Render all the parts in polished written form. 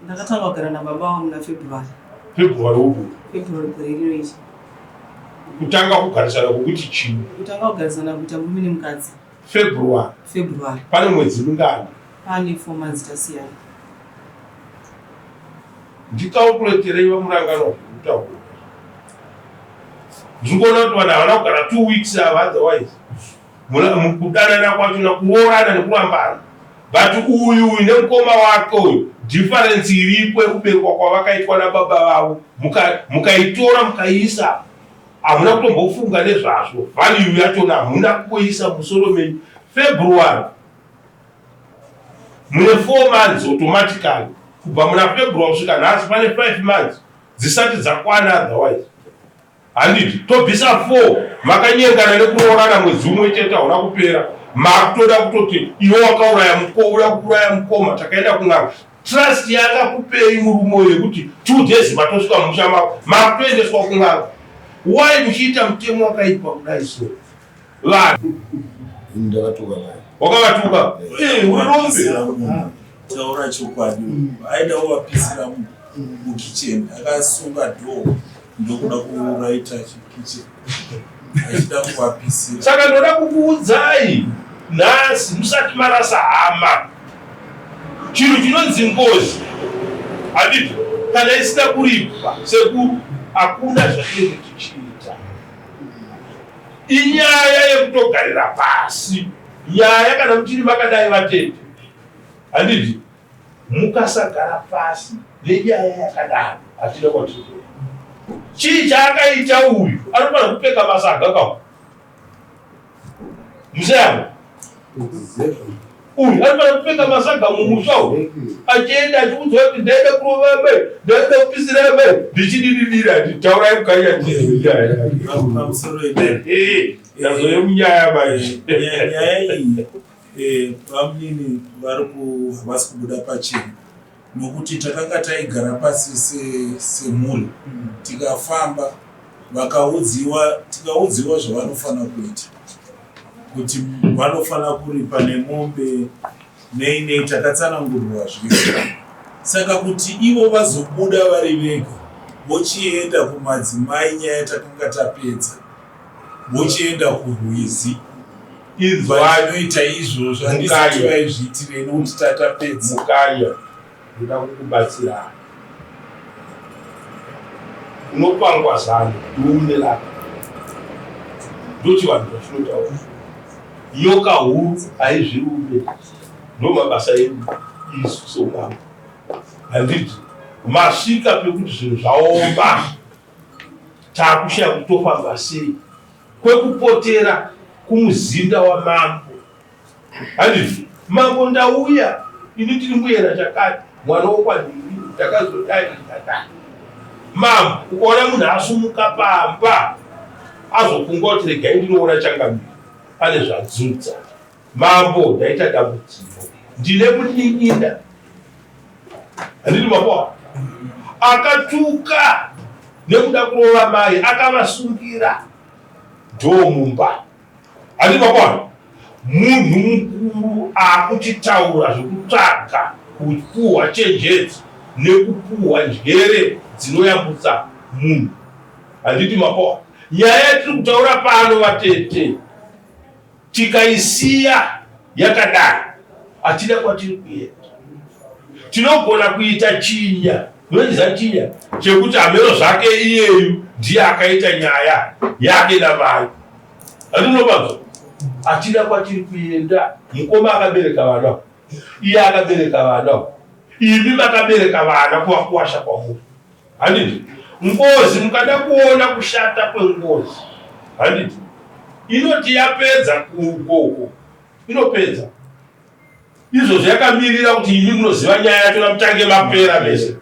Ndakatanga kugara nababa vangu muna February. February upi? February gore rino iri. Kutanga kugarisana kwekuti chii? Kutanga kugarisana kuita murume nemukadzi. February. February. Pane mwedzi mingani? Pane 4 months tasiyana. Ndicalculaterei vaMuranganwa zvekutaura. Ndiri kuona kuti vanhu havana kugara 2 weeks ava otherwise. Mukudanana kwacho nakuroorana nekurambana. But uyu uyu nemukoma wake uyu difference iripo yekuberekwa kwavakaitwa nababa vavo mukaitora mukaiisa hamuna kutombofunga nezvazvo value yachona hamuna kuisa musoro menyu. February mune 4 months automatically kubva muna February kusvika nhasi pane 5 months dzisati dzakwana otherwise Handiti tobvisa 4 makanyengana nekuroorana mwedzi umwe chete hauna kupera makutoda kutoti iwe wakauraya mukoura kuuraya mukoma takaenda kun'anga trust yakakupei murume uyo yekuti 2 days matosvika mumusha mako makutoendeswa kun'anga why muchiita mutemo wakaipa kudai so vanhu Ndakatuka naye. Wakavatuka? Eh, uri rombe. Taura chokwadi. Aida kuvapisira mukitchen akasunga door ndokuda kuuraita kitchen achida kuvapisira. Saka ndoda kukuudzai nhasi musati marasa hama. Chinhu chinonzi ngozi handiti kana isina kuripwa sekuru hakuna zvatinenge tichiita. Inyaya yekutogarira pasi nyaya kana muchiri makadai vatete handiti mukasagara pasi nenyaya yakadaro hatina kwatiri kuenda. Chii chaakaita uyu anofanira kupfeka masaga ka museyamo uyu anofanira kupfeka masaga mumusha uyu achienda achiudzwa kuti ndaida kurova amai ndaida kupisira amai ndichidididira taurai mukanya ndazouye munyaya manje nyaya iyi eh, vamunini vari havasi kubuda pachena nokuti takanga taigara pasi semhuri tikafamba vakaudziwa tikaudziwa zvavanofanira kuita kuti vanofanira kuripa nemombe nei nei takatsanangurirwa zvese saka kuti ivo vazobuda vari vega vochienda kumadzimai nyaya takanga tapedza vochienda kurwizi vanoita izvozvo handisati vaizviitirei nokuti tatapedza mukanya ndoda kukubatsira unopangwa zano iwe une rako ndochivanhu zvachinotaura nyoka huru haizvirume ndomabasa edu isu somambo handiti masvika pekuti zvinhu zvaoma takushaya kuti tofamba sei kwekupotera kumuzinda wamambo Handiti mambo ndauya ini tiri muyera chakati mwana wokwadini ndakazodai ndikadai. Mambo ukaona munhu asumuka pamba azofunga kuti regai ndinoona changamire pane zvadzudza. Mambo ndaita dambudziko ndine munin'ina handiti mambo akatuka nekuda kurova mai akavasungira dhoo mumba. Handiti makuona munhu mukuru akuchitaura zvekutsvaga kupuhwa chenjedzo nekupuhwa njere dzinoyambutsa munhu. Handiti makuona nyaya yatiri kutaura pano vatete tikaisiya yakadai hatina kwatiri kuenda. Tinogona kuita chinya unochiziva chinya chekuti hameno zvake iyeyu ndiye akaita nyaya yake namai. Handinopanzwa hatina kwatiri kuenda. Mukoma akabereka vana, iye akabereka vana, imi makabereka vana kuvakuwasha kwamuri. Handiti ngozi, mukada kuona kushata kwengozi, handiti inoti yapedza kukoko inopedza izvozvo yakamirira kuti imi munoziva nyaya yacho namutange mapera mese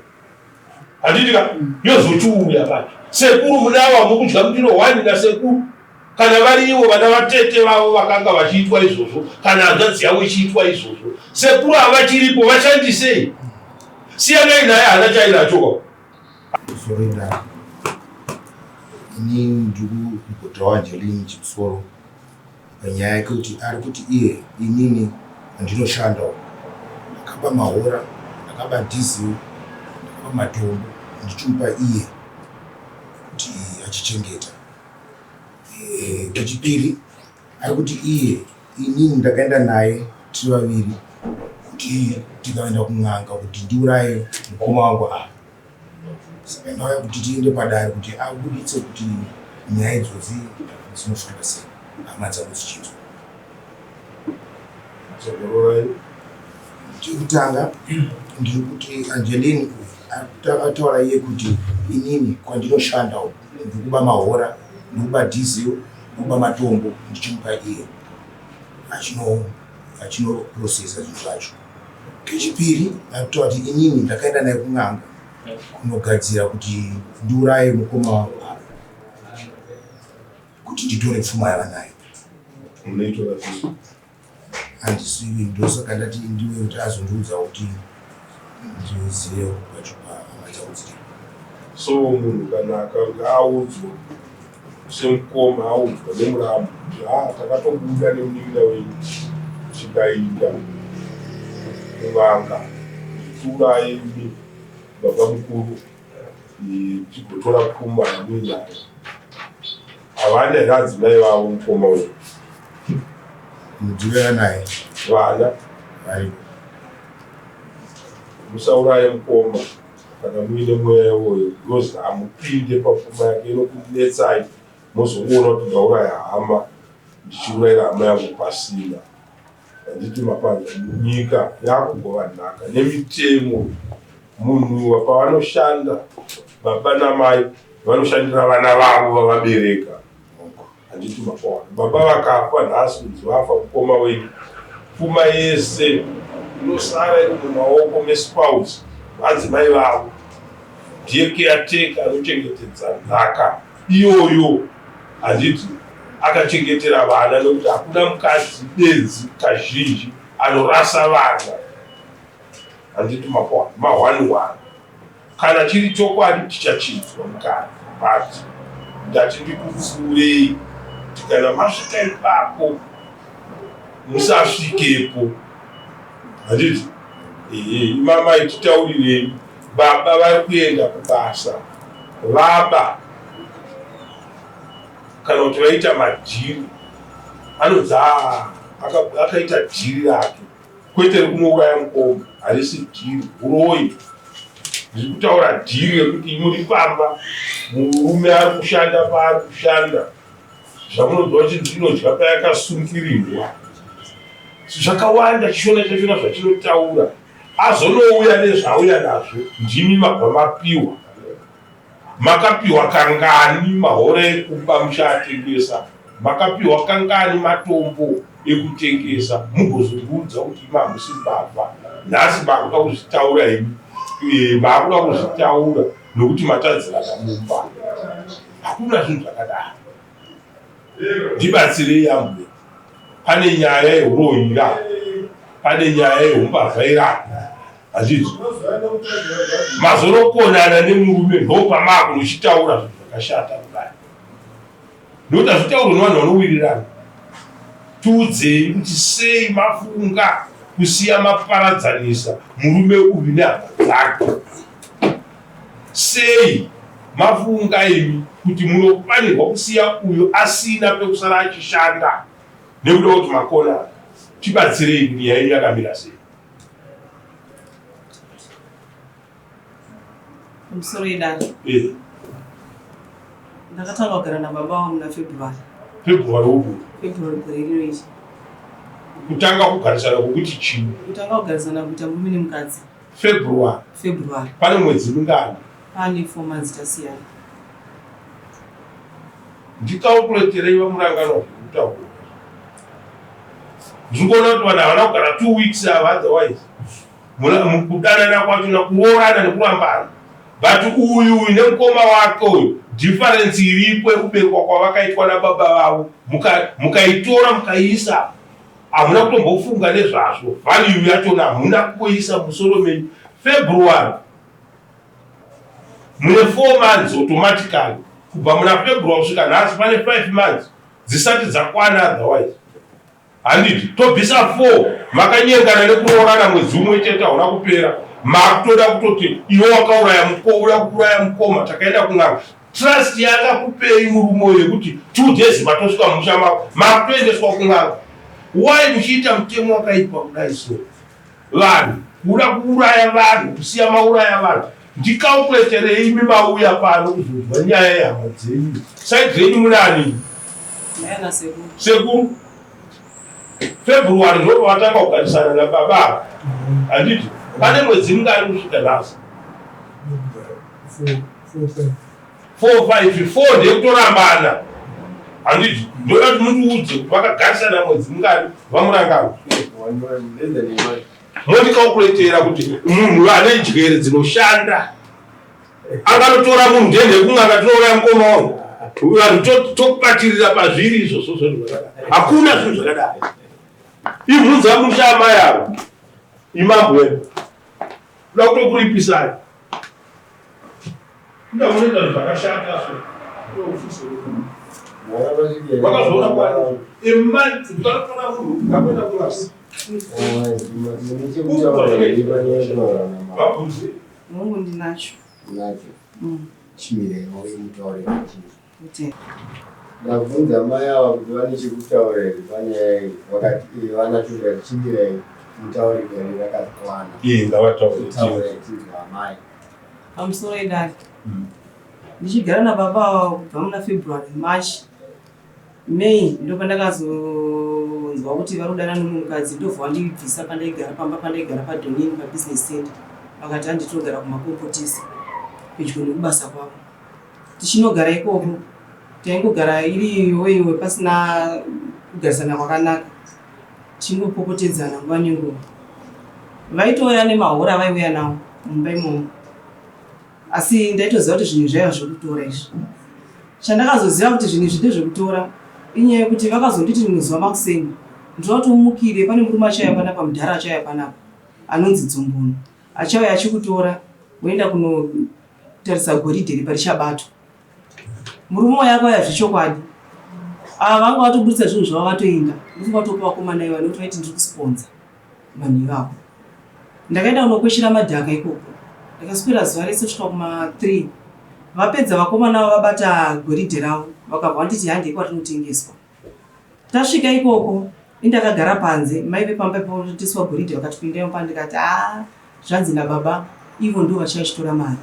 handiti ka yozochiuya pacho sekuru munawa mukudya mundiro hwani nasekuru kana vari ivo vana vatete vavo vakanga vachiitwa izvozvo kana hanzvadzi yavo ichiitwa izvozvo sekuru havachiripo vashandisei siyanai naye hana chainacho ka Surrender. Ini ndiri kugotawa Angeline Chipsoro. Panyaya yake kuti ari kuti iye inini andinoshanda uko ndakaba mahora ndakaba diesel Ndakamupa matombo ndichimupa iye kuti achichengeta. Eh, Pechipiri ari kuti iye inini ndakaenda naye tiri vaviri kuti tikaenda kun'anga kuti ndiuraye mukoma wangu ava. Saka ndauya kuti tiende padare kuti abuditse kuti nyaya idzodzi dzinofamba sei hama dzako dzichinzwa. Dzokororai. Chekutanga ndiri kuti Angeline uyu ataura iye kuti inini kwandinoshanda uku ndikuba mahora, ndikuba diesel, ndikuba matombo ndichimupa iye achinoprocessa zvinhu zvacho. Kechipiri akutaura kuti inini ndakaenda naye kun'anga kunogadzira kuti ndiuraye mukoma wangu ava kuti nditore pfuma yavanayo. Munoitora sei? Handisivi, ndosaka ndati ndiwe kuti azondiudza kuti ndizive pacho pahama dzangu dziri. So munhu kana akanga audzwa semukoma audzwa nemuramu kuti ha takatobuda nemunin'ina wenyu tikainda kun'anga kuti tiuraye imi baba mukuru tigotora pfuma yamuinayo. Havana here adzimai vavo mukoma uyu? Mudzimai anaye. Vana? Variko. Musauraye mukoma kana muine mweya iwoyo because hamupinde papfuma yake inokunetsai mozoona kuti ndauraya hama ndichiurayira hama yangu pasina. Handiti mapanza nyika yakugova nhaka nemitemo munhu pavanoshanda baba namai vanoshandira vana vavo vavabereka handiti mapaona baba vakafa nhasi kunzi vafa mukoma wenyu pfuma yese inosara iri mumaoko mespouse vadzimai vavo ndiye caretaker anochengetedza nhaka iyoyo handiti akachengetera vana nekuti hakuna mukadzi benzi kazhinji anorasa vana handiti mapoa mahwani wani kana chiri chokwadi tichachinzwa mukati but ndati ndikupfuurei kuti kana masvika ipapo musasvikepo handiti ehe imamai titaurirei baba vari kuenda kubasa vaba kana kuti vaita madhiri anonzi akaita dhiri rake kwete rekunouraya mukoma harisi dhiri uroyi ndiri kutaura dhiri rekuti muri pamba murume ari kushanda paari kushanda zvamunonzwa kuti ndinodya payakasungirirwa zvakawanda chishona chachona zvachinotaura azonouya nezvauya nazvo ndimi mabva mapiwa Makapiwa kangani mahora ekuba muchaatengesa? Makapiwa kangani matombo ekutengesa mugozondiudza kuti imi hamusi mbavha? Nhasi makuda kuzvitaura imi, eh, makuda kuzvitaura nokuti matadzirana mumba. Hakuna zvinhu zvakadaro. Ndibatsirei ambuya. Pane nyaya yehuroyi ira, pane nyaya yehumbavha ira. Hazvizvi. Mazorokonana nemurume ndopamakunochitaura zvinhu zvakashata kudai. Ndokuti hazvitaurwe nevanhu vanowirirana. Tiudzei kuti sei mafunga kusiya maparadzanisa murume uyu nehama dzake. Sei mafunga imi kuti munofanirwa kusiya uyu asina pekusara achishanda nekuda kuti makonana? Tibatsirei kuti nyaya yenyu yakamira sei. Pamusoro yedare. Eh. Ndakatanga kugara nababa vangu muna February. February upi? February gore rino iri. Kutanga kugarisana kwokuti chii? Kutanga kugarisana kuita murume nemukadzi. February. February. Pane mwedzi mingani? Pane 4 months tasiyana. Ndikaukureterei vamuranganwa zvekutaura. Ndiri kuona kuti vanhu havana kugara 2 weeks ava otherwise. Mukudanana kwacho nakuroorana nekurambana. But uyu uyu nemukoma wake uyu difference iripo yekuberekwa kwavakaitwa nababa vavo mukaitora mukaiisa hamuna kutombofunga nezvazvo value yachona hamuna kuisa musoro menyu February mune 4 months automatically kubva muna February kusvika nhasi pane 5 months dzisati dzakwana otherwise handiti tobvisa 4 makanyengana nekuroorana mwedzi umwe chete hauna kupera Makutoda kutoti iwe wakauraya mukoma, kuuraya mukoma, takaenda kun'anga. Trust yakakupei murume uyu yekuti 2 days matosvika mumusha mako makutoendeswa kun'anga. Why muchiita mutemo wakaipa kudai so? Vanhu kuda kuuraya vanhu, kusiya mauraya vanhu. Ndicalculaterei imi mauya pano kuzonzwa nyaya yehama dzenyu. Side renyu munani? Ndayana sekuru. Sekuru, February ndo pavatanga kugarisana nababa, handiti? Pane mwedzi mingani kusvika nhasi? 4, 5, 4 ndeyekutorambana, handiti? Ndoda kuti mundiudze kuti vakagarisana mwedzi mingani vamurangano. Mondicalculatera kuti munhu ane njere dzinoshanda anganotora munhu ndende kun'anga, tinouraya mukoma wangu. Vanhu tobatirira pazviri izvozvo zvinhu zvakadai. Hakuna zvinhu zvakadai. Ibvunza musha amai avo imambo wedu kuda kutokuripisai. Kuda kunoita zvinhu zvakashata so. Vakazoona kwani a month kutanotora munhu ngakuenda kurasi. Vabvunze. Mungu ndinacho. Nacho. Chimirewo mutaure chii? Kuti Ndabvunza mai ava kuti vane chekutaura here panyaya iyi, vakati "Eh, vanacho." Ndikati chimirai mutaure gare rakakwana. Iye ngavataure. Taura tinzwa amai. Pamusoro idare. Ndichigara nababa ava kubva muna February, March, May, ndopandakazonzwa kuti vari kudana nomumwe mukadzi. Ndobva wandibvisa pandaigara pamba pandaigara paDonini pabusiness center. Vakati handitogara kumakompotisi pedyo nekubasa kwavo. Tichinogara ikoko, taingogara iri iwe iwe pasina kugarisana kwakanaka, tichingopopotedzana nguva nenguva. Vaitouya nemahora avaiuya nawo mumba imomo, asi ndaitoziva kuti zvinhu zvaiva zvekutora izvi. Chandakazoziva kuti zvinhu izvi ndezvekutora inyaya yekuti vakazonditi rimwe zuva makuseni, "Ndinoda kuti umukire, pane murume achauya panapa, mudhara achauya panapa anonzi Dzombono, achauya achikutora woenda kunotarisa goridhe ripa richabatwa." Murume uyo akauya zvechokwadi. Ava vanga vatobudisa zvinhu zvavo vatoenda. Ndofunga kutopa vakomana iva nekuti vaiti ndiri kusponza vanhu ivavo. Ndakaenda kunokweshera madhaka ikoko. Ndakaswera zuva rese kusvika kuma3. Vapedza vakomana ava vabata goridhe ravo, vakabva vanditi handei kwarinotengeswa. Tasvika ikoko, indakagara panze, maive pamba panotengeswa goridhe. Vakati kuendai pa, ndikati aa, zvanzi nababa ivo ndo vachauya chitora mari,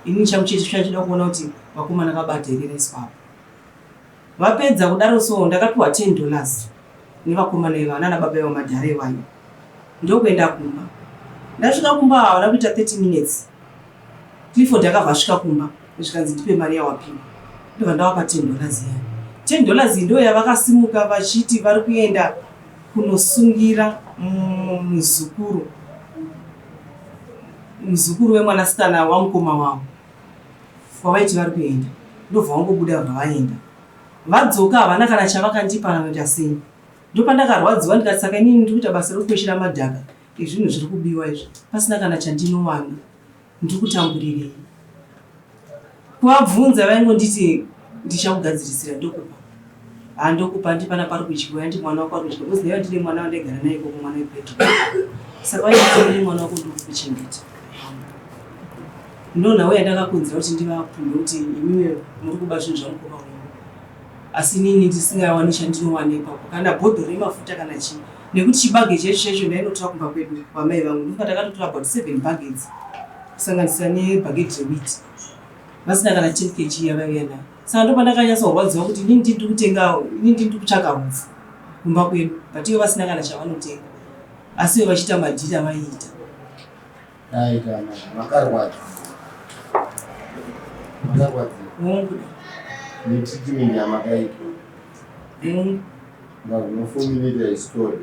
inini changu chete chachida kuona kuti vakomana vabata here raiswa apo. Vapedza kudaro so ndakapiwa $10 nevakomana ivava nana baba ivo madhara iwayo, ndokuenda kumba. Ndasvika kumba, havana kuita 30 minutes, Clifford akabva asvika kumba, zvikanzi ndipe mari yawapiwa. Ndobva ndavapa $10 iya. $10 iyi ndo yavakasimuka vachiti vari kuenda kunosungira muzukuru wemwanasikana wamukoma wavo kwavaiti vari kuenda. Ndobva vangobuda vabva vaenda. Vadzoka havana kana chavakandipa kana sei. Ndopandakarwadziwa ndikati saka inini ndiri kuita basa rekukweshera madhaka ezvinhu zviri kubiwa izvi pasina kana chandinowana, ndiri kutamburirei? Kuvabvunza vaingonditi ndichakugadzirisira, ndokupa, ha ndokupa, ndipana pari kudyiwa, ndi mwana wako ari kudyiwa, because ndaiva ndine mwana wandaigara naye ikoko, mwana wepedo. Saka vainditi mwana wako ndiri kukuchengeta. Ndonhau yandakakonzera kuti ndivapumhe kuti imimi muri kuba zvinhu zvamukoma wenyu, asi inini ndisingawani chandinowana ipapo, kana bhodhoro remafuta kana chii, nekuti chibage chaicho chaicho ndainotora kumba kwedu kwamai vangu. Ndofunga takatotora about seven buckets kusanganisira nebhaketi rewheat, vasina kana 10 kg yavaiuya nayo. Saka ndopandakanyatsorwadziwa kuti inini ndiri kutenga, inini ndiri kutsvaka hupfu kumba kwedu, but ivo vasina kana chavanotenga, asi ivo vachiita madhiri avaiita. Aita makarwadziwa, makarwadziwa Hongu. Netreatment yamakaitwa? Hongu. Munoformulate a story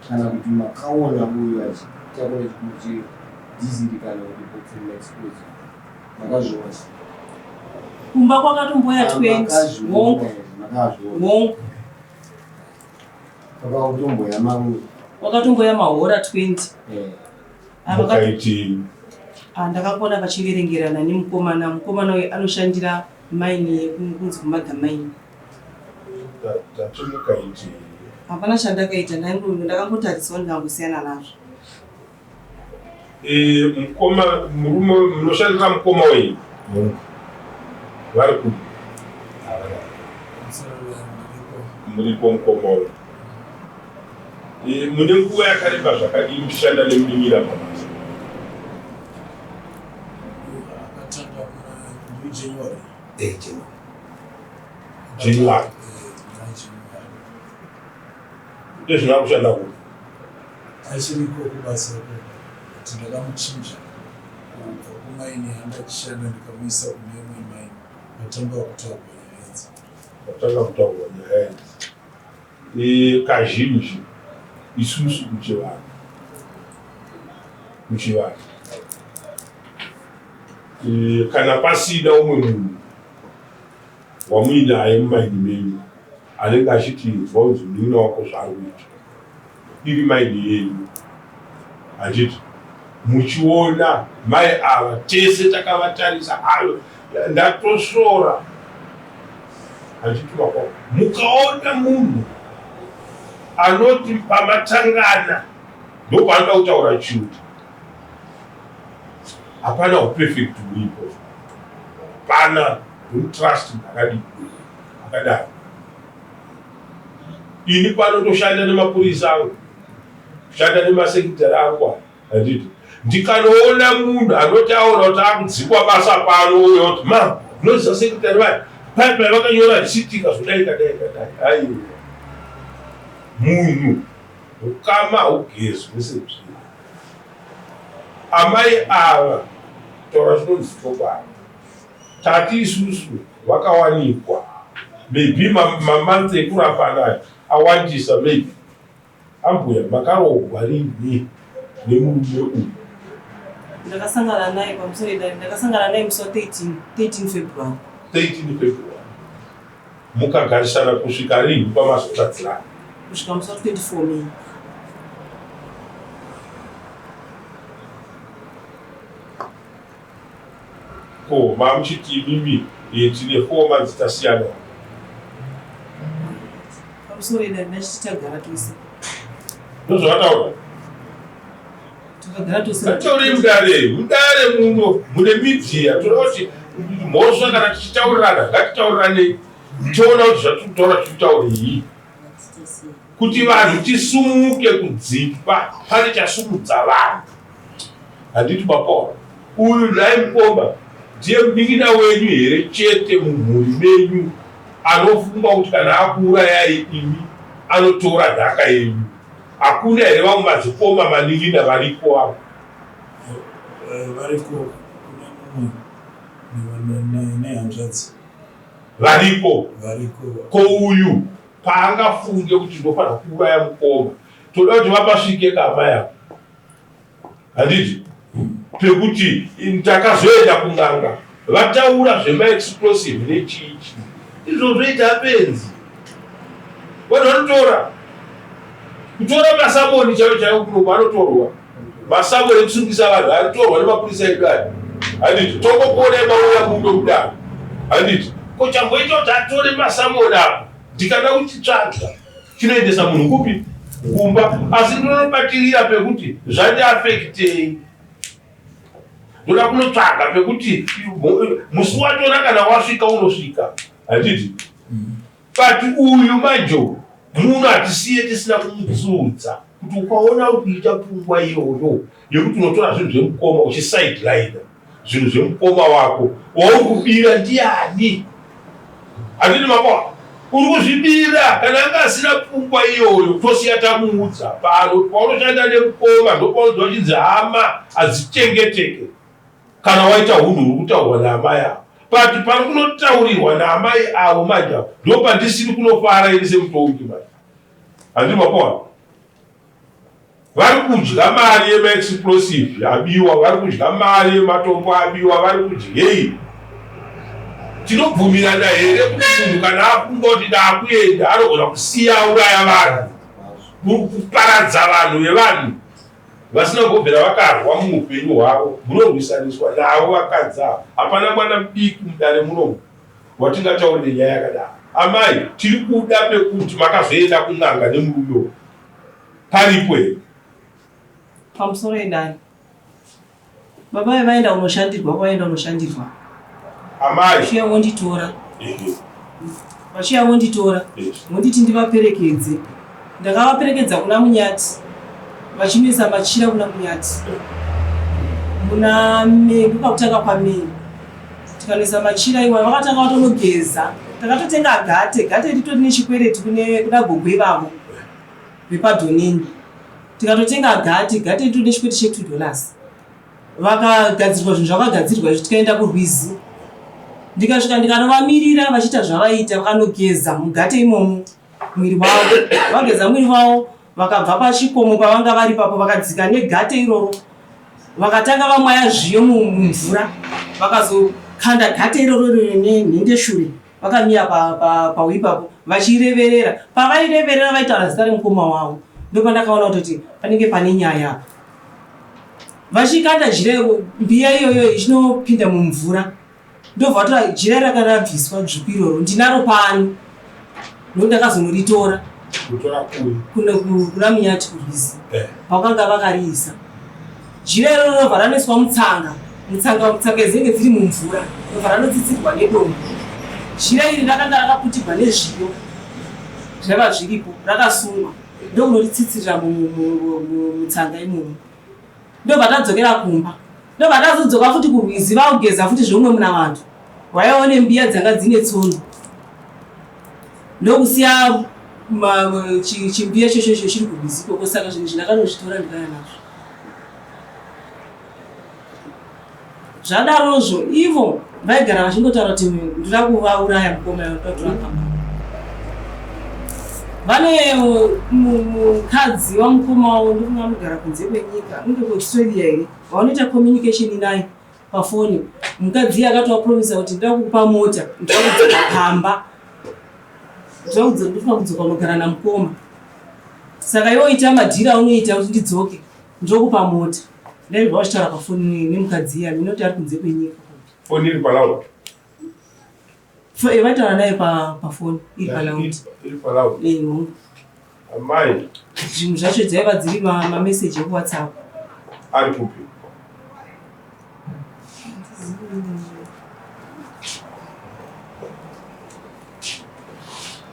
kana kuti makaona uyu achitakura chikumu chedhiziri kana kuti boxing explosive, makazviona? Kumba kwakatomboya 20, hongu. Makazviona? Hongu. Pakakutomboya mamwe? Wakatomboya mahora 20. Mukaiti? Ah, ndakakona vachiverengerana nemukomana. Mukomana uyu anoshandira maini yekunzi kumadha maini. Tati mukaiti? Hapana chandakaita, ndakangotarisawo ndikangosiyana nazvo. E, mukoma murume munoshandira mukoma wenyu vari kupi? Muripo mukoma wenyu. E, mune nguva yakareba zvakadii muchishanda nemunin'ina pabasa? January. Ndezvina kushanda kupi? Achiriko kubasa ikoko but ndakamuchinja kubva kumaini yanga achishanda ndikamuisa kune imwe maini patanga kutaurwa nyaya idzi. Patanga kutaurwa nyaya idzi. E, kazhinji isusu kuchivanhu kuchivanhu e, kana pasina umwe munhu wamuinaye mumaini menyu anenge achiti inzwa unzi munin'ina wako zvaari kuita iri maini yenyu handiti muchiona mai ava tese takavatarisa ayo ndatosvora handiti makwa mukaona munhu anoti pamatangana ndopaanoda kutaura chiuta hapana uperfect huripo hapana don't trust akadii akadaro ini pano ndoshanda nemapurisa angu kushanda nemasekitari angu handiti ndikanoona munhu anotaura kuti akudzikwa basa pano uyo kuti ma unoziva sekitari vaya pai pai vakanyora risiti kazodai kadai kadai aiwa munhu ukama haugezwi sezvino amai ava taura chinonzi chokwadi Tati isusu vakawanikwa maybe mamonths ekurapana awandisa maybe. Ambuya makaroorwa rini nemurume uyu? Ndakasangana naye pamusoro idare ndakasangana naye musi wa 13 13 February. 13 February mukagarisana kusvika rini pamazotadzirana? Kusvika musi wa 24 May. Ko mamuchiti imimi eh, tine 4 months tasiyana. Pamusoro ida ndachiti tagara tose. Ndozvavataura. Takagara tose. Ngataurei mudare, mudare muno mune media toda kuti mhosva kana tichitaurirana ngatitauriranei toona kuti zvatiri kutaura tiri kutaurei. Kuti vanhu tisumuke kudzimba pane chasumudza vanhu. Handiti mapaona uyu nhai mukoma ndiye munin'ina wenyu here chete mumhuri menyu anofunga kuti kana akuurayai imi anotora nhaka yenyu? Hakuna here vamwe madzikoma manin'ina variko avo? Eh, variko kune mumwe nehanzvadzi variko. Variko. Ko uyu paangafunge kuti ndofanira kuuraya mukoma toda kuti vapasvike kamai avo handiti pekuti takazoenda kun'anga vataura zvemaexplosive nechichi izvo zvoita apenzi vanhu vanotora kutora masamoni chaivo chaivo kuno vanotorwa masamoni ekusungisa vanhu anotorwa nemapurisa edu aya handiti tongopona mauya muno kudaro handiti ko chamboita kuti atore masamoni apo ndikada kuchitsvaga chinoendesa munhu kupi kumba asi ndinobatirira pekuti zvandiafektei ndoda kunotsvaga pekuti musi wachona kana wasvika unosvika handiti but uyu manje muno hatisiye tisina kumutsiudza kuti ukaona uri kuita pfungwa iyoyo yekuti unotora zvinhu zvemukoma uchisideline zvinhu zvemukoma wako wauri kubira ndiani handiti makwa uri kuzvibira kana anga asina pfungwa iyoyo tosiya tamuudza pano paunoshanda nemukoma ndopaunoziva chinzi hama hadzichengeteke kana waita hunhu huri kutaurwa naamai avo but pari kunotaurirwa naamai avo manje avo ndopandisiri kunofara ini semutongi manje handiti makoa Vari kudya mari yemaexplosive abiwa, vari kudya mari yematombo abiwa, vari kudyei? Tinobvumirana here kuti munhu kana afunga kuti ndakuenda anogona kusiya auraya vanhu, kuparadza vanhu vevanhu vasina kumbobvira vakarwa muupenyu hwavo? Munorwisaniswa navo vakadzi ava. Hapana mwana mudiki mudare munomu watingataurire nyaya yakadaro. Amai, tiri kuda pekuti makazoenda kun'anga nemurume uyu. Paripo here? Pamusoro edare. Baba vaye vaenda kunoshandirwa kwavaenda kunoshandirwa. Amai. Vachiuya vonditora. Vachiuya vonditora. Vonditi ndivaperekedze. Ndakavaperekedza kuna Munyati. Vachinoisa machira kuna Munyati. Muna May, ndopakutanga kwaMay. Tikanoisa machira iwayo vakatanga vatonogeza. Takatotenga gate, gate ritori nechikwereti kune kuna gogo ivavo vepadhonini. Tikatotenga gate, gate ritori nechikwereti che 2 dollars. Vakagadzirwa zvinhu zvakagadzirwa izvi tikaenda kurwizi. Ndikasvika ndikanovamirira vachiita zvavaiita vakanogeza mugate imomo mwiri wavo. Vageza mwiri wavo vakabva pachikomo pavanga vari ipapo vakadzika negate iroro vakatanga vamwaya zviyo mumvura vakazokanda gate iroro nenhendeshure vakamira pau ipapo vachireverera pavaireverera vaitaura zita remukoma wavo ndopandakaona kutoti panenge pane nyaya apa vachikanda jira mbiya iyoyo ichinopinda mumvura ndobva vatora jira raka rabviswa dzvuku iroro ndinaro pano nokuti ndakazonoritora kuna munyati kurwizi eh. pakanga vakariisa jira iroro robva ranoiswa mutsanga mutsanga mutsanga dzinenge dziri mumvura robva ranotsitsirwa nedombo jira iri rakanga rakaputirwa nezviyo zvaiva zviripo rakasungwa ndokunoritsitsirira mutsanga imomo ndobva tadzokera kumba ndobva tazodzoka futi kurwizi vakugeza futi zveumwe munamato waivawo nembiya dzanga dzine tsono ndokusiya chimbiya chocho icho chiri kurwizi ikoko saka zvinhu izvi ndakanozvitora ndikaya nazvo Zvadarozvo ivo vaigara vachingotaura kuti ndoda kuvauraya mukoma ndoda kutora kamba. Vane mukadzi wamukoma wavo ndofunga anogara kunze kwenyika unenge kuAustralia here vanoita communication naye pafoni mukadzi iye akatovapromisa kuti ndoda kukupa mota ndoda kudzoka pamba ndoda ndofuna kudzoka unogara namukoma saka iwe ita madhiri aunoita kuti ndidzoke Ndokupa mota. Ndainzwa vachitaura pafoni nemukadzi iya minoti ari kunze kwenyika. Foni iri paloud. Eh, vaitaura naye pafoni iri paloud. Iri paloud. Eh, hongu. Amai. Zvinhu zvacho dzaiva dziri mameseji ekuWhatsApp. Ari kupi?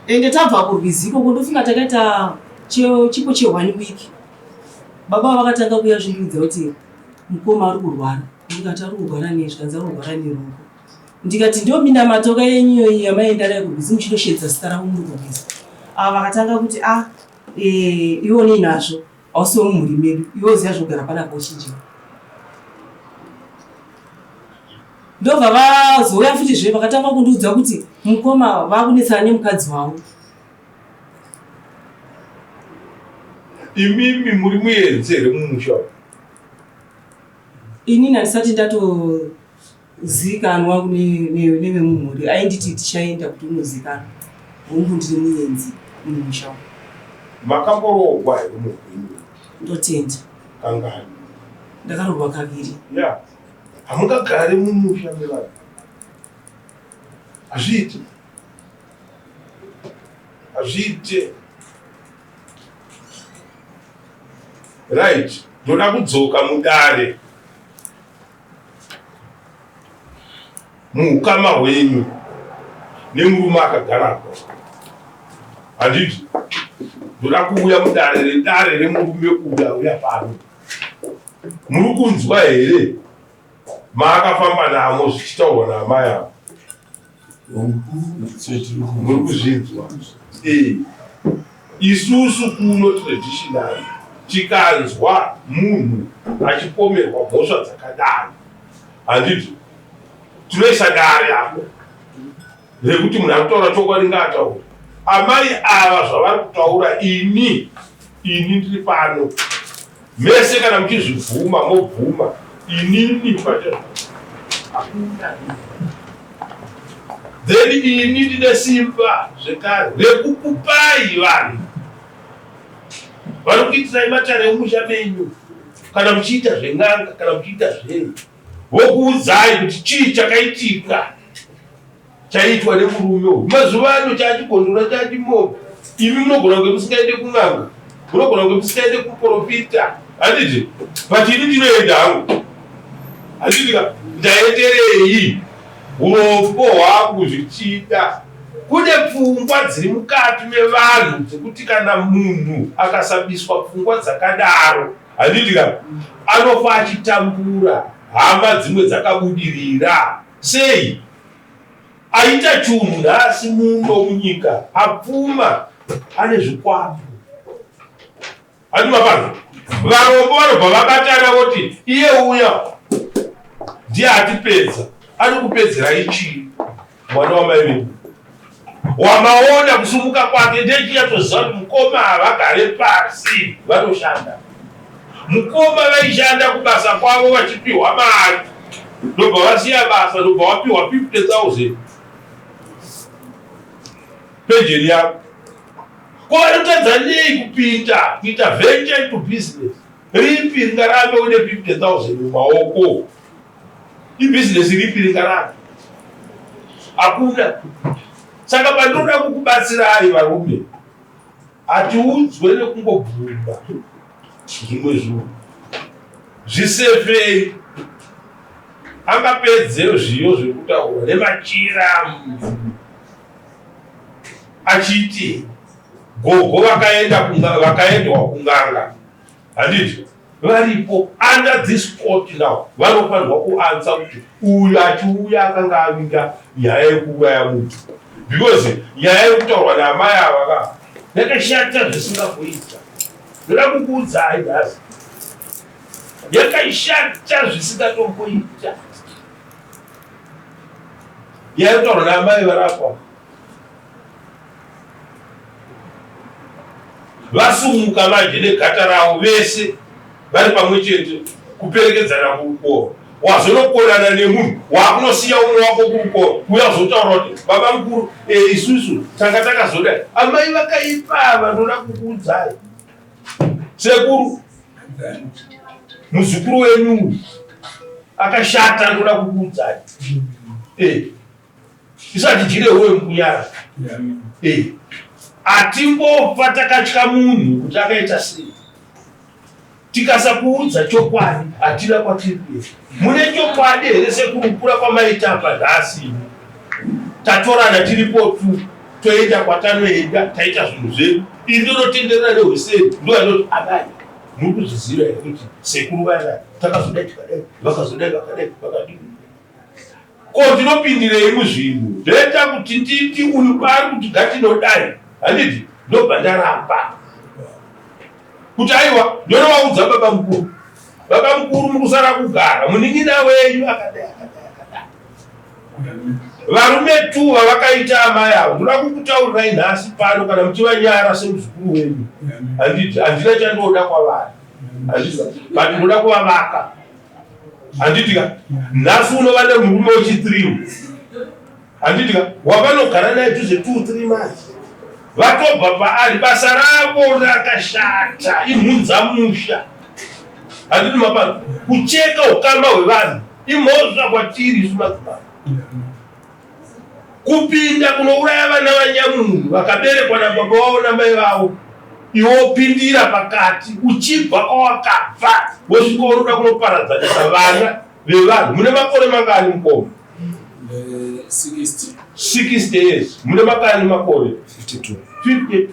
Ende tabva kurwizi ikoko ndofunga takaita chipo che one week. Baba vakatanga kuuya vachindiudza kuti mukoma ari kurwara. Ndikati ari kurwara nei zvikanzi ari kurwara neruoko. Ndikati ndiyo minamato ka yenyu iyoyi yamaienda nayo kurwizi muchitosheedza zita ravo muri kurwizi. Ava vakatanga kuti a ah, eh, iwe unei nazvo hausi wemumhuri medu iwe uziva zvekugara panapa uchinjira. Ndobva vazouya futi zve vakatanga kundiudza kuti mukoma vakunetsana nemukadzi wavo. Imimi muri muenzi here mumusha umu? Inini handisati ndatozikanwa nevemumhuri ainditi tichaenda kuti unozikanwa. Hongu ndiri muenzi mumusha umu. Makamboroogwa here muupenyu? Ndotenda. Kangani? Ndakaroorwa kaviri. Yeah. Hamungagare mumusha mevanhu. Hazviiti. Hazviite. Right, ndoda kudzoka mudare muukama hwenyu nemurume akagarapo handiti ndoda kuuya mudare redare remurume uya uya pano muri kunzwa here maakafamba namo zvichitaurwa naamai avo muri kuzvinzwa eh. Isusu kuno traditionally tikanzwa munhu achipomerwa mhosva dzakadaro handiti tinoisa dare apo rekuti munhu ari kutaura chokwadi ngaataure. Amai ava zvavari kutaura ini ini ndiri pano mese kana muchizvibvuma mobvuma inini pacha hakuna then ini ndine simba zvekare rekukupai vanhu vari kuitirai matare emusha menyu kana muchiita zven'anga kana muchiita zvei vokuudzai kuti chii chakaitika chaiitwa nemurume uyu mazuva ano chachigondora chachimobi imi munogona kunge musingaende kun'anga munogona kunge musingaende kuprofita handiti but ini ndinoenda hangu. Handitika ndaenderei urombo hwangu zvichida kune pfungwa dziri mukati mevanhu dzekuti kana munhu akasabiswa pfungwa dzakadaro handitika anofa achitambura hama dzimwe dzakabudirira sei aita chunhu nhasi muno munyika apfuma ane zvikwambo Handi mapano. Varombo vanobva vabatana voti iye uya ndiye atipedza. Anokupedzerai chii mwana wamai venyu? Wamaona kusumuka kwake ndechinyatsoziva kuti mukoma havagare pasi vanoshanda. Mukoma vaishanda kubasa kwavo vachipiwa mari ndobva vasiya basa ndobva vapiwa 50,000 penjeni yavo. Ko vanotadza nei kupinda kuita venture into business ripi ringarambe une 50000 mumaoko? Ibhizinesi ripi ringarambe? Hakuna. Saka pandinoda kukubatsirai varume, hatiudzwe nekungobvuma zvimwe zvinhu. Zvisefei angapedze zviyo zvekutaura nemachira achiti gogo vakaenda vakaendwa kunganga handiti varipo under this court now vanofanirwa kuansa kuti uyu achiuya akanga avinga nyaya yekuuraya munhu because nyaya yekutaurwa naamai ava ka yakashata zvisingakuita ndoda kukuudzai nhasi yakaishata zvisingatomboita Yaitaurwa naamai varapwa vasumuka manje negata ravo vese vari pamwe chete kuperekedzana kurukoro wazonokonana nemunhu wakunosiya umwe wako kurukoro uya uzotaura kuti baba mukuru e, isusu tanga takazodai amai vakaipa ava ndoda kukuudzai sekuru muzukuru wenyu uyu akashata ndoda kukuudzai eh, isati dyire uwe mukunyara eh, atimbofa takatya munhu kuti akaita sei tikasakuudza chokwadi hatina kwatiri kuenda mune chokwadi here sekurukura kwamaita apa nhasi tatorana tiripo tu toenda kwatanoenda taita zvinhu zvedu ini ndonotenderera nehweseri ndoyanoti amai muri kuzviziva here kuti sekuru vaya vaya takazodai tikadai vakazodai vakadai vakadii ko ndinopindirei muzvinhu ndoita kuti nditi uyu paari kuti ngatinodai handiti ndobva ndaramba kuti aiwa ndonovaudza baba mukuru baba mukuru mukusara kugara munin'ina wenyu akadai akadai akadai varume tu vavakaita amai avo ndoda kukutaurirai nhasi pano kana muchivanyara semuzukuru wenyu handiti handina chandinoda kwavari handiti but ndoda kuvavaka handiti ka nhasi unova nemurume wechithree handiti ka wavanogara naye dhuze 2 3 months vatobva paari basa ravo rakashata imhunza musha handiti mapano kucheka ukama hwevanhu imhosva kwatiri isu madzibaba kupinda kunouraya vana vanyamunhu vakaberekwa nababa vavo namai vavo iwe wopindira pakati uchibva kwawakabva wosvika unoda kunoparadzanisa vana vevanhu mune makore mangani mukoma 60 60 years mune makani makore 52 52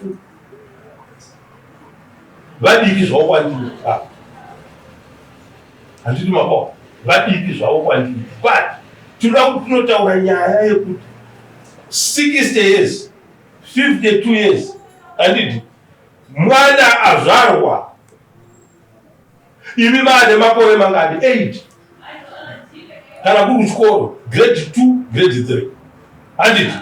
vadiki zvavo kwandiri ah. Handiti makaona vadiki zvavo kwandiri but tinoda kuti tinotaura nyaya yekuti 60 years 52 years handiti mwana azvarwa imi maane makore mangani 8 kana kuri kuchikoro grade 2 grade 3 handiti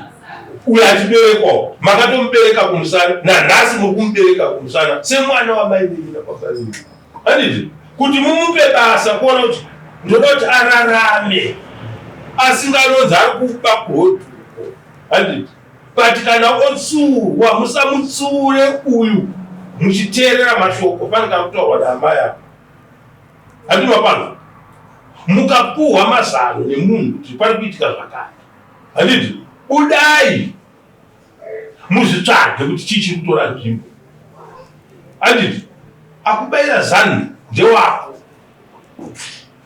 uyo achiberekwawo makatomubereka kumusana nanhasi muri kumubereka kumusana semwana wamai venyu nababa venyu handiti kuti mumupe basa kuona kuti ndoda kuti ararame asinganonzi ari kuba kuhodhuko handiti but kana otsuurwa musamutsuure uyu muchiteerera mashoko panenge akutaurwa naamai apa handiti mapano mukapuhwa mazano nemunhu kuti pari kuitika zvakati handiti budai muzvitsvage kuti chii chiri kutora nzvimbo handiti akubaira zanu ndewako.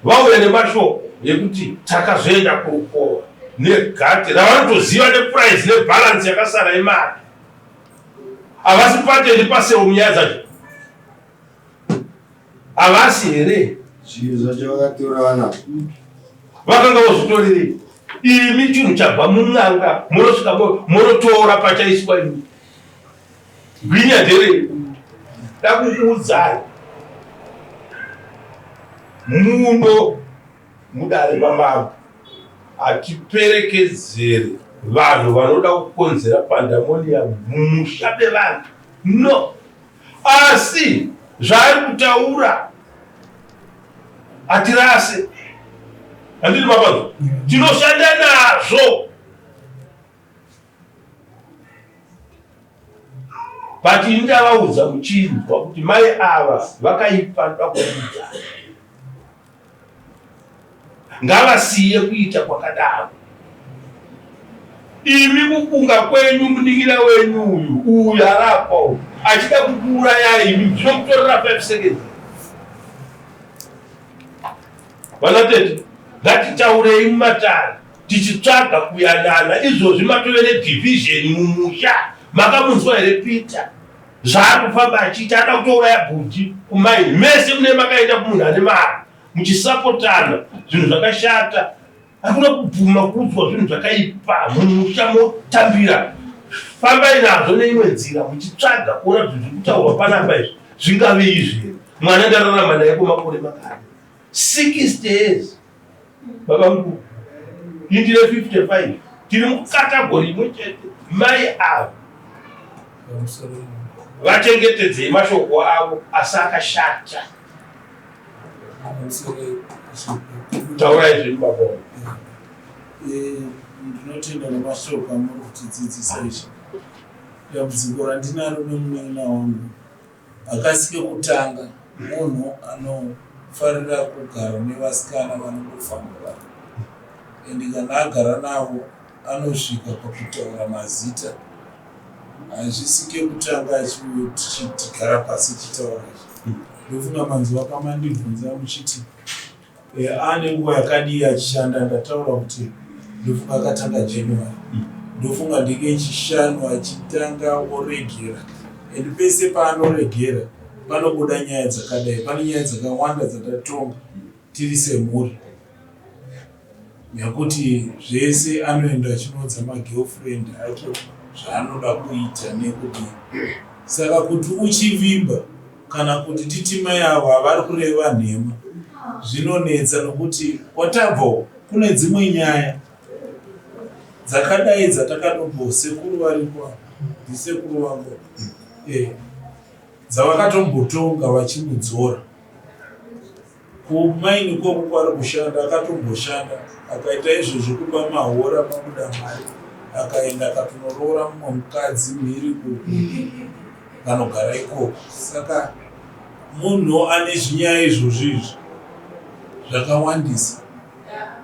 Vauya nemashoko ekuti takazoenda kurukova negate ravanotoziva neprice nebalance yakasara yemari. Havasi patendi pasewo munyaya dzacho. Havasi here? Zvinhu zvacho vakatora vanazvo. Vakanga vozvitorerei? Imi chinhu chabva mun'anga munosvika monotora pachaiswa imi. Gwinya nderei? Dakukuudzai muno mudare mamambo hatiperekedzere vanhu vanoda kukonzera pandemonium mumusha mevanhu no asi zvaari kutaura hatirase handiti mapanzwa tinoshanda nazvo but ini ndavaudza muchinzwa kuti mai ava vakaipa ndoda kuudza ngavasiye kuita kwakadaro imi kufunga kwenyu munin'ina wenyu uyu uyu arapa uyu achida kukuurayai imi zvinokutorera 5 seconds vana tete ngatitaurei mumatare tichitsvaga kuyanana izvozvi matove nedivision mumusha makamunzwa here peter zvaari kufamba achiita ada kutouraya bhuti kumaini mese mune makaenda kumunhu ane mari muchisapotana zvinhu zvakashata hakuna kubvuma kuudzwa zvinhu zvakaipa mumusha motambira fambai nazvo neimwe nzira muchitsvaga kuona kuti zviri kutaurwa panapa izvi zvingave izvi here mwana ndararama naye kwemakore makani 60 years baba mukuru indire 55 tiri mukategori imwe chete mai avo vachengetedzei mashoko avo asi akashata taurai zvenyu baba eh, ndinotenda nemashoko amuri kutidzidzisa izvi dambudziko randinaro nemunun'una wangu Hakasi kekutanga munhu anofarira kugara nevasikana vanongofamba vari and kana agara navo anosvika pakutaura mazita. Hazvisi kekutanga tichigara pasi tichitaura izvi. Ndofunga manzwa pamandibvunza muchiti Eh, ane nguva yakadii achishanda ndataura kuti ndofunga akatanga January ndofunga ndike chishanu achitanga oregera and pese paanoregera panobuda nyaya dzakadai pane nyaya dzakawanda dzatatonga tiri semhuri nekuti zvese anoenda achinoudza magirlfriend ake zvaanoda kuita nekudii saka kuti uchivimba kana kuti titi mai avo havari kureva nhema zvinonetsa nokuti kwatabva uku kune dzimwe nyaya dzakadai dzatakatombo sekuru varipo apa ndisekuru vangu eh, dzavakatombotonga vachimudzora Kumaini ikoko kwaari kushanda akatomboshanda akaita izvozvo kuba mahora mabuda mari akaenda akatonoroora mumwe mukadzi mhiri vanogara ikoko saka munhu ane zvinyaya izvozvo izvi zvakawandisa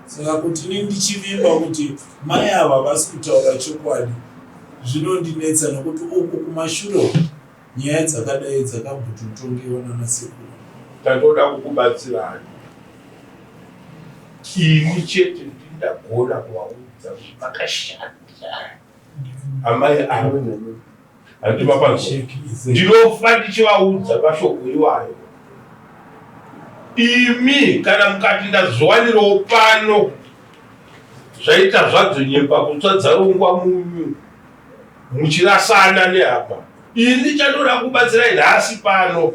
saka kuti ini ndichivimba kuti mai ava vasi kutaura chokwadi zvinondinetsa nokuti uku kumashure uku Nyaya dzakadai dzakambototongewa nana sekuru. Tatoda kukubatsirai ini chete ndindagona kuvaudza kuti makashata amai avo handiti mapanzwa ndinofa ndichivaudza mashoko iwayo imi kana mukati ndazowanirawo pano zvaita zvadzo nyemba kutsva dzarungwa munyu muchirasana nehama ini chandoda kubatsirai nhasi pano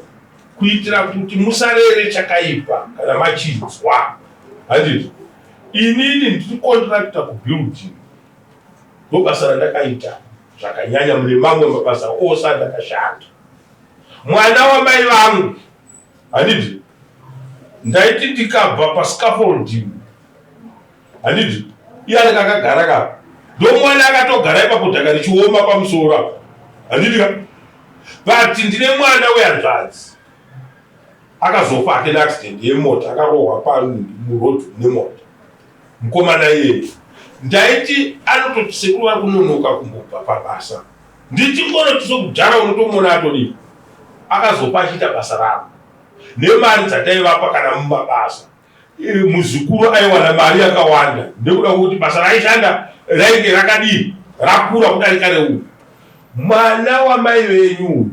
kuitira kuti musarere chakaipa kana machinzwa handiti inini ndiri contractor kubuilding ndobasa randakaita zvakanyanya mune mamwe mabasa ose andakashanda mwana wamai vangu handiti ndaiti ndikabva pascaffolding handiti iye anenge akagara ka ndomwana akatogara ipapo dhaka richioma pamusoro apo handiti ka but ndine mwana wehanzvadzi akazofa ake neaccident yemota akarohwa pamuroad nemota mukomana iyeye ndaiti anototi sekuru vari kunonoka kumbobva pabasa ndichingonoti sokudhara unotomuona atodii akazopa achiita basa ravo nemari dzataivapa kana mumabasa. Eh, muzukuru aiwana mari yakawanda nekuda kwekuti basa raaishanda rainge rakadii rakura kudarika reuyu mwana wamai venyu uyu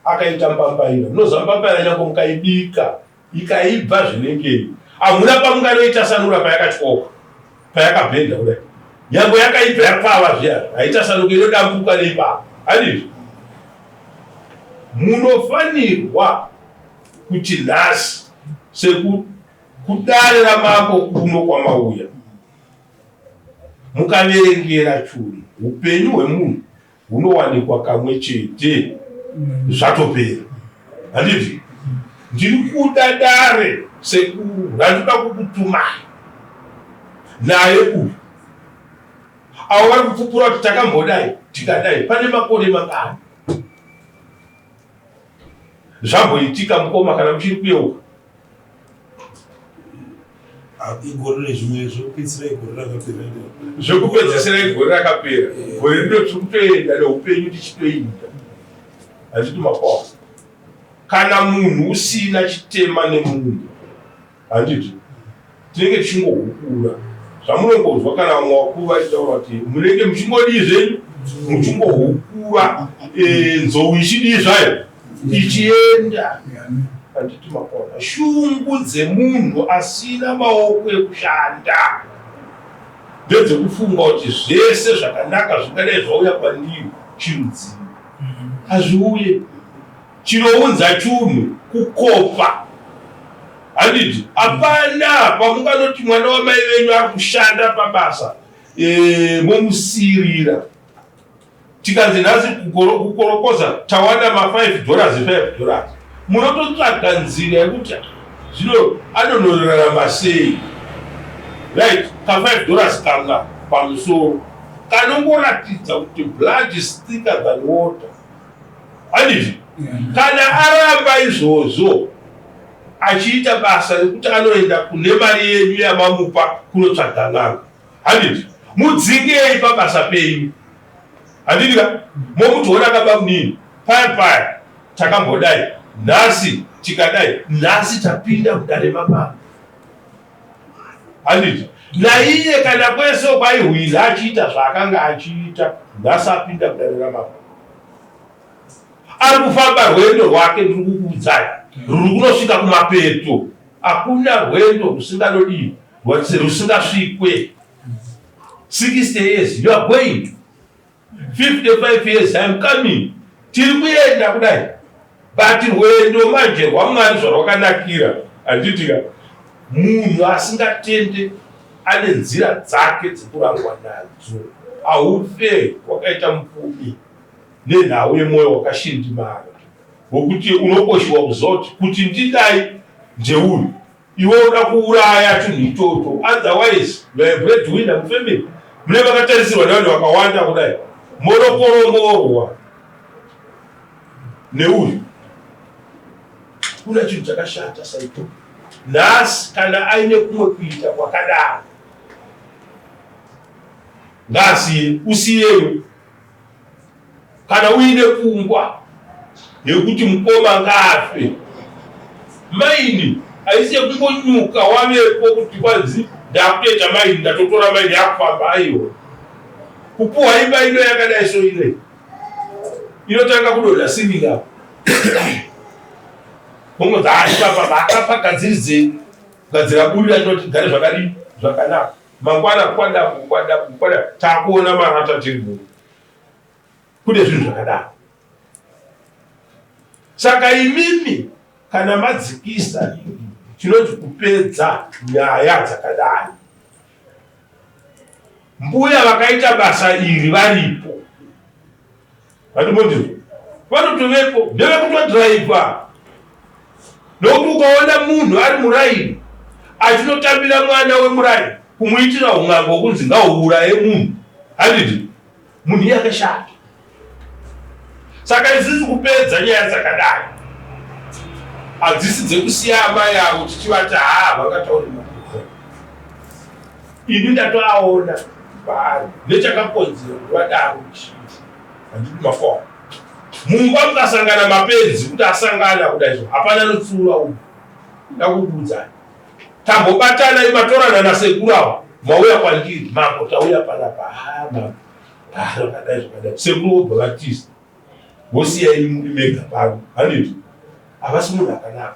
akaita mbambaira munoziva mbambaira nyange mukaibika ikaibva zvinengei hamuna pamunganoitasanura payakatyoka payakabhenda kudai nyange yakaibva yapfava zviya haitasanuka inodambuka neipapo handizvo munofanirwa kuti nhasi sekudare ramambo kuno kwamauya mukaverengera churu upenyu hwemunhu hunowanikwa kamwe chete zvatopera handiti ndiri kuda dare sekuru randinoda kukutumai naye uyu avo vari kupupura kuti takambodai tikadai pane makore mangani Zvamboitika mukoma kana muchiri kuyeuka. Ah, igore rezvimwe zvekupedzisira igore rakapera. Zvekupedzisira igore rakapera. Eh. Gore rino tiri kutoenda neupenyu tichitoinda. Handiti mapawa. Kana munhu usina chitema nemunhu Handiti tinenge tichingohukura zvamunongonzwa kana vamwe vakuru vachitaura kuti munenge muchingodii zvenyu muchingohukura eh, nzou ichidii zvayo ichienda. Handiti makona shungu dzemunhu asina maoko ekushanda ndedzekufunga kuti zvese zvakanaka zvingadai zvauya kwandiri chirudzii hazviuye. Chinounza chunhu kukopa handiti? Hapana pamunganoti mwana wamai venyu ari kushanda pabasa e, momusirira. Tikanzi nhasi kukorokoza tawana ma 5 dollars 5 dollars, munototsvaga nzira yekuti zvino anonorarama sei, right? Ka 5 dollars kamwa pamusoro kanongoratidza kuti blood is thicker than water. Handiti kana aramba izvozvo achiita basa rekuti anoenda kune mari yenyu yamamupa kunotsvaga n'anga, handiti mudzingei pabasa penyu, handiti ka momuti hona kabamunini paya paya takambodai nhasi tikadai nhasi tapinda mudare mababa handiti naiye kana kwese kwaihwina achiita zvaakanga achiita nhasi apinda mudare ramababa Ari kufamba rwendo rwake, ndiri kukuudzai, ruri kunosvika kumapeto. Hakuna rwendo rusinganodii, rusingasvikwe. 60 years you are going, 55 years I am coming. Tiri kuenda kudai, but rwendo manje rwaMwari zvarwakanakira, handiti ka munhu asingatende ane nzira dzake dzekurangwa nadzo. Haufe wakaita mupfumi nenhau yemwoyo wakashindimara wekuti unokoshiwa kuziva kuti kuti ndidai ndeuyu iwe unoda kuuraya chinhu ichocho otherwise you are a bread winner mufamily mune vakatarisirwa nevanhu vakawanda kudai monokoromorwa neuyu kuna chinhu chakashata saito nhasi kana aine kumwe kuita kwakadaro ngaasiye usiyewe Kana uine pfungwa yekuti mukoma ngaafe, maini haisi yekungonyuka wavepo kuti kwanzi ndakutoita maini, ndatotora maini yakufamba. Aiwa, kupuhwa imba ino yakadai so inoi inotanga kudonha siringi apo mongonzi haa ipapa vakapagadziridze kugadzira buri racho kuti gare zvakadii zvakanaka. Mangwana kwadabu kwadabu kwada takuona marata tiri muno. Kune zvinhu zvakadaro. Saka imimi kana madzikisa chinonzi kupedza nyaya dzakadai. Mbuya vakaita basa iri varipo. Vandibondizo vanotovepo ndevekutodhiraivha nokuti ukaona munhu ari muraini achinotambira mwana wemuraini kumuitira un'anga wokunzi ngauuraye munhu handiti munhu iye akashata saka isusu kupedza nyaya dzakadai hadzisi dzekusiya amai avo tichivati haa vangatauri makuhwa ini ndatoaona paari nechakakonzera kuti vadaro chii handiti mafawa mumba mukasangana mapenzi kuti asangana kudai so hapana anotsiura uyu ndakukuudzai. Tambobatana imatorana nasekuru ava mauya kwandiri mambo tauya panapa ah, mambo ah, zvakadai zvakadai sekuru vobva vatiza vosiya imi muri mega pano handiti havasi munhu akanaka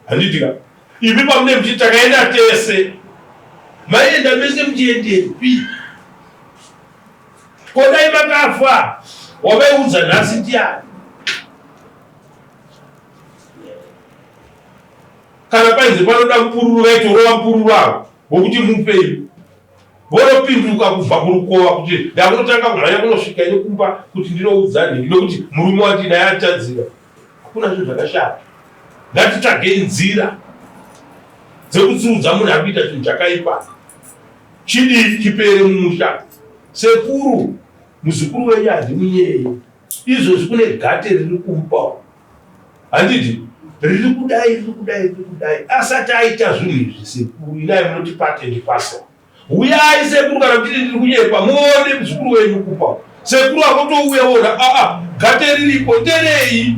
handiti ka imi pamune muchiti takaenda tese maienda mese muchiendepi ko dai makafa wavaiudza nhasi ndiani Kana painzi panoda mupururu vaitorova mupururu avo wokuti mupe imi. Vonopinduka kubva kurukova kuti ndakunotanga kumhanya kunosvika ini kumba kuti ndinoudza nhingi nokuti murume wandinaye atadzira. Hakuna zvinhu zvakashata. Ngatitsvagei nzira dzekutsiudza munhu ari kuita chinhu chakaipa. Chidii chipere mumusha. Sekuru, muzukuru wenyu handimunyeye. Izvozvi kune gate riri kumba uko. Handiti riri kudai riri kudai riri kudai asati aita zvinhu izvi sekuru inai munoti patendi paso huyai sekuru kana muchiti ndiri kunyepa muone muzukuru wenyu kupa sekuru akotouya wona aa gate riripo nderei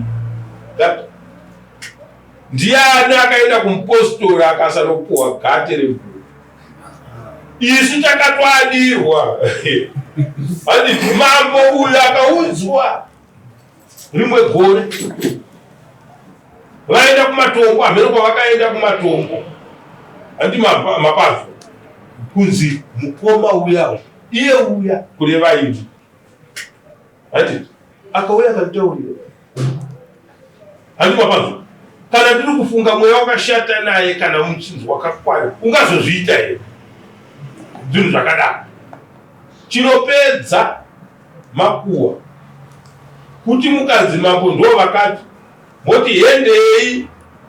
gate ndiani akaenda kumupostori akasanopuwa gate remvura isu takatwadirwa handiti mambo uyu akaudzwa Rimwe gore vaenda kumatongo, hameno kwavakaenda kumatongo, handi mapazo kunzi mukoma uya iye uya kureva ini, handi akauya akanditaurira, handi mapazo. Kana ndiri kufunga mweya wakashata naye, kana muchinzi wakakwana, ungazozviita here zvinhu zvakadaro? Chinopedza makuwa kuti mukanzi mambo ndo vakati moti hendei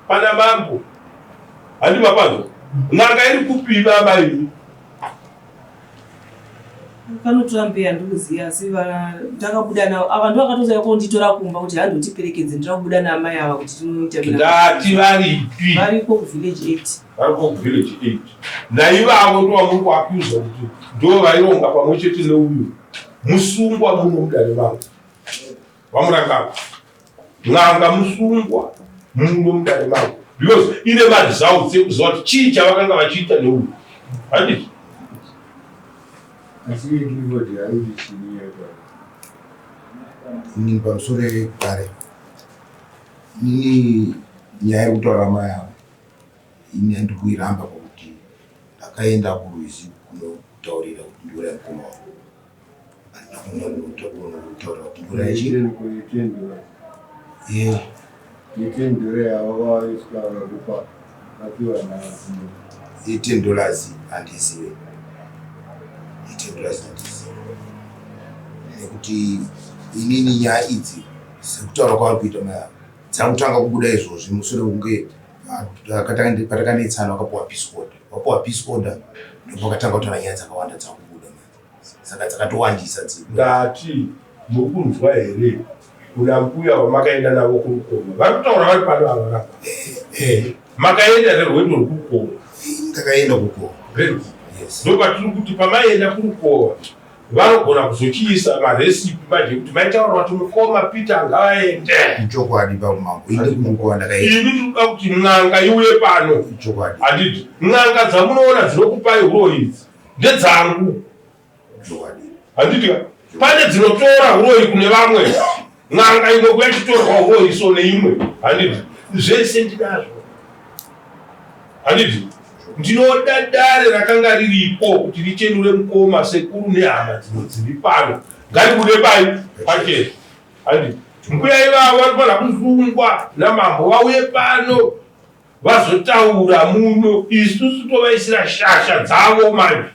pana mambo handi mapanzwa n'anga iri kupi baba imi Panotora mbuya ndikuziva asi takabuda navo ava ndo vakatozouya konditora kumba kuti handotiperekedze ndira kubuda naamai ava kuti tinoita ndati varipi variko kuvillage 8 variko kuvillage 8 naivavo ndovamuri kuakuza kuti ndo vaironga pamwe chete neuyu musungwa muno mudare vangu vamurangagwa n'anga musungwa muno mudare vangu because ine maresults ekuziva kuti chii chavakanga vachiita neuyu handiti Ini pamusoro yekare ini nyaya yekutaura mai avo ini handikuiramba pakuti ndakaenda kurwizi kunotaurira kuti ndiuraya mukoma wangu handina kunotaurira kuti ndiuraya chii ye ye $10 handizive $10 handizive nekuti inini nyaya idzi sekutaura kwavari kuita mai ava dzakutanga kubuda izvozvi mushure mekunge patakanetsana wakapuwa peace order wapuwa peace order ndopakatanga kutaura nyaya dzakawanda dzakubuda saka dzakatowandisa ndati muri kunzwa here kuna mbuya vamakaenda navo kurukoma vari kutaura vari pano ava rapa eh, eh. makaenda here rwendo rwekukoma ndakaenda kukoma ndopatiri kuti pamaienda kurukova Vanogona kuzochiisa marecipe manje kuti maitaura kuti mukoma Peter ngavaende. Ichokwadi baba mambo. Ini kumukova ndakaenda. Ini ndinoda kuti n'anga iuye pano. Ichokwadi. Handiti n'anga dzamunoona dzinokupai huroyi idzi ndedzangu. Chokwadi. Handiti ka? Pane dzinotora huroyi kune vamwe. N'anga imwe kuya ichitorwa huroyi so neimwe. Handiti zvese ndinazvo. Handiti Ndinoda dare rakanga riripo kuti richenure mukoma, sekuru nehama dzimwe dziri pano. Ngaribude pai pachena. Handiti mbuya ivavo vanofanira kusungwa namambo vauye pano vazotaura muno, isusu tovaisira shasha dzavo manje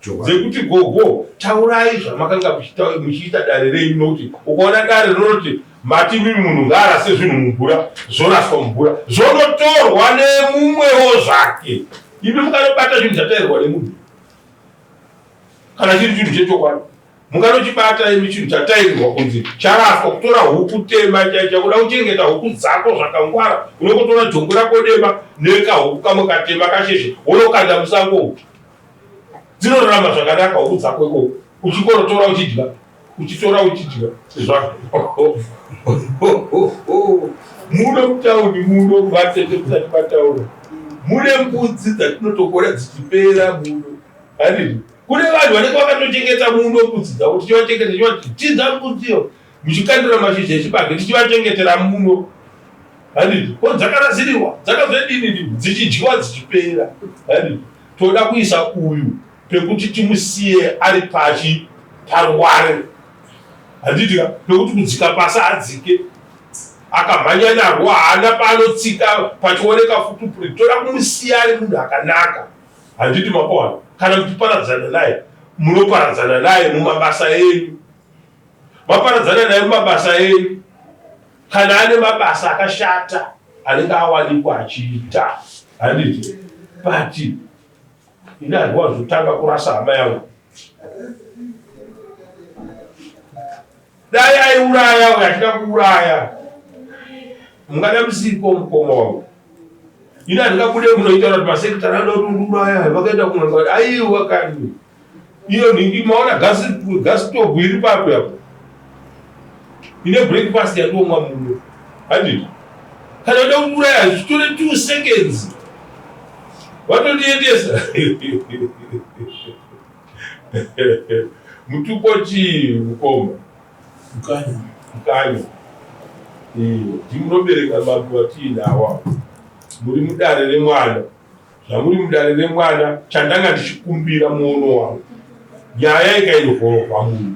dzekuti gogo taurai zvamakanga muchiita dare renyu nokuti ukaona dare rinoti mati mimi munhu ngaarase zvinhu mumvura zvoraswa mumvura zvonotorwa nemumwewo zvake imi mukanobata zvinhu zvatairwa nemunhu kana chiri chinhu chechokwadi mukanochibata imi chinhu chatairwa kunzi charaswa kutora huku tema chaicha kuda kuchengeta huku dzako zvakangwara unokotora jongwe rako dema nekahuku kamwe katema kasheshe wonokanda musango uku dzinorarama zvakanaka huku dzako ikoko uchikorotora uchidya uchitora uchidya zvako muno mutauni muno vatete musati mataura. Mune mbudzi dzatinotokora dzichipera muno. Handiti? Kune vanhu vanenge vakatochengeta muno mbudzi dzavo tichivachengeta tichivatiza mbudziyo muchikandira mashizha echibage tichivachengetera muno. Handiti? Ko dzakarasiriwa dzakazodini dzichidyiwa dzichipera. Handiti? Toda kuisa uyu pekuti timusiye ari pachi paruware. Handiti ka? Pekuti kudzika pasi adzike. Akamhanya narwo haana paanotsika pachioneka footprint. Toda kumusiya ari munhu akanaka. Handiti mapaona? Kana muchiparadzana naye, munoparadzana naye mumabasa enyu. Maparadzana naye mumabasa enyu. Kana ane mabasa akashata anenge awanikwa achiita. Handiti? But ini handiwazotanga kurasa hama yangu. Dai aiuraya uyo achida kuuraya. Mungada musiko mukoma wangu. Ini handingabude kunoita kuti masekitari anoda kuti undiuraya vakaenda kumwe aiwa kani. Iyo nhingi maona gas gas stove iri papo apo. Ine breakfast yandomwa muno. Handiti? Kana uda kuuraya zvitore 2 seconds. Watondiendesa. Mutupo chii mukoma? Mukanya. Mukanya. Eh, ndimunobereka mambo watiinawa. Muri mudare remwana. Zvamuri mudare remwana chandanga ndichikumbira muono wangu. Nyaya ikainvolva munhu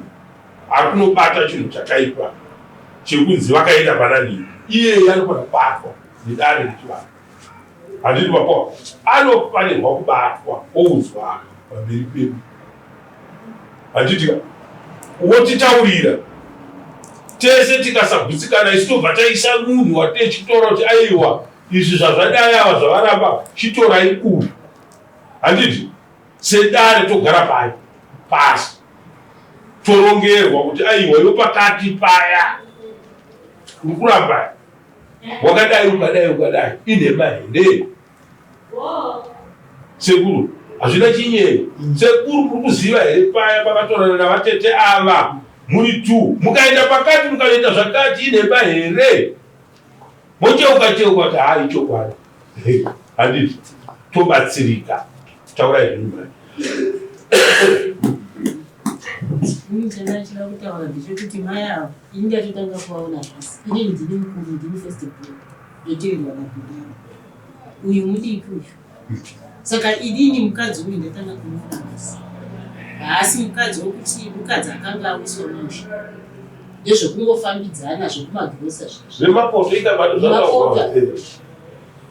ari kunobata chinhu chakaipa chekunzi vakaenda pana nini. Iyeye anofanira kubatwa nedare rechivanhu. Handiti mapoa anofanirwa kubatwa oudzwa pamberi pedu. Handiti ka wotitaurira tese tikasagutsikana isu tobva taisa munhu watechitora kuti aiwa izvi zvazvadai ava zvavaramba chitorai uyu handiti sedare togara pai pasi torongerwa kuti aiwa iwe pakati paya uri kuramba wakadai ukadai ukadai inhema here sekuru hazvina chinyei sekuru muri kuziva here paya pakatorana navatete ava muri two mukaenda pakati mukanoita zvakati inhema here mocheuka cheuka kuti haa ichokwadi handiti tobatsirika taurai zvenyu mhai Ini chandachida kutaura ndechekuti mai ava ini ndatotanga kuvaona nhasi inini ndini mukuru ndini first born ndoteverwa nabhudhi angu uyu mudiki uyu saka inini mukadzi uyu ndatanga kumuona nhasi haasi mukadzi wekuti mukadzi akanga awiswa musha ndezvekungofambidzana zvekumagirosa zvemapoto ikabato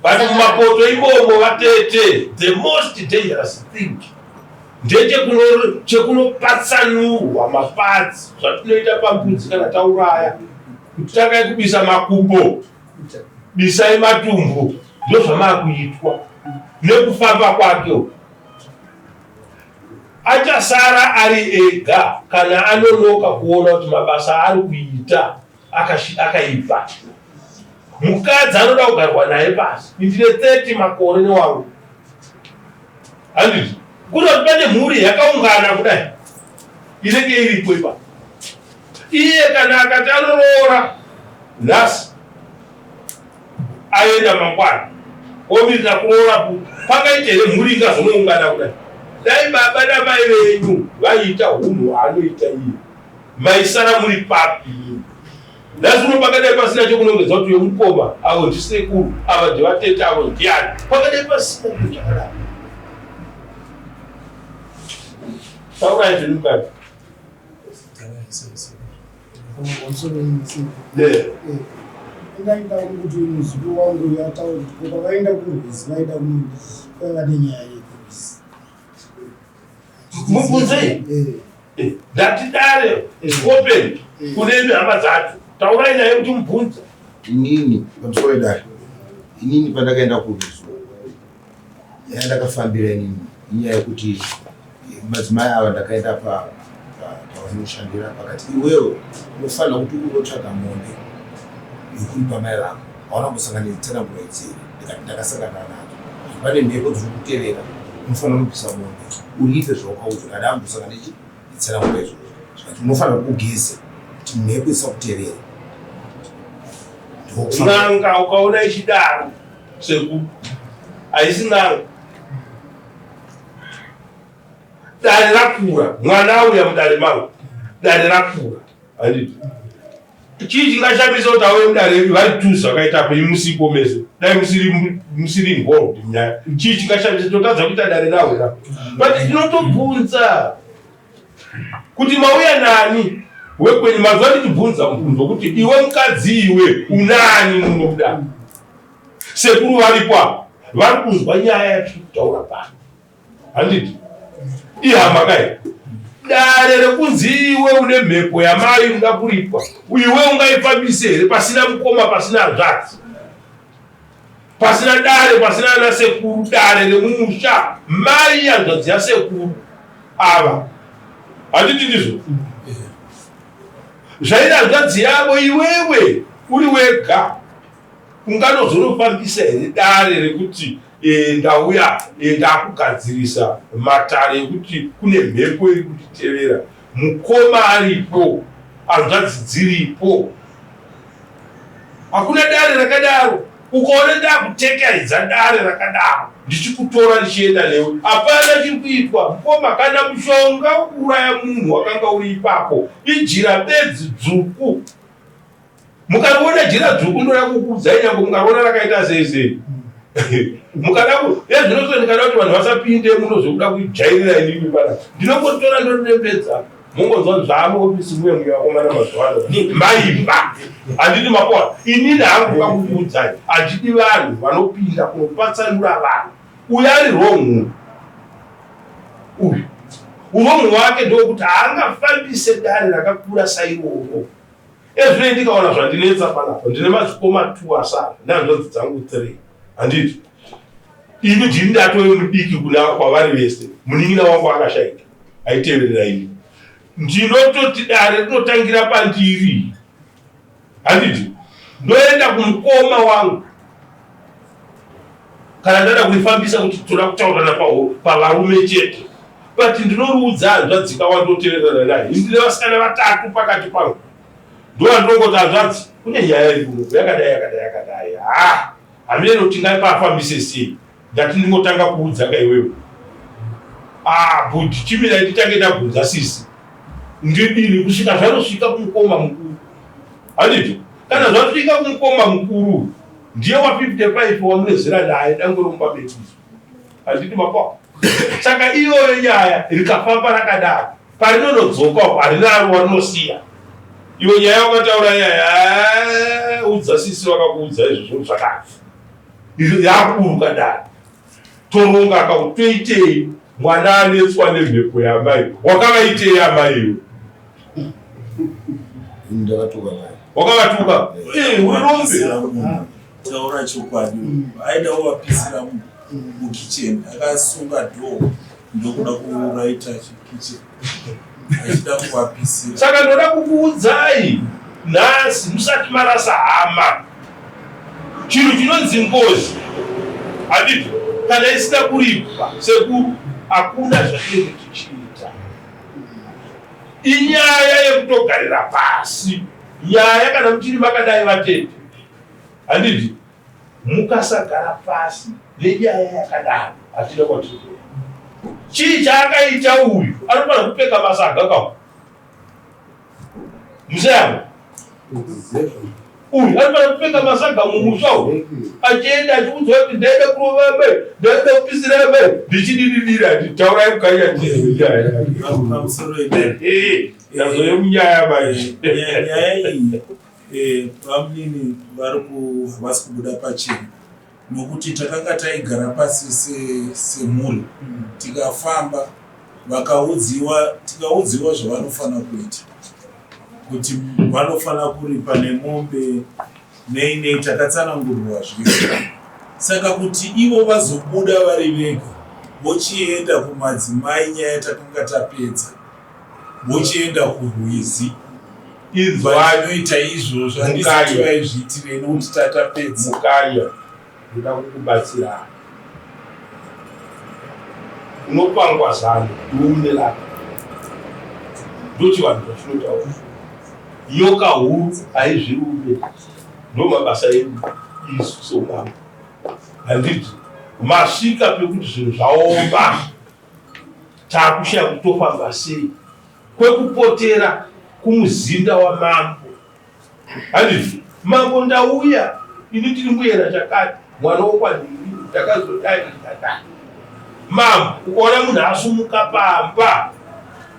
but mumapoto imomo vatete the most dangerous thing ndechekuno-chekunopatsanurwa mapadzi zvatinoita pambudzi kana tauraya kuti tangai kubisa makumbo bisai matumbu ndozvamakuitwa nekufamba kwake uku achasara ari ega kana anonoka kuona kuti mabasa aari kuita akaipa. Mukadzi anoda kugarwa naye pasi. Ndine 30 makore newangu. Handiti? Kuda kuti pane mhuri yakaungana kudai inenge iripo ipapo. Iye kana akati anoroora nhasi aenda mangwana omirira kuroora ku pangaita here mhuri ingazonoungana kudai dai baba namai venyu vaiita hunhu hwaanoita iye maisara muri papi nhasi uno pakadai pasina chokunongedza kuti uyo mukoma avo ndisekuru ava ndivatete avo ndiani pakadai pasina chinhu chakadaro taurai zvenyu mukadzi Ndaida kuti muzukuru wangu uyu ataure kuti ko pavaenda kurwizi vaida kunodii kwaiva nenyaya yekurwizi. Mubvunzei. Eh. Ndati dare is open kune imi hama dzacho. Taurai naye kuti mubvunze. Inini pamusoro wedare inini pandakaenda kurwizi nyaya ndakafambira inini inyaya yekuti madzimai ava ndakaenda pavanoshandira vakati iwewe unofanira kuti unotsvaga mombe yekuripa mai vako hauna kumbosangana netsananguro idzi here ndikati ndakasangana nadzo pane mhepo dziri kutevera unofanira kunobvisa mombe uripe zvawakaudzwa ndati ambosangana netsananguro izvozvo zvikati unofanira kugeze kuti mhepo isakutevere n'anga ukaona ichidaro sekuru. Haisi n'anga. Dare rakura, mwana auya mudare mangu. Dare rakura. Handiti. Chii chingashamisa kuti auye mudare vari tu zvakaita apo imusipo mese. Dai musiri musiri involved munyaya. Chii chingashamisa totadza kuita dare rawo ra. But tinotobvunza kuti mauya nani wekwenyu mazuva ndichibvunza mubvunzo kuti iwe mukadzi iwe unani muno kudaro. Sekuru varipo apa vari kunzwa nyaya yatiri kutaura pano. Handiti ihama kai dare rekunzi iwe une mhepo yamai unoda kuripwa iwe ungaifambise here pasina mukoma pasina hanzvadzi pasina dare pasina ana sekuru dare remumusha mai hanzvadzi yasekuru ava handiti ndizvo zvaida hanzvadzi yavo iwewe uri wega Unganozonofambisa here dare rekuti e, ndauya e, ndakugadzirisa matare ekuti kune mhepo iri kutitevera, mukoma aripo, hanzvadzi dziripo. Hakuna dare rakadaro. Ukaona ndakutekaidza dare rakadaro ndichikutora ndichienda newe, hapana chiri kuitwa mukoma. Kana mushonga wekuuraya munhu wakanga uri ipapo, ijira bedzi dzvuku. Mukariona jira dzvuku ndoda kukuudzai nyange mukariona rakaita sei sei. Mukada ku ezvino so ndikada kuti vanhu vasapinde muno zvekuda kujairira inini pana. Ndinongotora ndorembedza. Mongonzwa zvamo ofisi muye muye vakomana mazuva ano. Maimba. Handiti mapoa. Inini hangu kakukuudzai. Handidi vanhu vanopinda kunopatsanura vanhu. Uyu ari wrong. Uyu. Urong hwake ndokuti haangafambise dare rakakura sairoro. Ezvino ndikaona zvandinetsa panapa ndine madzikoma two asara nehanzvadzi dzangu three handiti ini ndini ndatove mudiki kuna kwavari vese munin'ina wangu akashaika aiteverera ini ndinototi dare rinotangira pandiri handiti ndoenda kumukoma wangu kana ndada kuifambisa kuti toda kutaurirana pavarume chete but ndinoriudza hanzvadzi kawandoteverana naye ini ndine vasikana vatatu pakati pangu ndowandinongoti hanzvadzi kune nyaya iri kuno yakadai yakadai yakadai ha hameno tingapafambise sei ndati ndingotanga kuudza ka iwewe ah but chimirai titange tabvunza sisi ndidini kusvika zvanosvika kumukoma mukuru handiti kana zvasvika kumukoma mukuru ndiye wa 55 wamunezera naye dangwe romba medu handiti makwa saka iyoyo nyaya rikafamba rakadaro parinonodzoka uko harinaro warinosiya iwe nyaya wakataura nyaya udza sisi vakakuudza izvozvo zvakadzi izvo yakuburuka dare toronga kautoitei mwana anetswa nemhepo yamai wakavaitei amai iwe Ndakatuka mai. Wakavatuka? Eh, uri rombe. Taura chokwadi. Aida kuvapisira mu kitchen akasunga door ndokuda kuuraita kitchen. Achida kuvapisira. Saka ndoda kukuudzai nhasi musati marasa hama. Chinhu chinonzi ngozi handiti kana isina kuripwa sekuru hakuna zvatinenge tichiita. Inyaya yekutogarira pasi nyaya kana muchiri makadai vatete handiti mukasagara pasi nenyaya yakadaro hatina kwatiri kuenda. Chii chaakaita uyu anofanira kupfeka masaga kawo museyamwa uyu anofanira kupfeka masaga mumusha uyu achienda achiudzwa kuti ndaida kurova amai ndaida kupisira amai ndichidididira taurai mukanya ndazouye munyaya manje nyaya iyi eh, vamnini vari havasi kubuda pachena nokuti takanga taigara pasi semhuri tikafamba vakaudziwa tikaudziwa zvavanofanira kuita kuti vanofanira kuripa nemombe nei nei takatsanangurirwa zvese saka kuti ivo vazobuda vari vega vochienda kumadzimai nyaya takanga tapedza vochienda kurwizi vanoita izvozvo handisati vaizviitirei nokuti tatapedza mukanya ndoda kukubatsira unopangwa zano iwe une rako ndochivanhu zvachinotaura nyoka huru haizvirume ndo mabasa edu isu somambo handiti. Masvika pekuti zvinhu zvaoma, takushaya kuti tofamba sei kwekupotera kumuzinda wamambo. Handiti mambo, ndauya ini tiri muyera chakati, mwana wokwanhingi, ndakazodai ndakadai. Mambo, ukaona munhu asumuka pamba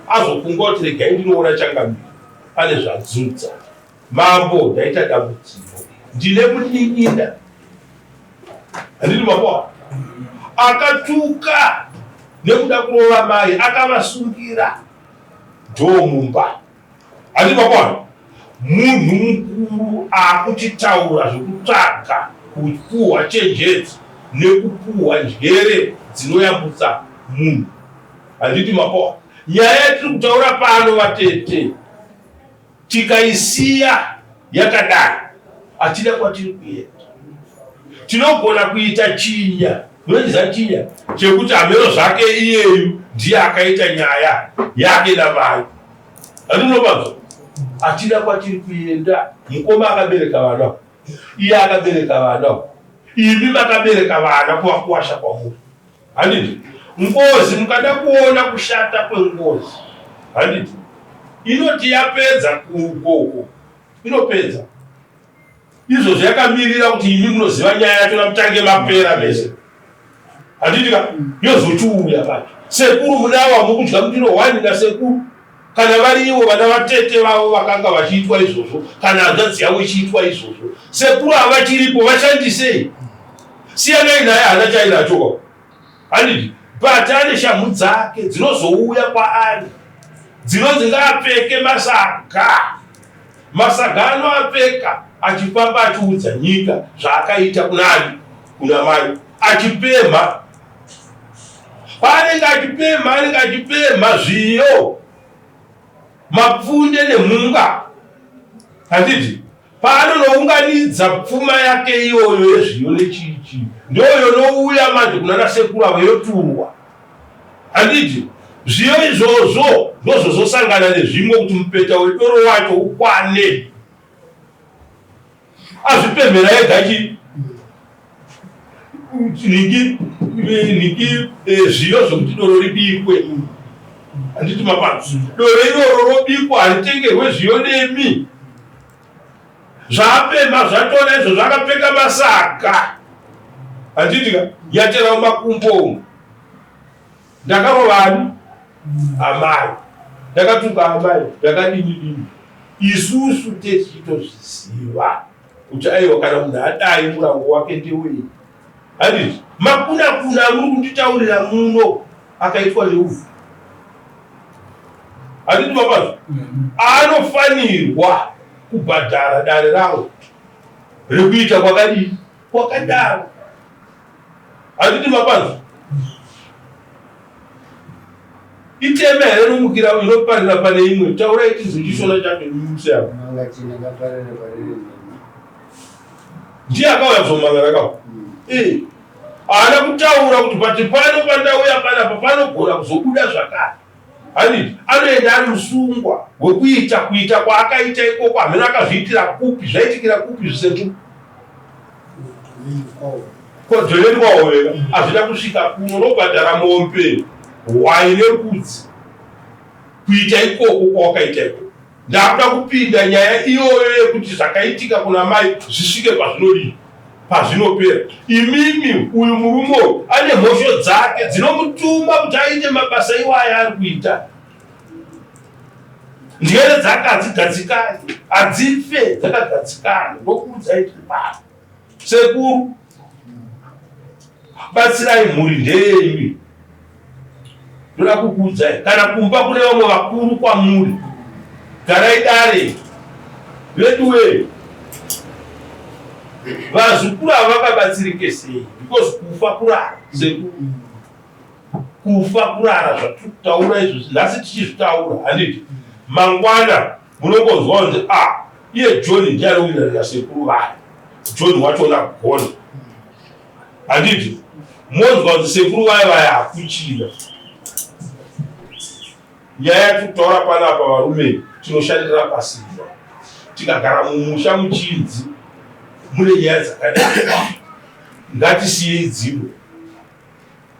azofunga kuti regai ndinoona changamire, pane zvadzudza. Mambo, ndaita dambudziko, ndine munin'ina, handiti mambo, akatuka nekuda kurova mai, akavasungira dhoo mumba. Handiti mapona munhu mukuru akuchitaura zvekutsvaga kupuhwa chenjedzo nekupuhwa njere dzinoyambutsa munhu. Handiti mapona nyaya yatiri kutaura pano vatete, tikaisiya yakadai hatina kwatiri kuenda. Tinogona kuita chinya, munochiziva chinya chekuti hameno zvake iyeyu ndiye akaita nyaya yake namai. Handinopanzwa hatina kwatiri kuenda. Mukoma akabereka vana, iye akabereka vana, imi makabereka vana kuvakuwasha kwamuri. Handiti ngozi, mukada kuona kushata kwengozi, handiti inoti yapedza kukoko inopedza izvozvo yakamirira kuti imi munoziva nyaya yacho namutange mapera mese, handiti ka? Yozochiuya pacho sekuru munawa mukudya mundiro hwani nasekuru, kana vari ivo vana vatete vavo vakanga vachiitwa izvozvo, kana hanzvadzi yavo ichiitwa izvozvo, sekuru havachiripo, vashandisei, siyanai naye, hana chainacho kwa, handiti? But ane shamhu dzake dzinozouya kwaari dzinonzi ngaapfeke masaga. Masaga anoapfeka achifamba achiudza nyika zvaakaita kunani? Kuna mai, achipemha. Paanenge achipemha, anenge achipemha zviyo, mapfunde nemhunga, handiti? Paanonounganidza pfuma yake iyoyo yezviyo nechichi, ndoyonouya manje kuna nasekuru avo yoturwa, handiti? Zviyo izvozvo ndozvozosangana nezvimwe kuti mupeta wedoro wacho ukwane. Azvipemhera ega chi nhingi nhingi zviyo zvokuti doro ribikwe, handiti? Mapano doro iroro robikwa, haritengerwe zviyo nemi. Zvaapemha zvatona izvo, zvakapfeka masaga, handiti ka? Yatera mumakumbo umu, ndakarovani amai, ndakatuka amai, ndakadini dini. Isusu techitozviziva kuti aiwa, kana munhu adai murango wake ndewei, handiti? Makuna kuna amuri kunditaurira muno akaitwa neuvhu, handiti mapazvo? Anofanirwa kubhadhara dare rawo rekuita kwakadii kwakadaro, handiti mapazvo? Iteme here inomukira inoparira pane imwe? Taurai tizi chishona chacho museyako. Ndiye akauya kuzomangara kawo. Eh, haana kutaura kuti pati pano pandauya panapa panogona kuzobuda zvakare, handiti? Anoenda ari musungwa wekuita kuita kwaakaita ikoko. Hameno akazviitira kupi, zvaitikira kupi zviseku kodzoreni kwaoveka, hazvina kusvika kuno. Unobhadhara mombe, hwai nembudzi kuita ikoko kwawakaita ikoko. Ndakuda kupinda nyaya iyoyo yekuti zvakaitika kuna mai zvisvike pazvinodii, pazvinopera. Imimi, uyu murume uyu ane mhosho dzake dzinomutuma kuti aite mabasa iwaya ari kuita. Njere dzake hadzigadzikani, hadzife dzakagadzikana. Ndokuudzai tiri pano, sekuru, batsirai mhuri ndeyenyu. Ndoda kukuudzai, kana kumba kune vamwe vakuru kwamuri, garai dare veduwe. Vazukuru ava vakabatsirike sei? Because kufa kurara, sekuru, kufa kurara. Zvatiri kutaura izvozvi nhasi tichizvitaura, handiti? Mangwana munongonzwa kunzi a ah, iye John ndiye ari kuwirirana nasekuru vayo. John wachona gona, handiti? Monzwa kuti sekuru vaya vaya hakuchina. Nyaya yatiri kutaura panapa, varume, tinoshandira pasina. Tikagara mumusha muchinzi mune nyaya dzakadai, ngatisiyei dzimwe.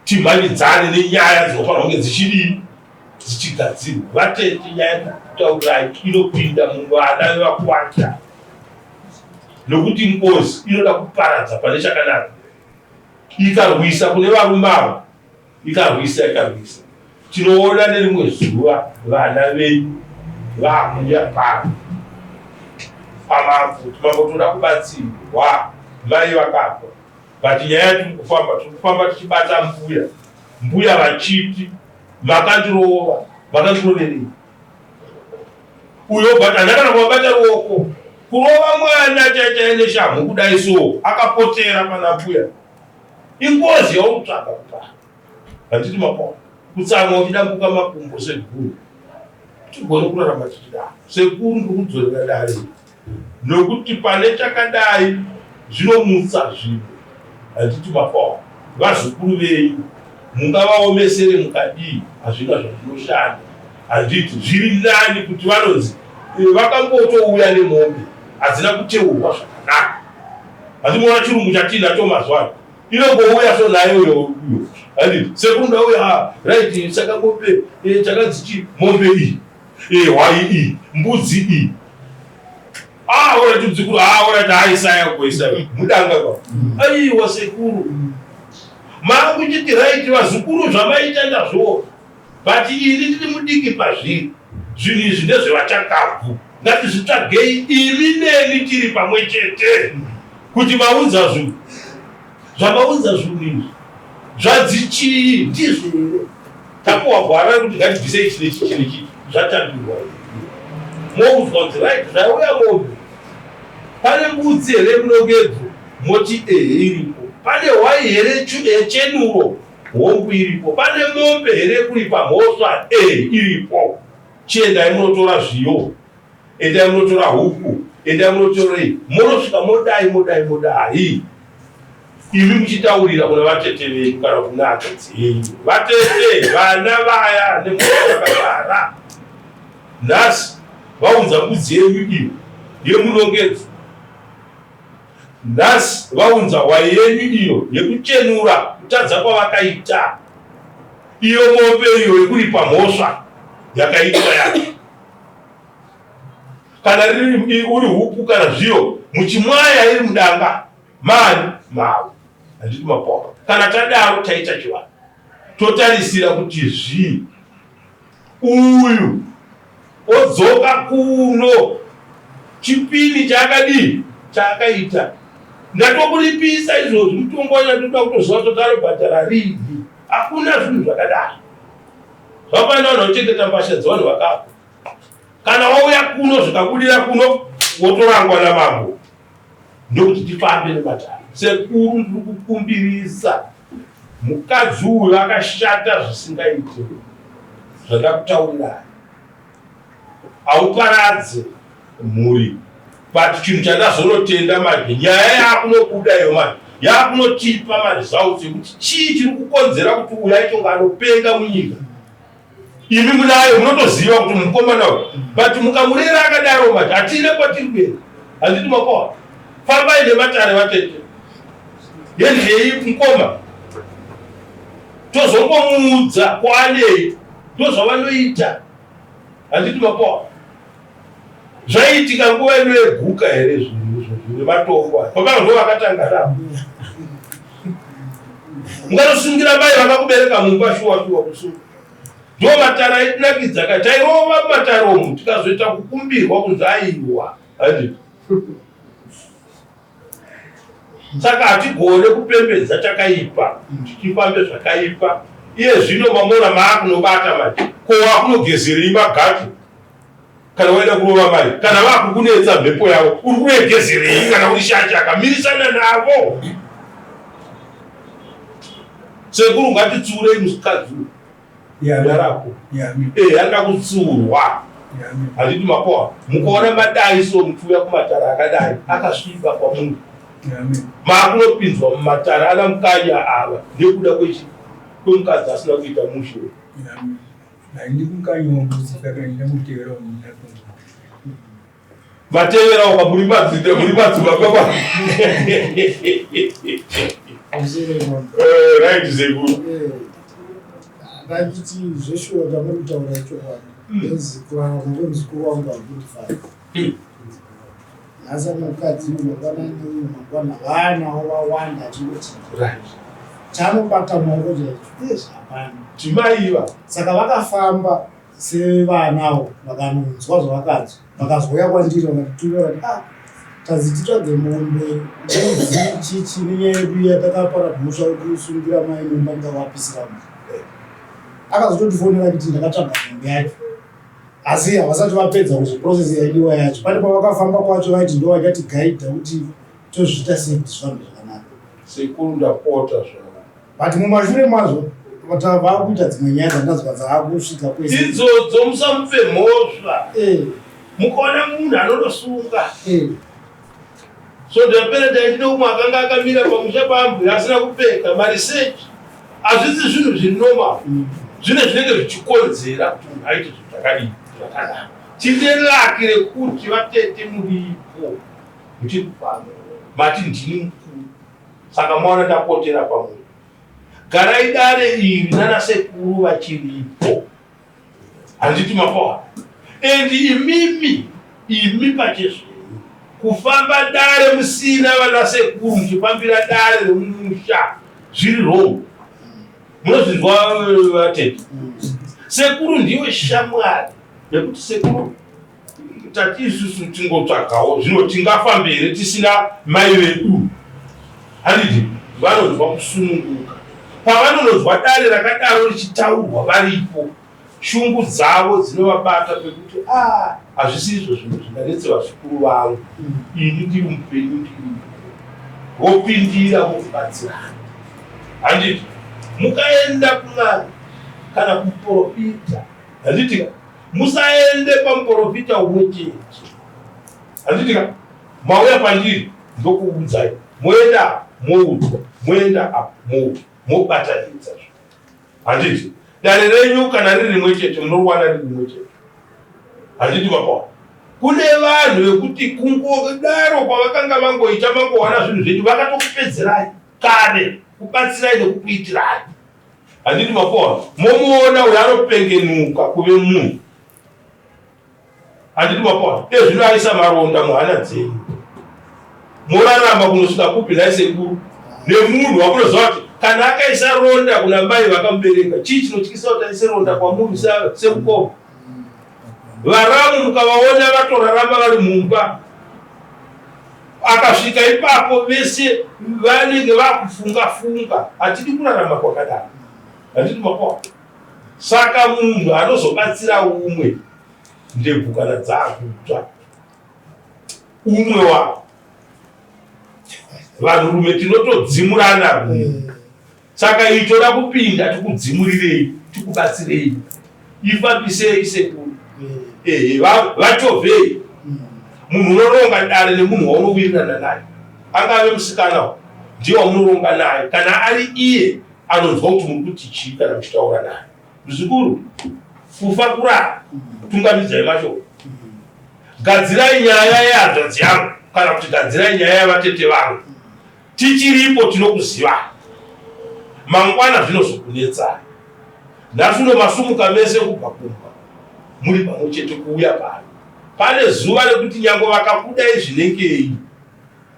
Timhanyidzane nenyaya dzinofanira kunge dzichidii dzichigadzirwa. Vatete nyaya kutaurirai inopinda muvana vevakwasha nokuti ngozi inoda kuparadza pane chakanaka ikarwisa kune varume ava ikarwisa ikarwisa tinoona nerimwe zuva vana venyu vakuya pano pamambo kuti mambo toda kubatsirwa mai vakafa but nyaya yatiri kufamba tiri kufamba tichibata mbuya mbuya vachiti makandirova makandiroverei uyo but handina kana kuvabata ruoko kurova mwana chaichai neshamhu kudai so akapotera pana mbuya ingozi yauri kutsvaga kupara handiti makona kutsamwa uchidambuka makumbo seguru tigone kurarama tichidaro sekuru ndiri kudzorera dare Nokuti pane chakadai zvinomutsa zvinhu handiti mapawa vazukuru venyu mungavaomesere mukadii hazvina zvazvinoshanda handiti zviri nani kuti vanonzi eh, vakambotouya nemombe hadzina kuteurwa zvakanaka handimoona chirungu chatiinacho mazuva ano inongouya so nayo yo handiti sekuru ndauya ah, right saka mombe eh, chakanzi chii mombe iyi Eh, hwai iyi, mbudzi iyi. Ah, ora tudzikuru, ah, ora taisaya kuisa. Mudanga kwa. Aiwa sekuru. Makuchiti right vazukuru zvamaita ndazvo. But ini ndiri mudiki pazviri. Zvinhu izvi ndezvevachakabvu. Ngatizvitsvagei imi neni tiri pamwe chete. Kuti maunza zvinhu. Zvamaunza zvinhu izvi. Zvanzi chii ndizvo here? Tapuwa gwara rekuti ngatibvise ichi nechi ichi nechi zvatambirwa. Moudzwa kunzi right zvauya mombe. Pane mbudzi here munongedzo moti ehe iripo. Pane hwai here chenuro hongu iripo. Pane mombe here kuripa mhosva ehe iripo. Chiendai munotora zviyo. Endai munotora huku, endai munotorei, monosvika modai modai modai, imi muchitaurira kuna vatete venyu kana kuna hanzvadzi yenyu. Vatete vana vaya nemuvakagara nhasi vaunza mbudzi yenyu iyo yemunongedzo, nhasi vaunza hwai yenyu iyo yekuchenura kutadza kwavakaita, iyo mombe iyo yekuripa mhosva yakaitwa yacho. kana riri uri huku kana zviyo muchimwaya iri mudanga mani mavo handiti mapoka kana tadaro taita chivanhu totarisira kuti zvii uyu odzoka kuno chipini chaakadii chaakaita ndatokuripisa izvozvi mutongo wacho ndinoda kutoziva kuti arobhadhara riini hakuna zvinhu zvakadaro Zvakafanana vanhu vanochengeta mbatya dzevanhu vakafa. Kana wauya kuno zvikabudira kuno wotorangwa namambo. Ndokuti tifambe nematare. Sekuru ndiri kukumbirisa mukadzi uyu akashata zvisingaite zvandakutaurirai. Hauparadze mhuri but chinhu chandazonotenda manje nyaya yakunobuda iyo manje yakunotipa maresults ekuti chii chiri kukonzera kuti uyu aite kunge anopenga munyika imi munayo munotoziva kuti mukomana uyu but mukamurera akadaro manje hatina kwatiri kuenda handiti makoa fambai nematare vatete yendei mukoma tozongomuudza kwaanei ndozvavanoita handiti makoa Zvaiitika nguva ino yeguka here zvinhu izvozvo nematombo aya? Baba ndo vakatanga navo. Mukatosungira mai vakakubereka mumba shuwa shuwa kusunga. Ndo matara aitinakidza ka tairova mumatare umu tikazoita kukumbirwa kunzi aiwa. Handiti? Saka hatigone kupembedza chakaipa tichifambe zvakaipa. Iye zvino mamona maakunobata manje. Ko wakunogezerei magate? Kana waida kurova mai, kana vakukunetsa mhepo yavo, uri kuregezerei kana uri shashaka? Mirisana navo. Sekuru ngatitsiurei mukadzi uyu. Yarako. Eh, anoda kutsiurwa. Handiti makoa. Mukaona madai so muchiuya kumatare akadai akasviba kwamuri. Maakunopinzwa mumatare ana mukanya ava nekuda kwechi kwemukadzi asina kuita mushe. Matevera uka muri madzibaba. Eh, right sekuru. Eh, ndachiti zveshuwa chamuri kutaura ichokwadi benzi kurarama kwemuzukuru wangu hakundifari. Nhasi ane mukadzi uyu, mangwana ane uyu, mangwana vanawo vawanda achingochinja. Chaanobata maoko chaicho hapana. Timaiva. Saka vakafamba sevanawo vakanonzwa zvavakanzwa, vakazouya kwandiri vakatituma vakati ah, tanzi titsvage mombe, mbudzi, chichi nenyaya yedu iya takapara mhosva yekusungira mai mumba ndikavapisira mumba. Akazotondifonera kuti ndakatsvaga mombe yacho asi havasati vapedza kuzoprocess yaidiwa yacho. Pane pavakafamba kwacho vaiti ndo vachatigaidha kuti tozviita sei kuti zvifambe zvakanaka. Sekuru ndapota zvavo. But mumashure mazvo vakuita dzimwe nyaya dzandanzwa dzaakusvika kwese. Idzodzo musamupe mhosva. Eh. Mukaona munhu anotosunga. Eh. Svondo yapera ndaindine umwe akanga akamira pamusha paambhuya asina kupfeka maresearch. Hazvisi zvinhu zviri normal. Zvine zvinenge zvichikonzera kuti munhu aite zvinhu zvakadii zvakadaro. Tine laki rekuti vatete muripo muchiri kufamba. Mati ndini mukuru. Saka maona ndapotera pamuri. Garai dare iri nana sekuru vachiripo. Handiti mapoha. And imimi, imi pachezvenyu, kufamba dare musina vana sekuru muchifambira dare remumusha zviri wrong. Munozvinzwa vatete. Sekuru ndiwe shamwari nekuti sekuru tati isusu tingotsvagawo zvino tingafambe here tisina mai vedu handiti vanonzwa kusununguka pavanononzwa dare rakadaro richitaurwa varipo shungu dzavo dzinovabata pekuti a ah, hazvisi izvo zvinhu zvinganetse vazukuru vangu ini ndiri mupenyu ndiripo vopindira vokubatsirana handiti mukaenda kun'anga kana kuprofita handiti Musaende pamuporofita umwe chete. Handiti ka? Mauya pandiri ndokuudzai. Moenda apa moudzwa, moenda apa moudzwa, mobatanidza zve. Handiti? Dare renyu kana riri rimwe chete munoriwana riri rimwe chete. Handiti mapawa? Kune vanhu vekuti kungodaro kwavakanga vangoita mangowana zvinhu zvenyu vakatokupedzerai kare kubatsirai nekukuitirai. Handiti mapoa momuona uyo anopengenuka kuve munhu. Handiti mapoa ezvino aisa maronda muhana dzenyu. Morarama kunosvika kupi nhai sekuru nemunhu wamunoziva kuti kana akaisa ronda kuna mai vakamubereka chii chinotyisa kuti aise ronda kwamuri semukoma. Varamu mukavaona vatorarama vari mumba akasvika ipapo vese vanenge vakufunga funga hatidi kurarama kwakadaro handiti makoa saka munhu anozobatsira umwe ndebvu kana dzakutsva umwe wavo vanhurume tinotodzimurana mm. Saka iyi toda kupinda tikudzimurirei tikubatsirei ifambisei sekuru ehe vachovhei munhu unoronga dare nemunhu waunowirirana naye angave musikana ndiye wamunoronga naye kana ari iye anonzwa kuti muri kuti chii kana muchitaura naye muzukuru kufa kurara tungamidzai mashoko gadzirai nyaya yehanzvadzi yangu kana kuti gadzirai nyaya yavatete vangu Tichiripo tinokuzivai. Mangwana zvinozokunetsai. Nhasi uno masumuka mese kubva kumba muri pamwe chete kuuya pano. Pane zuva rekuti nyange vakakudai zvinengei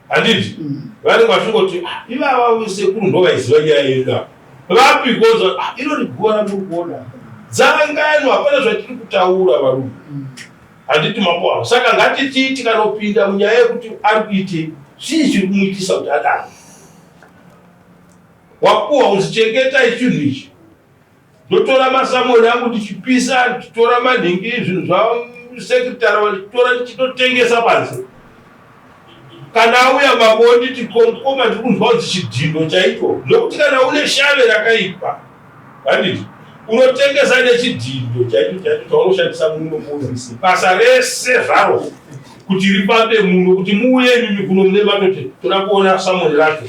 handiti vanenge vachingoti ah, ivava sekuru ndovaiziva nyaya yedu apa vapi konzwa ah, iro riguva ramuri kuona dzangano hapana zvatiri kutaura varume Handiti mapoa. Saka ngatitii tikanopinda munyaya yekuti ari kuitei, chii chiri kumuitisa kuti adaro. Wapuwa kunzi chengetai chinhu ichi. Ndotora masamoni angu ndichipisa, ndichitora manhingi, zvinhu zvasekretary vandichitora ndichitotengesa panze. Kana auya mambo onditi mukoma ndiri kunzwa kunzi chidhindo chaicho. Nokuti kana une shave rakaipa, handiti unotengesa nechidhindo chaicho chaicho chaunoshandisa muno muofisi basa rese zvaro kuti rifambe muno kuti muuye imimi kuno mune matoti toda kuona samoni racho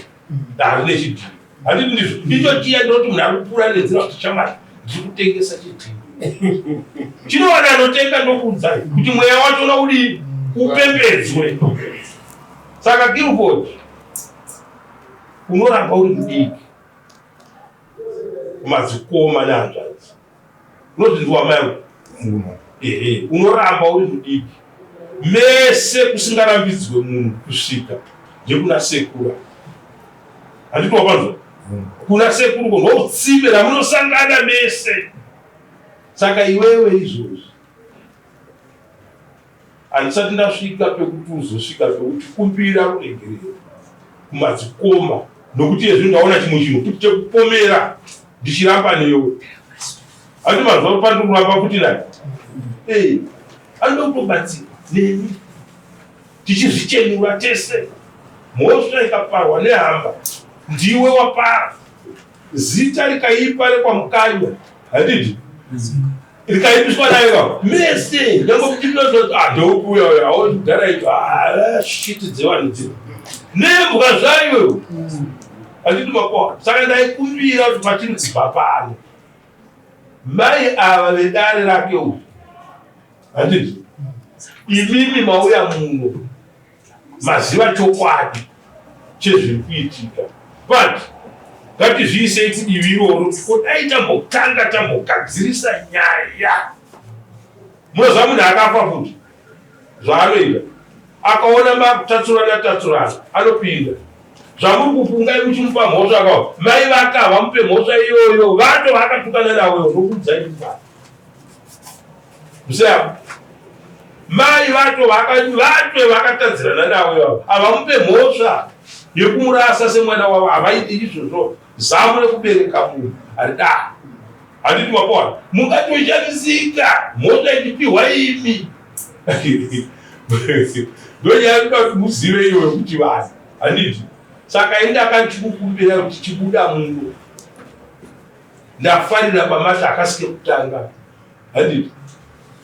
harine chidhindo handiti ndizvo icho chiya ndinoti munhu ari kupfuura nenzira kuti shamwari ndiri kutengesa chidhindo chinowana anotenga ndokuudzai kuti mweya wacho una udii upembedzwe saka Guildford. Unoramba uri mudiki kumadzikoma nehanzvadzi. Unozvinzwa amai angu? Ehe, unoramba uri mudiki mese kusingarambidzwe munhu kusvika ndekuna sekuru. Handiti wapanzwa? Kuna sekuru ko ndotsime ramunosangana mese. Saka iwewe izvozvi handisati ndasvika pekuti uzosvika pekuti kumbira ruregerero kumadzikoma nokuti ezvi ndaona chimwe chinhu kuti chekupomera ndichiramba newe handi mazuva pandiri kuramba futi naye ee anoda kutobatsira neni tichizvichenura tese mhosva ikaparwa nehamba ndiwe wapara zita rikaipa rekwamukanya handidi rikaipiswa nayo ka mese nyange kuti ndinozoti ah ndeupi uya uya aondidhara icho ah shiti dzevanhu dzino nembwa zvayo handiti makoa saka ndaikumbira kuti patiri kubva pano mai ava vedare rake uyu handiti imimi mauya muno maziva chokwadi chezviri kuitika but ngatizviisei kudivi iroro ko dai tambotanga tambogadzirisa nyaya munoziva munhu akafa futi zvaanoita akaona makutatsurana tatsurana anopinda zvamuri kufungai muchimupa mhosva akawa mai vaka vamupe mhosva iyoyo vato vakatukana navo ndokuudzai mupaa Mseya mai vacho vatwe vakatadzirana navo ivavo havamupe mhosva yekumurasa semwana wavo havaiti izvozvo zamu rekubereka munhu haridaro handiti mapoa mungatoshamisika mhosva ichipiwa imi ndonyaya yekuda kuti muzive iyo yekuti vanhu handiti saka ini ndakachikukumbira kuti chibuda muno Ndafarira pamati akasike kutanga handiti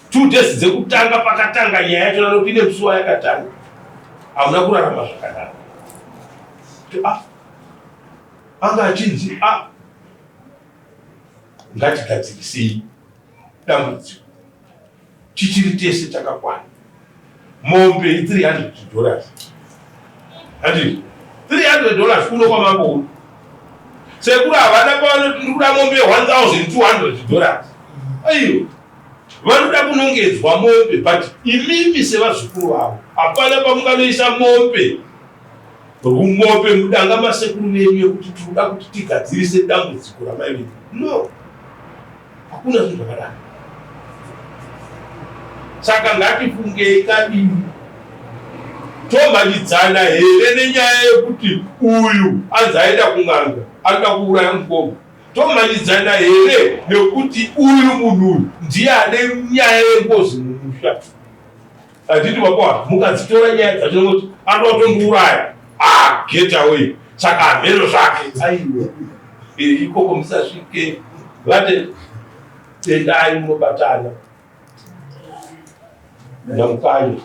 two days dzekutanga pakatanga nyaya yacho nanokuti ine musi wayakatanga hamuna kurarama zvakanaka ah, anga achinzi a ah, ngatigadzirisei dambudziko tichiri tese takakwana mombe i 300 dollars handizvo 300 dollars kuno kwamambo uno sekuru havana pavanoti ndikuda mombe 1200 dollars aiyo vanoda kunongedzwa mombe but imimi sevazukuru vavo hapana pamunganoisa mombe rumombe mudanga masekuru venyu yekuti tinoda kuti tigadzirise dambudziko ramai venyu no Hakuna zvinhu zvakadaro. Saka ngatifungei kadini, tomhanyidzana here nenyaya yekuti uyu anzi aenda kun'anga anoda kuuraya mukoma? Tomhanyidzana here nekuti uyu munhu uyu ndiye ane nyaya yengozi mumusha? Handiti baba mukadzitora nyaya dzacho nokuti anoda kutondiuraya ah get away saka hameno zvake aiwa eh, ikoko musasvike vate tendai munobatana namukanyi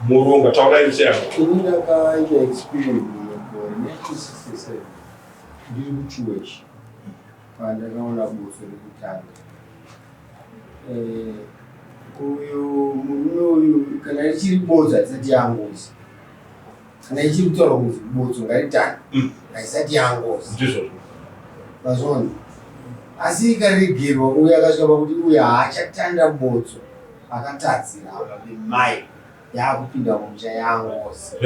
muronga taurai museyako ini ndakaita experience mugore 1967 ndiri kuchiweshi pandakaona botso rekutanga Eh, uyu murume uyu kana ichiri botso haisati yangozi kana ichiri kutaura kunzi botso ngaritani mm. haisati yangozi ndizvozvo mazvona asi ikaregerwa uyu akasvika pakuti uyu haachatanda botso akatadzira apa vemai yaakupinda mumusha yangozi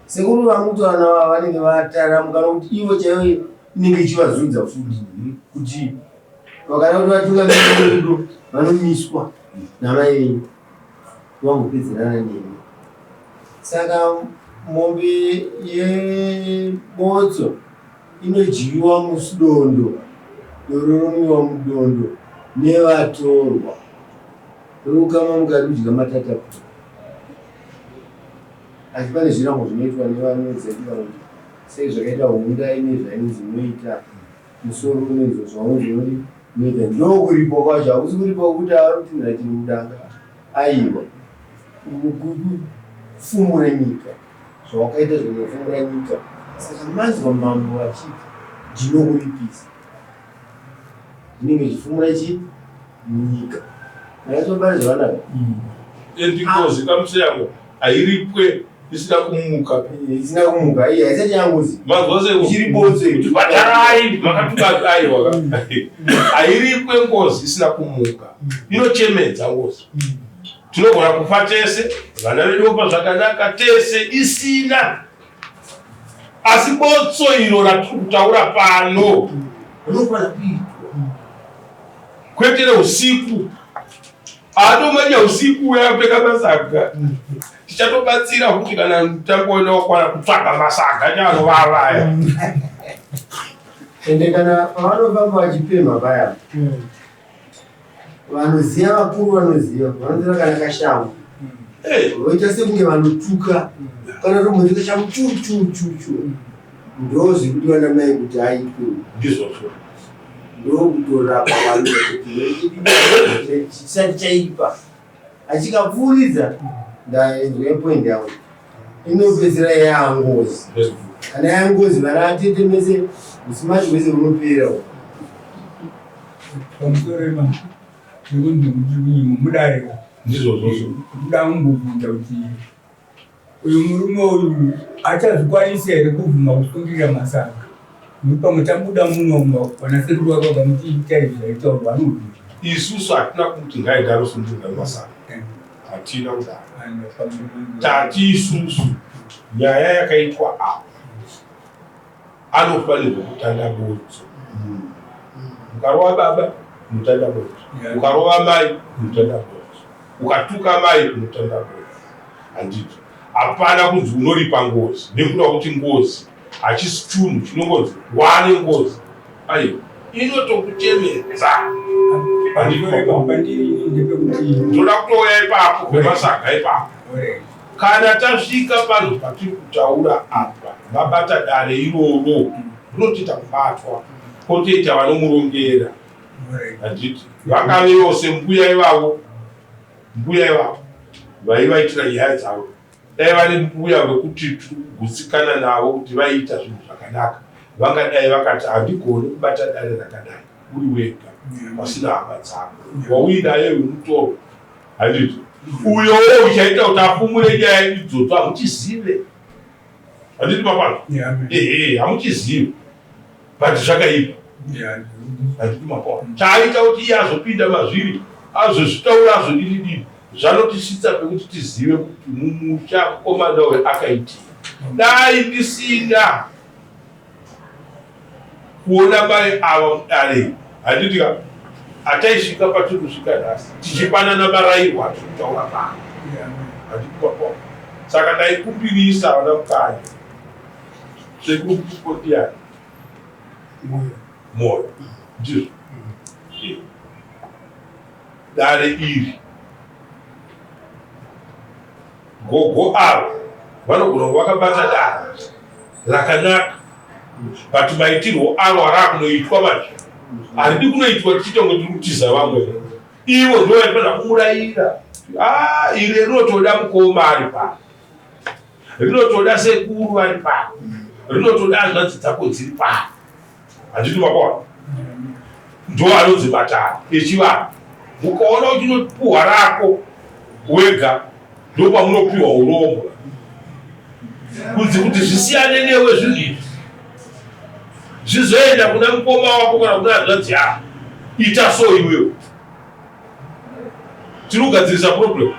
sekuru vangu nava vanenge vataramuka nokuti ivo chaivo inenge ichivazunza futi mm-hmm. kuti Vakada kuti vatungamirire rudo vanomiswa namai venyu vangopedzerana nemi. Saka mombe yebotso inodyiwa mudondo, doro ronwiwa mudondo nevatorwa. Veukama mukadudya matatapura. Asi pane zvirango zvinoitwa nevanoziva kuti sei zvakaita hunda ine zvainonzi inoita. Musoro unoizwa zvaunonzi unodi unoita ndokuripwa kwacho hakusi kuripwa kwekuti anotinhira chinhu mudanga aiwa kufumura nyika zvawakaita zvinofumura nyika saka manzwa mambo vachiti ndinokuripisa zvinenge zvichifumura chi nyika manyatsobara zvakanaka mm. And ngozi kamuseyako hairipwe. Isina kumuka. Isina kumuka iya isati yangozi. Manzwa sei? Ichiri botso. Kuti bhadharai makatuka aiwa. Hairipwe ngozi isina kumuka. Inochemedza ngozi. Tinogona kufa tese, vana vedu vofa zvakanaka tese isina. Asi botso iro ratiri kutaura pano rinofanira kuitwa. Kwete reusiku. Atomanya usiku uya apfeka masaga. Tichatobatsira futi kana mutambo wakwana kutsvaga masaga chanovava aya. Ende kana pavanofamba vachipemha paya vanoziva vakuru vanoziva vanotora kana kashangu voita sekunge vanotuka kana tomboita kashangu chu chu chu chu ndo zvikudiwa namai kuti aitwe ndizvozvo ndokutorapa vanhu kuti chisati chaipa achikapfuuridza ndainzwa point yangu inopedzera yangozi kana yangozi vana atete mese musimati wese unopera pamusoro ima nekunzi kuti kunyimo mudare ndizvozvozvo kuda kumbobvunza kuti Uyu murume uyu achazvikwanisa here kubvuma kusungirira masaga? Nokuti pamwe tabuda muno vana sekuru vake vakamuti itai zvaitaurwa anobvuma. Isusu hatina kumuti ngaaende anosungirira masaga. Eh. Hatina kudaro. Tati isusu nyaya yakaitwa apa anofanirwa kutanda botso. Ukarova baba unotanda botso. Ukarova mai unotanda botso. Ukatuka mai unotanda botso. Handiti hapana kunzi unoripa ngozi nekuda kuti ngozi hachisi chunhu chinongonzi wane ngozi aiwa inotokuchemedza. Ndoda kutouya ipapo pemasaga ipapo. Kana tasvika pano patiri kutaura apa mabata dare iroro rinotoita kubatwa potoita vanomurongera handiti vangavewo sembuya ivavo mbuya ivavo vaivaitira nyaya dzavo dai vari mbuya vekuti tiri kugutsikana navo kuti vaiita zvinhu zvakanaka vangadai vakati handigoni kubata dare rakadai uri wega pasina hama dzako wauinaye wemutoro handiti uyowo uchaita kuti afumure nyaya idzodzo hamuchizive handiti mapano ehe hamuchizive but zvakaipa handiti mapano chaaita kuti iye azopinda mazviri azozvitaura azodini dini zvanotisvitsa pekuti tizive kuti mumusha mukomana uyu akaitii dai ndisina kuona mai ava mudare handiti ka hataisvika patiri kusvika nhasi tichipanana marairwa atiri kutaura pano handiti kwapo saka ndaikumbirisa vana mukanya sekuru kupotiani moyo ndizvo dare iri Gogo ava vanogona kuva vakabata dare rakanaka but maitirwo aro araakunoitwa manje haridi kunoitwa tichiita kunge tiri kutiza vamwe ivo ndo vaifanira kumurayira ah, iri rinotoda mukoma ari pano rinotoda sekuru vari pano rinotoda hanzvadzi dzako dziri pano Handiti makaona? Ndo anonzi matare echivanhu. Mukaona kuti unopuhwa rako wega ndopamunopiwa urombwa. Kunzi kuti zvisiyane newe zvinhu izvi. Zvizoenda kuna mukoma wako kana kuna hanzvadzi yako. Ita so iwewe. Tiri kugadzirisa problem.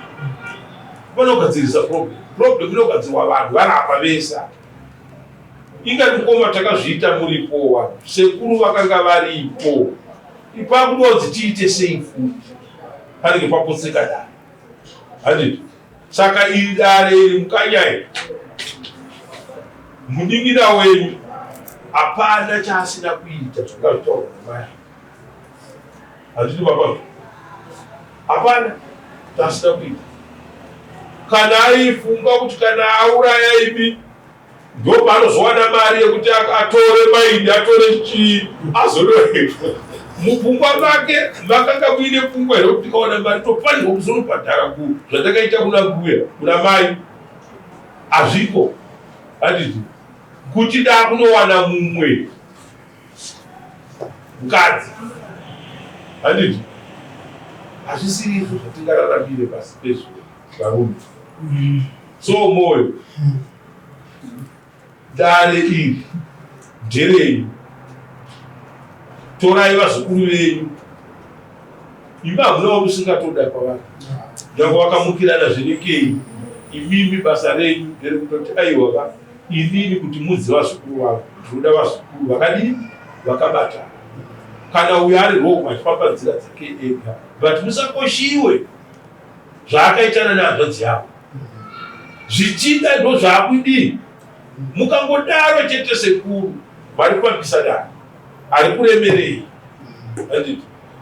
Panogadzirisa problem. Problem inogadzirwa vanhu varapa vese. Inga mukoma takazviita muripo wani sekuru vakanga varipo ipakuda kunzi tiite sei futi panenge papotseka dare handiti saka iri dare iri mukanyai munin'ina wenyu hapana chaasina kuita zvakazvitaurwa namai handiti baba hapana chaasina kuita kana aifunga kuti kana auraya imi ndopaanozowana mari yekuti atore maidi atore chii azodoi mupfungwa make makanga muine pfungwa here kuti tikawana mari tofanirwa kuzonobhadhara ku zvatakaita kuna mbuya kuna mai hazviko handiti kuti da kunowana mumwe mukadzi handiti hazvisiri izvo zvatingararamire pasi pezuva varume mm. So moyo dare iri nderenyu, torai vazukuru venyu. Imi hamuna wamusingatoda kwavari, nyange vakamukirana zvinekei, imimi basa renyu nderekutoti aiwa va inini kuti mudzi vazukuru vangu, ndinoda vazukuru vakadii vakabatana. Kana uyo ari wrong achifamba nzira dzake ega, but musakoshiwe zvaakaitana nehanzvadzi yavo zvichida ndozvaakudii. Mukangodaro chete sekuru vari kufambisa dare ari kuremerei, handiti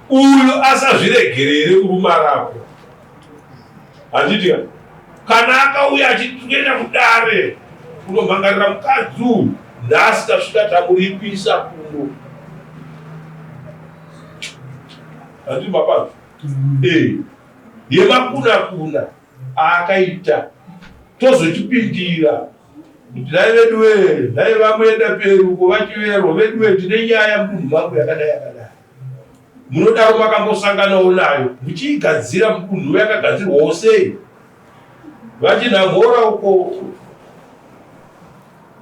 uyu asazviregerere kuruma rako, handiti kana akauya achiti kuenda kudare kunomhangarira mukadzi uyu, nhasi tasvika tamuripisa kuno, handiti mapanzwa eh yemakuna kuna aakaita tozochipindira kuti dai veduwee dai vamuenda peri uko vachiverwa veduwee tine nyaya mudunhu mangu yakadai yakadai munodaro makambosanganawo nayo muchiigadzira mudunhu yakagadzirwawo sei vachinhamhora uko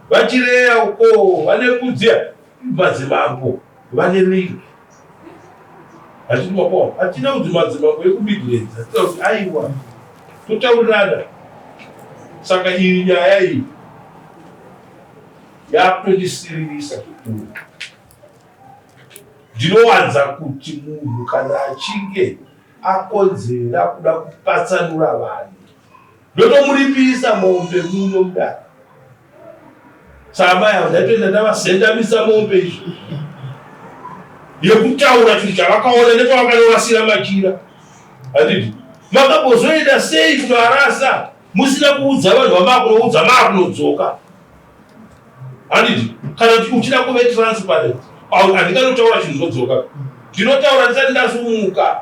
vachireya uko vane kudziya madzimambo vane link hatiti mapawa hatina kunzi madzimambo ekuMidlands hatina kuti aiwa totaurirana. Saka iyi nyaya iyi yakutondisiririsa zvikuru. Ndinowanza kuti munhu kana achinge akonzera kuda kupatsanura vanhu ndotomuripisa mombe muno mudare. Saka mai avo ndaitoenda ndavasendamisa mombe izvo yekutaura chinhu chavakaona nepavakanorasira machira. Handiti makambozoenda sei kunoarasa musina kuudza vanhu vamakunoudza makunodzoka? Handiti kana uchida kuve transparent, handinganotaura chinhu ndodzoka, ndinotaura ndisati ndasumuka.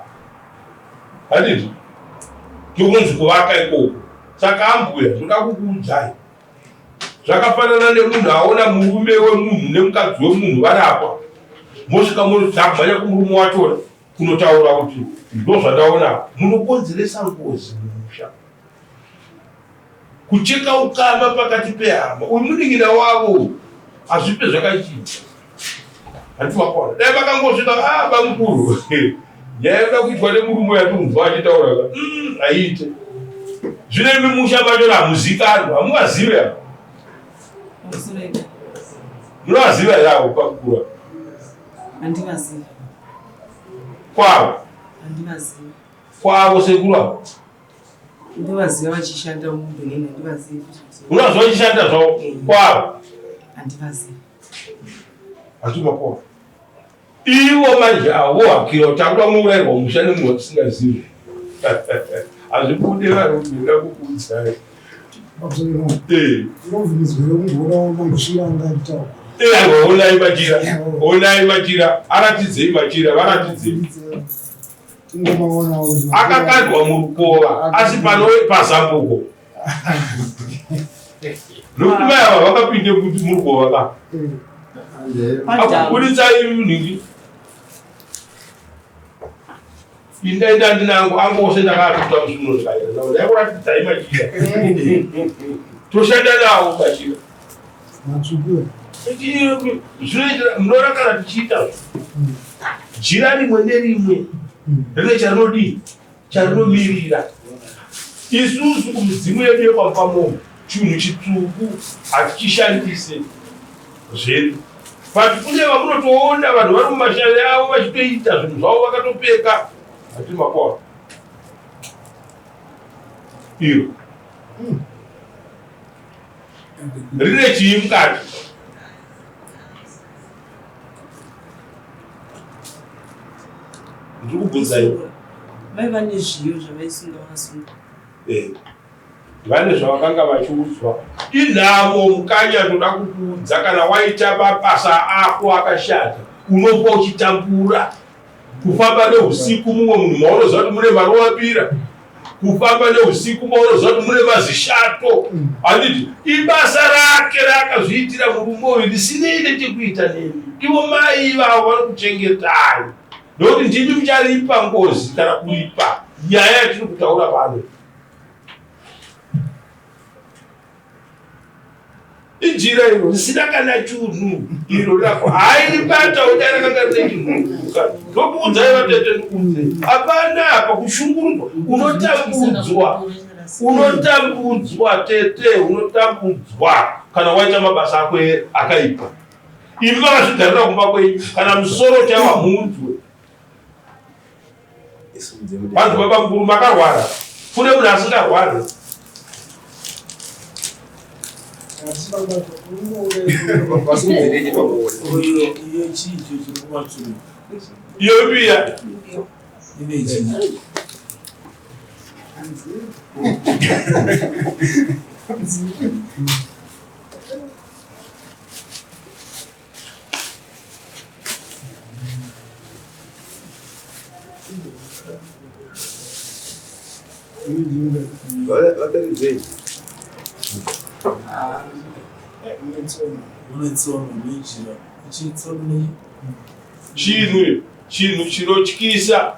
Handiti ndokunonzi kuvaka ikoko. Saka ambuya, ndoda kukuudzai zvakafanana nemunhu aona murume wemunhu nemukadzi wemunhu varapwa, mosvika motamhanya kumurume wachona kunotaura kuti ndozvandaona. Munokonzeresa ngozi mumusha, kucheka ukama pakati pehama. Uyu munin'ina wavo hazvipe zvakachinja, handiti makona? Dai makangosvika, ah, bamukuru, nyaya yoda kuitwa nemurume yatiunzwa achitaura ka haiite. Zvino imi musha macho hamuzikanwa, hamuvazive ava. Munovaziva here avo pakukura? Handivazivi. Kwavo? Handivazivi. Kwavo sekuru avo? Ndovaziva vachishanda muBenin, handivazivi. Unovaziva vachishanda zvavo? Kwavo? Handivazivi. Hazviri makwavo. Ivo manje avo vohakira kuti takuda kunourayirwa musha nemunhu watisingazivi. Hazvibude varume, ndoda kukuudzai. Eh, onai machira, onai machira, aratidzei machira, varatidzei. Akakandwa murukova asi pano pazambuko. Nokuti mai ava vakapinde kuti murukova ka. Akubuditsai nhingi. Indaita ndinangu angu ose ndakaatuta musvino zvikaita. Saka ndaikuratidzai machira. Toshanda nawo machira. Zvinoitira munoona kana tichiita jira rimwe nerimwe rine charinodii charinomirira. Isusu kumidzimu yedu yekwaMupamombe chinhu chitsvuku hatichishandise zvedu, but kune vamunotoona vanhu vari mumashavi avo vachitoita zvinhu zvavo vakatopfeka hati makora iro rine chii mukati. Ndiri kubvunzai. Vaiva nezviyo zvavaisunga vakasunga. Eh. Vane zvavakanga vachiudzwa. Inhamo mukanya ndoda kukuudza kana waita mabasa ako akashata unofa uchitambura. Kufamba neusiku mumwe munhu maunoziva kuti mune marovapira. Kufamba neusiku maunoziva kuti mune mazishato. Handiti ibasa rake raakazviitira murume uyu risinei nechekuita nemi. Ivo mai ivavo vanokuchengetai nokuti ndimi mucharipa ngozi kana kuripa nyaya yatiri kutaura pano. Ijira iro risina kana chunhu iro rako hairibata udai rakanga rine chinhu. Ndokuudzai vatete ndikuudze. Hapana apa kushungurudzwa unotambudzwa. Unotambudzwa tete unotambudzwa kana waita mabasa ako akaipa. Imi makazvigarira kumba kwenyu kana musoro chaiwo hamuunzwe. Vanhu baba mukuru makarwara. Kune munhu asingarwari. Iyo mbiya. Chinhu chinhu chinotyisa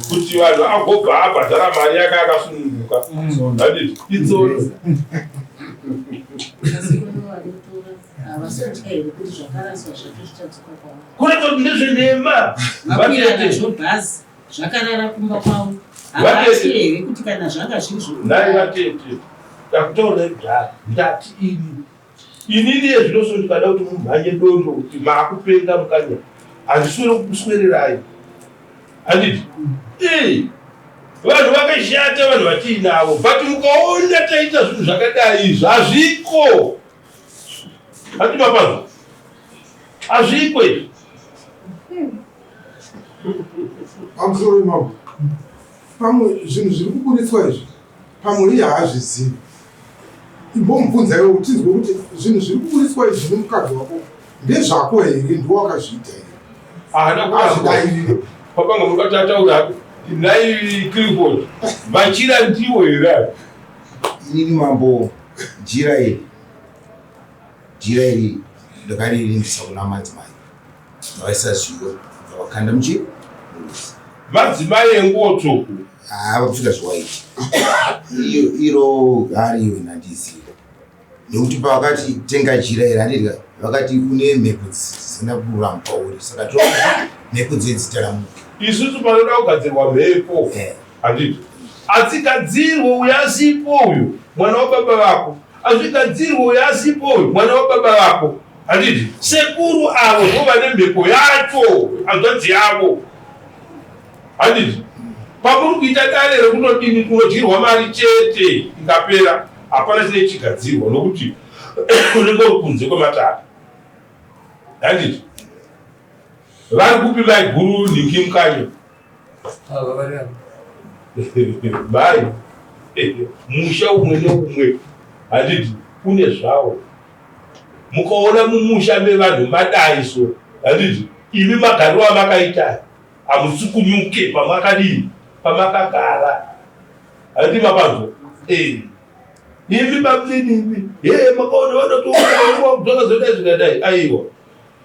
kuti vanhu agobva abhadhara mari yake akasununguka handiti itsono. Kuratidza kuti ndezvenhema. Vatete zvakarara kumba kwavo havatye here kuti kana zvanga zviri zvoNhai vatete ndakutaura kudhara ndati ini inini yezvinoso ndikada kuti mumhanye dondo kuti maakupenga mukanya handiswere kukuswererai handiti ee vanhu vakashata vanhu vatiinavo but mukaona taita zvinhu zvakadai izvi hazviko Hati mapanzwa. Hazviko izvi. Pamusoro ipapo. Pamwe zvinhu zviri kuburitswa izvi pamwe iye haazvizivi. Imbomubvunza iwe kuti tinzwe kuti zvinhu zviri kuburitswa izvi nemukadzi wako ndezvako here ndiwe wakazviita here? Haana kuzvidairire. Papa nga mukati ataura hake. Nhai Clifford. Machira ndiwo here ayo? Inini mambo jira iri jira iri ndakaririndisa kuna madzimai ndavaisa zviyo ndavakanda muchi madzimai enguo tsvuku haa vakupfeka zviwaiti iro hariyo inandiziva nekuti pavakati tenga jira iri handidya vakati une mhepo dzisina kururama pauri saka to mhepo dzedzitaramuke isusu panoda kugadzirwa mhepo eh. Handiti adzigadzirwe uyo asipo uyo mwana wababa vako, azvigadzirwe uyo asipo uyo mwana wababa vako. Handiti sekuru avo ndo vane mhepo yacho, hanzvadzi yavo. Handiti pamuri kuita dare rekunodini kunodyirwa mari chete ikapera hapana chine chigadzirwa nokuti unenge uri kunze kwematare. Handiti vari kupi maiguru nhingi mukanya? Mai, musha umwe neumwe handiti une zvawo. Mukaona mumusha mevanhu madai so handiti imi magariro amakaita hamusukunyuke pamakadii pamakagara handiti mapanzwa eh. Imi bamnini imi he makaona vanotoona zvakazodai zvikadai aiwa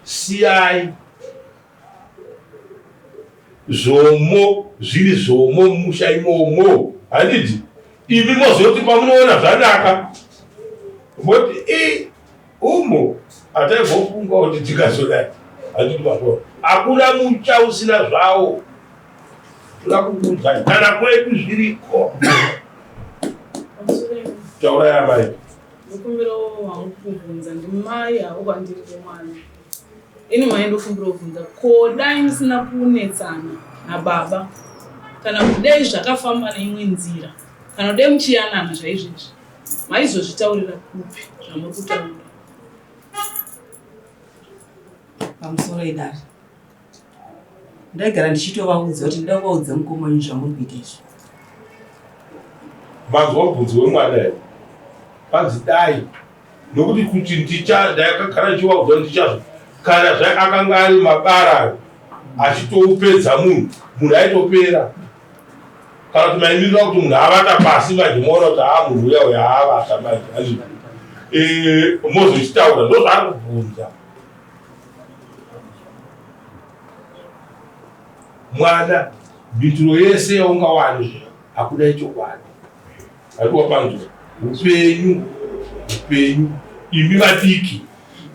siyai Zvomo zviri zvomo mumusha imomo handiti imi mozoti pamunoona zvanaka moti i umo hataigofunga kuti tikazodai handiti mazvona hakuna mucha usina zvawo toda kukuudzai kana kwedu zviriko taurai amai Ndokumbirawo hangu kubvunza ndimai havo kwandiri vemwana ini mai ndokumbira kubvunza ko dai musina kunetsana nababa kana kuti dai zvakafamba neimwe nzira kana dai muchiyanana zvaizvezvi maizozvitaurira kupi zvamuri kutaura pamusoro idare Ndaigara ndichitovaudza kuti ndida kuvaudza mukoma wenyu zvamuri kuita izvi. Manzwa mubvunzo wemwana here? Panzi dai nokuti kuti ndicha ndakagara ndichivaudza kuti ndichazvo kana zva akanga ari mabara ayo achitoupedza munhu munhu aitopera kana kuti maimirira kuti munhu avata pasi manje moona kuti haa munhu uya uya avata manje handiti eh, mozochitaura ndozvaari kubvunza Mwana mhinduro yese yaungawane hakuna yechokwadi. Hatiwa panzwa upenyu upenyu. Imi vadiki,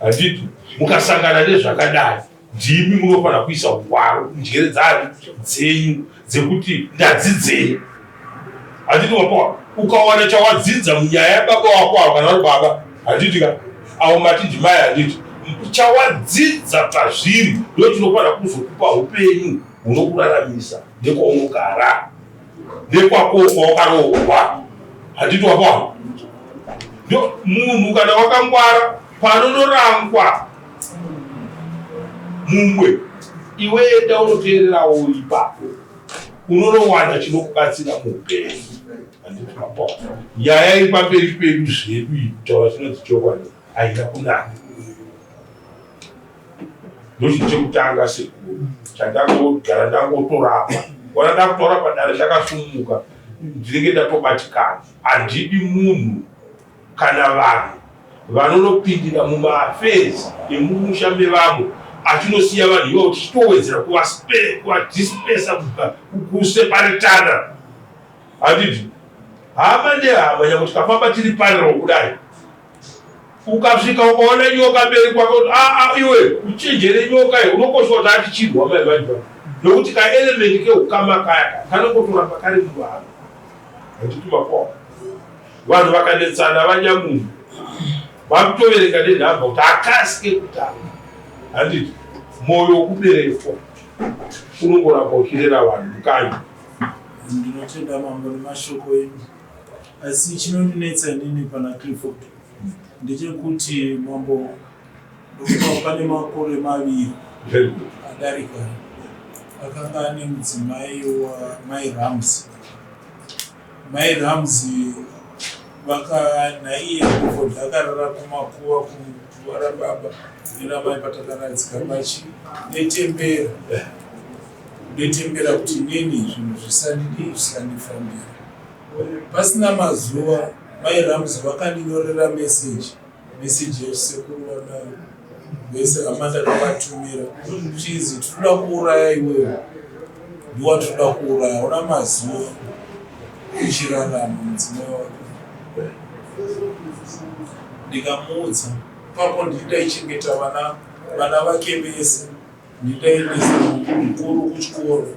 handiti mukasangana nezvakadai ndimi munofanira kuisa ungwaru njere dzani dzenyu dzekuti ndadzidzei. Handiti wapawa ukawana chawadzidza munyaya yababa wako avo kana vari baba, handiti ka avo mati ndimai, handiti chawadzidza pazviri ndo chinofanira kuzokupa upenyu hunokuraramisa nekwaunogara nekwako kwawakaroorwa. Handiti wapawa ndo munhu kana wakangwara panonorangwa mumwe iwe enda unoteererawo ipapo unonowana chinokubatsira muupenyu. Handiti mapawa nyaya iri pamberi pedu zvedu iyi kutaura chinonzi chokwadi haina kunaka. Ndochinhu chekutanga sekuru chandangogara ndangotorapa wana ndakutaura padare ndakasumuka ndinenge ndatobatikana. Handidi munhu kana vanhu vanonopindira mumaaffairs emumusha mevamwe achinosiya vanhu ivavo tichitowedzera kuvadispesa kuseparetana. Handiti hama nehama nyange tikafamba tiri parero kudai ukasvika ukaona nyoka mberi kwako kuti aa ah, iwe uchenjere nyoka iyo unokoshwa kuti atichirwa mai manje nokuti kaelement keukama kaya kanongotoramba kari muvanhu. Handiti makoa vanhu vakanetsana vanyamunhu vakutoverenga nenhamba kuti hakasi kekutanga. Handiti mwoyo wokuberekwa unongoramba uchirera vanhu mukanyi. Ndinotenda mambo nemashoko enyu, asi chinondinetsa inini pana Clifford ndechekuti mambo ndokuva pane makore maviri adarika akanga ane mudzimai wamai Ramsey. Mai Ramsey vaka naiye Clifford akarara kumakuva kuguva rababa neramai patakaradzika pachi netembera ndetembera kuti neni zvinhu zvisandidii zvisandifambira. Pasina mazuva mai Ramsey vakandinyorera message message yachisekuru vanayo vese hama ndakavatumira chinzi tinoda kuuraya iwewe ndiwa tinoda kuuraya una mazuva uchirarama mudzimai wako ndikamuudza papo ndidaichengeta vana vana vake vese Ndindaendesa mukuru kuchikoro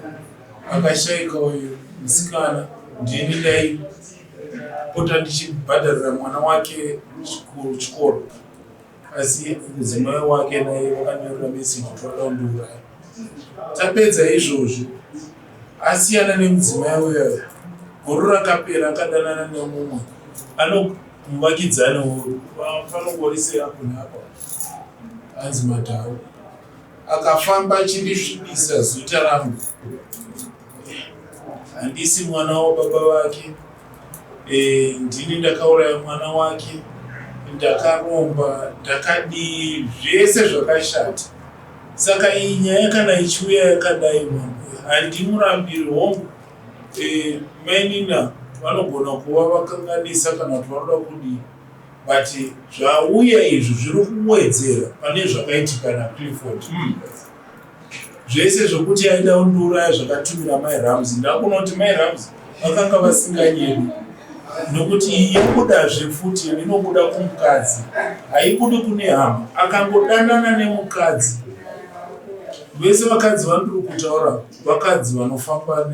akashaika uyu musikana ndini ndaipota ndichibhadharira mwana wake chikoro asi mudzimai wake naye vakanyorera meseji kuti vada kundiuraya. Tapedza izvozvo asiyana nemudzimai uya gore rakapera akadanana nemumwe anomuvakidzani panongori apo neapo anzi Madhawu. Akafamba achindisvibisa zita rangu. Handisi mwana wababa vake, e, ndini ndakauraya mwana wake, ndakaromba, ndakadii, zvese zvakashata. Saka iyi nyaya kana ichiuya yakadai mambo, handimurambiri hongu. E, mainina vanogona kuva vakanganisa kana kuti vanoda kudii but zvauya izvi zviri kuwedzera pane zvakaitika naClifford mm. Zvese zvokuti aida kundiuraya zvakatumira mai Ramsey. Ndakuona kuti mai Ramsey vakanga vasinganyebi nokuti iyi yobudazve futi inobuda kumukadzi haibudi kune hama. Akangodanana nemukadzi vese vakadzi vandiri kutaura vakadzi vanofamba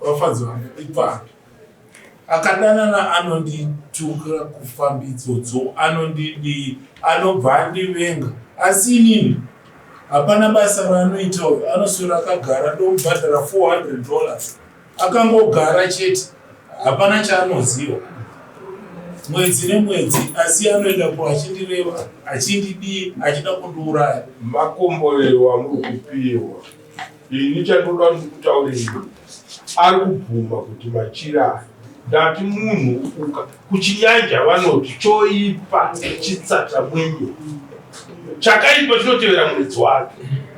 nevafadzi vangu Akadanana anondituka kufambi idzodzo anondidii anobva andivenga asi inini hapana basa raanoita uyu anoswera akagara ndomubhadhara 400 dollars akangogara chete hapana chaanoziva mwedzi nemwedzi asi anoenda ko achindireva achindidii achida kundiuraya. Makomborero amuri kupiwa Ini chandoda kuti ndikutaurire ari kubvuma kuti machira aya ndati munhu uka kuchinyanja vanoti choipa chitsata mwenye chakaipa chinotevera muridzi wake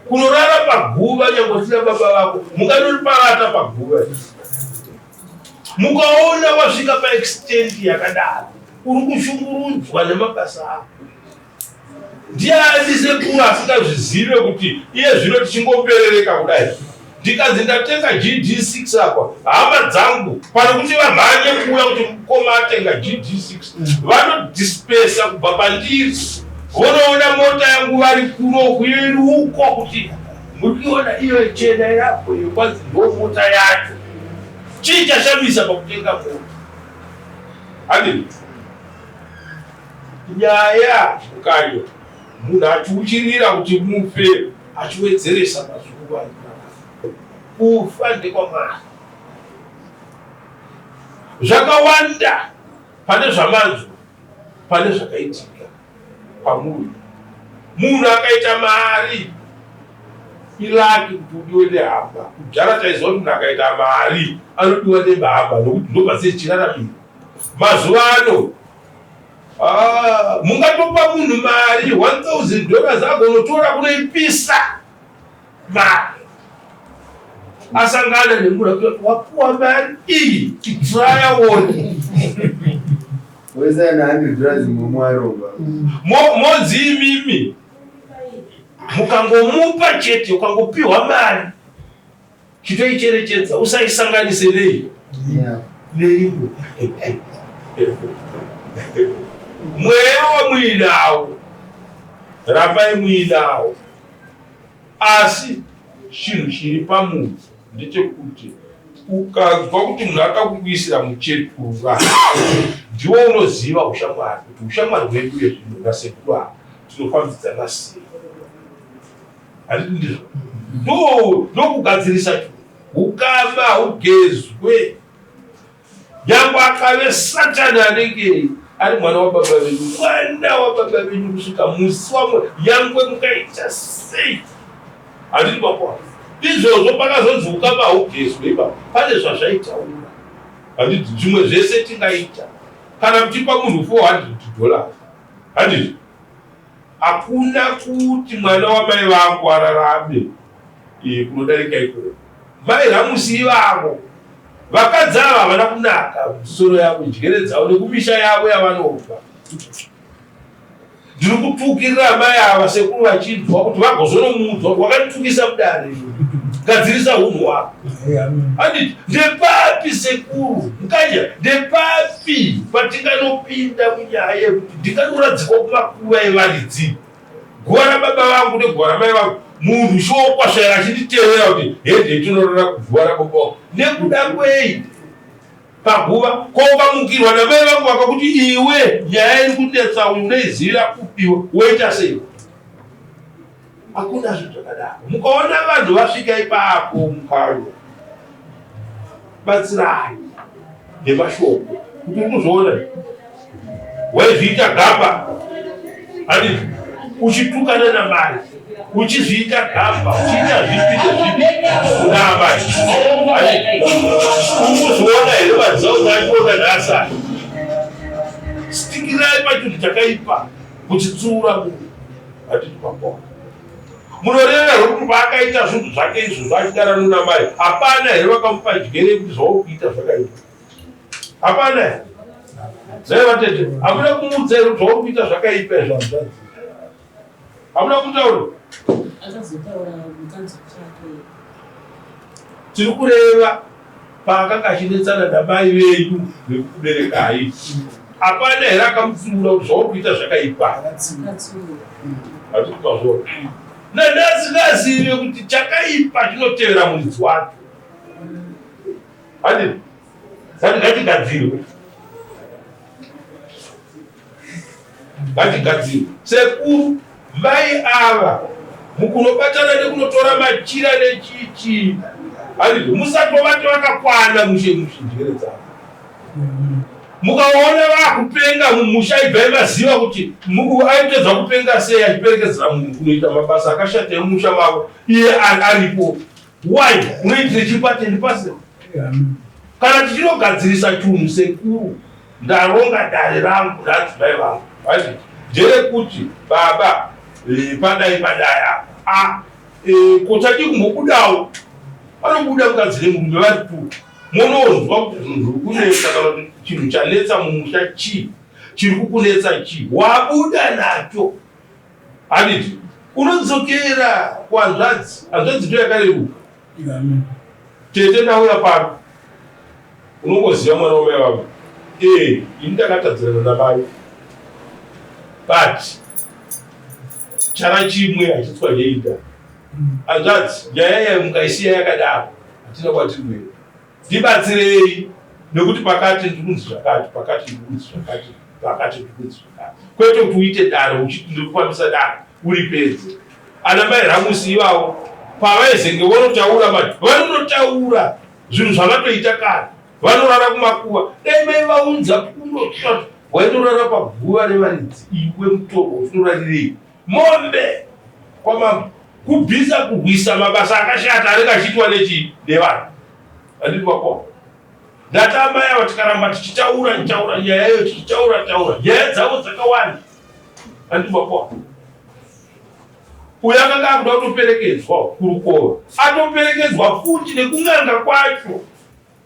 kunorara paguva nyange usina baba vako munganoriparata paguva mukaona wasvika paextent yakadaro uri kushungurudzwa nemabasa ako Ndiani sekuru asingazvizive kuti iye zvino tichingoperereka kudai? Ndikanzi ndatenga GD6 apa, hama dzangu pane kuti vamhanye kuuya kuti mukoma atenga GD6, vanodispesa kubva pandiri vonoona mota yangu vari kuno kuiri uko kuti muri kuiona iyo chena yako iyo, kwanzi ndo mota yacho. Chii chashamisa pakutenga mota? Handii nyaya mukanyo munhu achiuchirira kuti mufe achiwedzeresa mazuva ekurarama. Kufa ndekwaMwari. Zvakawanda pane zvamanzwa, pane zvakaitika kwamuri. Munhu akaita mari ilaki kuti udiwe nehama. Kudhara taiziva kuti munhu akaita mari anodiwa nebaba nokuti ndobva chiraramiro. Mazuva ano ah, mungatopa munhu mari 1000 dollars agonotora kunoipisa mari asangana nemunhu akuti wapuwa mari iyi titraya wone Wese na 100 dollars mumwarova. Monzi imimi mukangomupa chete, ukangopiwa mari chitoicherechedza, usaisanganise nei neimwe. Mweya wamuinawo rambai muinawo, asi chinhu chiri pamunhu ndechekuti ukanzwa kuti munhu akakuisira muchetura, ndiwo unoziva ushamwari, kuti ushamwari hwedu yezvino nasekuru ava tinofambidzana sei. Handiti ndizvo? Ndokugadzirisa ukama hugezwe. Nyangwe akave Satani anenge ari mwana wababa venyu, mwana wababa venyu kusvika musi wamwe, nyangwe mukaita sei. Handiti pakwa izvozvo pakazonzi ukama hugezwe ipapo pane zvazvaitaura. Handiti zvimwe zvese tingaita kana kutipa munhu 400 dollars, handiti hakuna kuti mwana wamai vangu ararame kunodarika ikoko. Mai Ramusi ivavo vakadzi ava havana kunaka misoro yavo, njere dzavo nekumisha yavo yavanobva. Ndiri kutukirira amai ava sekuru vachinzwa kuti vagozonomuudzwa kuti wakanditukisa mudare, gadzirisa hunhu hwako. Handiti ndepapi sekuru Mukanya, ndepapi patinganopinda munyaya yekuti ndinganoradzikwa kumakuva evaridzi, guva rababa vangu neguva ramai vangu, munhu shokwasvaira achinditevera kuti hede tinorora kuguva rababa vangu nekuda kwei paguva? Ko ukamukirwa namai vangu vakakuti iwe nyaya iri kunetsa uyu unoizivira kupiwa, woita sei? Hakuna zvinhu zvakadaro. Mukaona vanhu vasvika ipapo, mukanyo batsirai nemashoko kuti uri kuzviona waizviita gamba, handiti uchitukana namai, uchizviita gamba, uchiita zvipi nezvipi kuna amai, uri kuzviona here? Vadzau achiona nhasi aya, stikirai pachinhu chakaipa kuchitsiura munhu. Hatiti pakona munoreva here kuti paakaita zvinhu zvake izvozvo achidara nuna mai, hapana here vakamupa dyere kuti zvauri kuita zvakaipa? Hapana here? Zai vatete, hamuna kumuudza here kuti zvauri kuita zvakaipa izvo? Hanzvadzi, hamuna kutaura? Akazotaura mukadzi wake. Tiri kureva paakanga achinetsana namai venyu vekukuberekai, hapana here akamutsiura kuti zvauri kuita zvakaipa? Akatsiura. Hatiri pazvona nanhasi ngazive kuti chakaipa chinotevera muridzi wacho. Handiti sati ngatigadzirwe, ngatigadzirwe sekuru. Mai ava mukunobatana nekunotora machira nechichi, handiti musatovati vakakwana mushe mushe njere dzavo. Mukaona vakupenga mumusha, ibvai maziva kuti aitedza kupenga sei achiperekedzera munhu kunoita mabasa akashata emumusha mavo iye aripo. Why unoitire chipatendi pasi? Kana tichinogadzirisa chunhu sekuru, ndaronga dare rangu naadzimai vangu, handiti nderekuti baba padai padai apa a ko tadii kumbobudawo? Vanobuda mukadzi nemurume vari tu, mononzwa kuti zvinhu zviri kunetsa kana kuti chinhu chanetsa mumusha chii, chiri kukunetsa chii, wabuda nacho, handiti unodzokera kuhanzvadzi. Hanzvadzi ndo yakareruka. Tete ndauya pano. Unongoziva mwana wamai vangu. Eh, ini ndakatadzirana namai. But chara chimwe hachitswanye inda. Hanzvadzi, nyaya yayo mukaisiya yakadaro hatina kwatiri kuenda. Ndibatsirei nekuti pakati ndiri kunzi zvakati, pakati ndiri kunzi zvakati, pakati ndiri kunzi zvakati. Kwete kuti uite dare uchiti ndiri kufambisa dare uripedze. Ana mai Ramusi ivavo pavaizenge vonotaura manje vanonotaura zvinhu zvavatoita kare vanorara kumakuva dai mai vaunza kuno wainorara paguva revaridzi iwe mutorwa uchinorarirei mombe kwamambo kubvisa kurwisa mabasa akashata anenge achiitwa nechii nevanhu handiti vakoma ndati amai ava tikaramba tichitaura taura nyaya iyo tichitaura taura nyaya dzavo dzakawanda handiti vakoma uyo akanga akuda kutoperekedzwa kurukova atoperekedzwa futi nekun'anga kwacho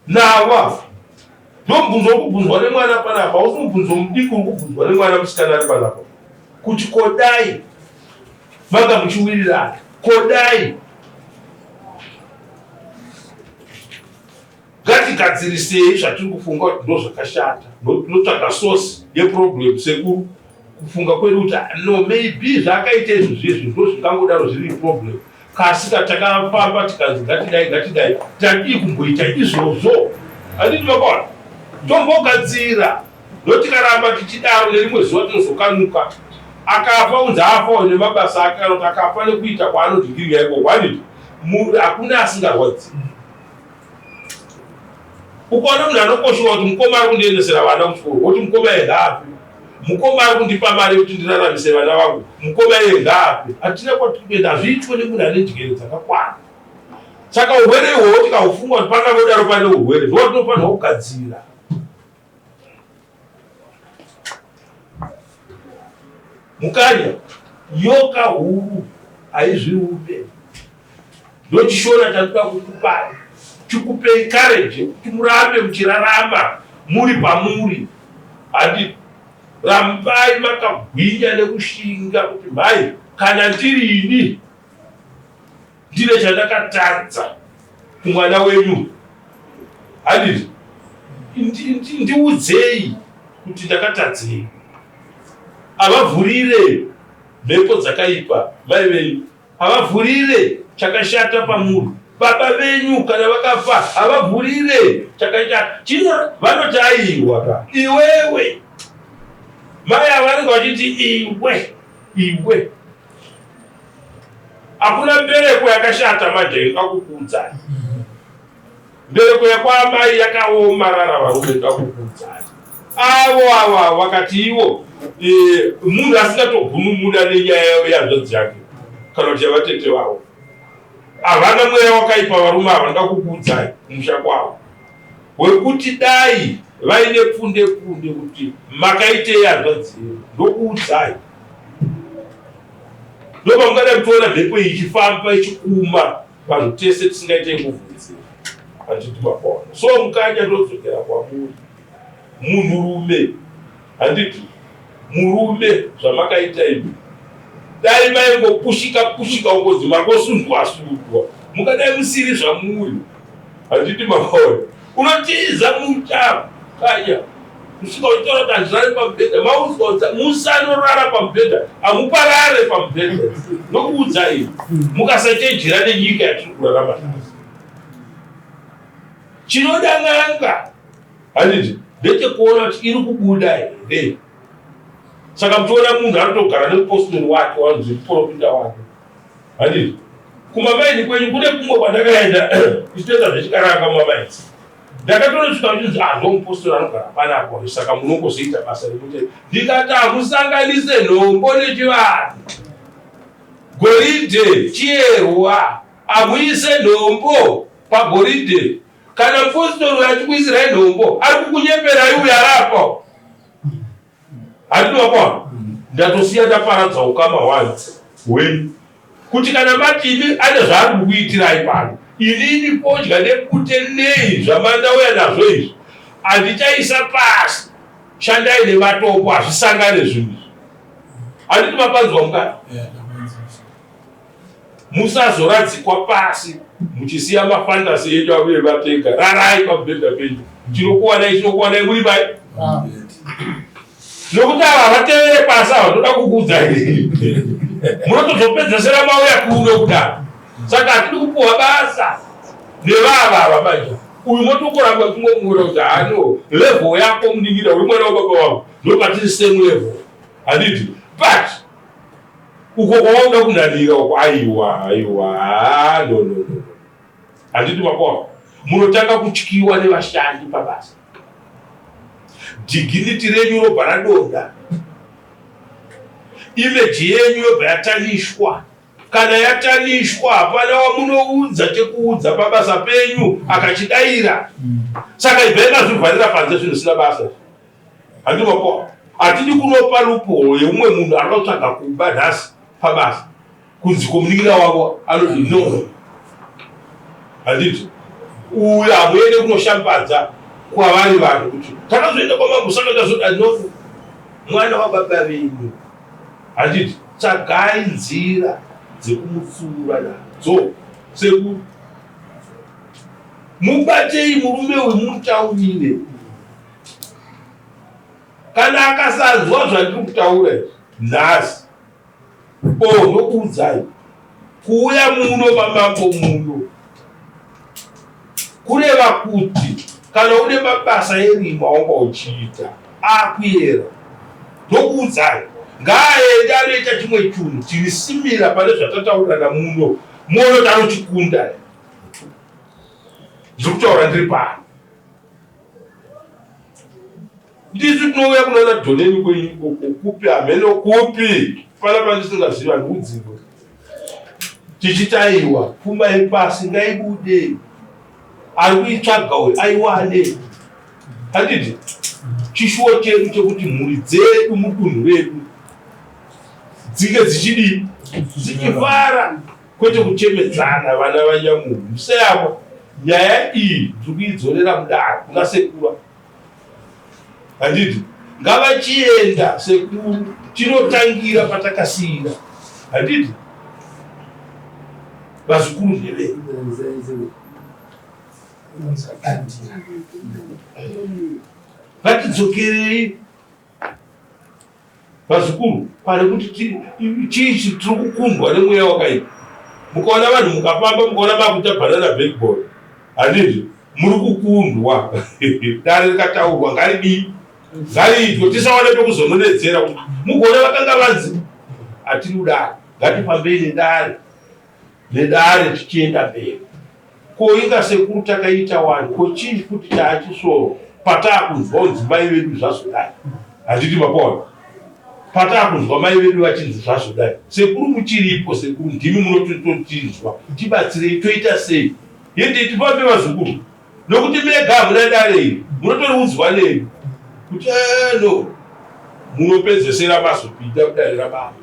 Nawa ndomubvunzo uri kubvunzwa nemwana panapa hausi mubvunzo mudiki uri kubvunzwa nemwana musikana ari panapa kuti kodai manga muchiwirirana kodai ngatigadzirisei zvatiri kufunga kuti ndozvakashata tinotsvaga source yeproblem sekuru kufunga kwedu kuti ah, no maybe zvaakaita izvo zvezvo ndozvingangodaro zviri problem Kasi ka takafamba tikanzi ngatidai ngatidai tadii kumboita izvozvo handiti makaona tombogadzira ndotikaramba tichidaro nerimwe zuva tinozokanuka akafa unzi afawo nemabasa ake kana kuti akafa nekuita kwaanodhingirira iko hwaniti hakuna asingarwadzi Ukaona munhu anokoshiwa kuti mukoma ari kundiendesera vana kuchikoro, woti mukoma iye ngaafe. Mukoma ari kundipa mari yekuti ndiraramise vana vangu, mukoma iye ngaafe. Hatina kwatiri kuenda, hazviitwe nemunhu ane njere dzakakwana. Saka urwere ihwohwo tikahufunga kuti pangangodaro pane urwere, ndowatinofanirwa kugadzira. Mukanya, nyoka huru haizvirume. Ndochishona chandinoda kukupai chikupei courage yekuti murambe muchirarama muri pamuri handi rambai makagwinya nekushinga kuti mhai kana ndiri ini ndine chandakatadza kumwana wenyu handiti ndiudzei kuti ndakatadzei avavhurire mhepo dzakaipa mai venyu Havavhurire chakashata pamuri. Baba venyu kana vakafa havavhurire chakashata. Chino vanoti aiwa ka iwewe. Mai ava vanenge vachiti iwe iwe. Hakuna mbereko yakashata manje ingakukuudzai. Mbereko yekwaamai yakaomarara varume ndakukuudzai. Avo avo avo vakati ivo e, munhu asingatogunun'una nenyaya yehanzvadzi yake kana kuti yavatete vavo. Havana mweya wakaipa varume ava ndakukuudzai kumusha kwavo wekuti dai vaine pfunde pfunde kuti makaitei hanzvadzi yenyu ndokuudzai ndopamungadai kutoona mhepo iyi ichifamba ichikuma Vanhu tese tisingaite kuvhunzira handiti makaona so mukanya ndodzokera kwamuri munhurume handiti murume zvamakaita imi dai maingopushika pushika ukozi mangosundwa sundwa mukadai musiri zvamuri handiti makaona unotiza mucha kanya kusvika uchitaura kuti handirare pamubhedha maudzwa kuti musanorara pamubhedha hamuparare pamubhedha ndokuudzai mukasachenjera nenyika yatiri kurarama nhasi chinoda n'anga handiti ndechekuona kuti iri kubuda here saka muchiona munhu anotogara nemupostori wake wanzi muprofita wake handiti kumamaini kwenyu kune kumwe kwandakaenda kuchitoita zvechikaranga mumamaini Ndakatonosvika vachinzi ah ndomupostori anogara panapa uyu saka munongozoita basa rekuti ndikati hamusanganise nhombo nechivanhu goridhe chiyerwa hamuise nhombo pagoridhe kana mupostori uyo achikuisirai nhombo ari kukunyeperai uyo arapa Handiti wakwana? Ndatosiya ndaparadza ukama hwangu hwenyu kuti kana mati imi ane zvaari kukuitirai pano, inini fodya nebute nei zvamandauya nazvo izvi handichaisa pasi. Shandai nematombo, hazvisangane zvinhu izvi. Handiti mapanzwa mukati? Musazoradzikwa pasi. Muchisiya mafantasi enyu avuye vatenga. Rarai pamubhedha penyu. Chinokuwanai chinokuwanai muri pai. Nokuti ava havatevere pasi ava ndoda kukuudzai. Munotozopedzesera mauya kuno kudaro. Saka hatidi kupuhwa basa nevava ava manje. Uyu motokuramba kungomuura kuti hano level yako muningira uri mwana wababa wangu ndopatiri same level. Handiti? But uko kwawauda kunanira uko aiwa aiwa no no no. Handiti makoa munotanga kutyiwa nevashandi pabasa. Dignity renyu robva radonha. Image yenyu yobva yatanishwa. Kana yatanishwa hapana wamunoudza chekuudza pabasa penyu akachidaira. Saka ibvai mazvivharira panze zvinhu zvisina basa. Handiti makoa hatidi kunopa loophole yeumwe munhu ari kutsvaga kuba nhasi pabasa kunzi komunin'ina wavo anoti no. Handiti uyo hamuende kunoshambadza kwavari vanhu kuti takazoenda kwamambo saka tazoda no mwana wababa venyu. Handiti tsvagai nzira dzekumutsiura nadzo sekuru. Mubatei murume uyu mumutaurire. Kana akasanzwa zvandiri kutaura izvi nhasi, oh ndokuudzai, kuuya muno mamambo muno kureva kuti kana une mabasa erima wanga uchiita akuyera, ndokuudzai ngaaende anoita chimwe chunhu chiri simira pane zvatataurirana muno muone kuti anochikunda. Ndiri kutaura ndiri pano. Ndisu tinouya kunana dhoneni kwenyu ikoko kupi hameno kupi pana pandisingazivi handiudzirwe tichiti aiwa pfuma yepasi ngaibude ari kuitsvaga uyu aiwane handiti chishuwo chedu chekuti mhuri dzedu mudunhu redu dzinge dzichidii dzichifara kwete kuchemedzana vana vanyamunhu museyamwa nyaya iyi ndiri kuidzorera mudare kuna sekuru handiti ngavachienda sekuru tinotangira patakasiira handiti vazukuru ndeve ngatidzokerei Vazukuru pane kuti chii tiri kukundwa nemweya wakaipa. Mukaona vanhu mukafamba mukaona makuita banana backboard handizvo muri kukundwa. Dare rikataurwa ngaridii ngariitwe tisawane pekuzononedzera kuti mugoona vakanga vanzi hatiri kudaro ngatifambei nedare nedare tichienda mberi. Ko inga sekuru takaita wani ko chii futi chaachisoro pataakunzwa kunzi mai vedu zvazodai handiti mapaona pataakunzwa mai vedu vachinzi zvazodai sekuru muchiripo sekuru ndimi munototinzwa tibatsirei toita sei yende tifambe vazukuru nokuti mega hamuna dare iri munotoriudzwa nemi kuti eh, no munopedzesera mazopinda kudare rababa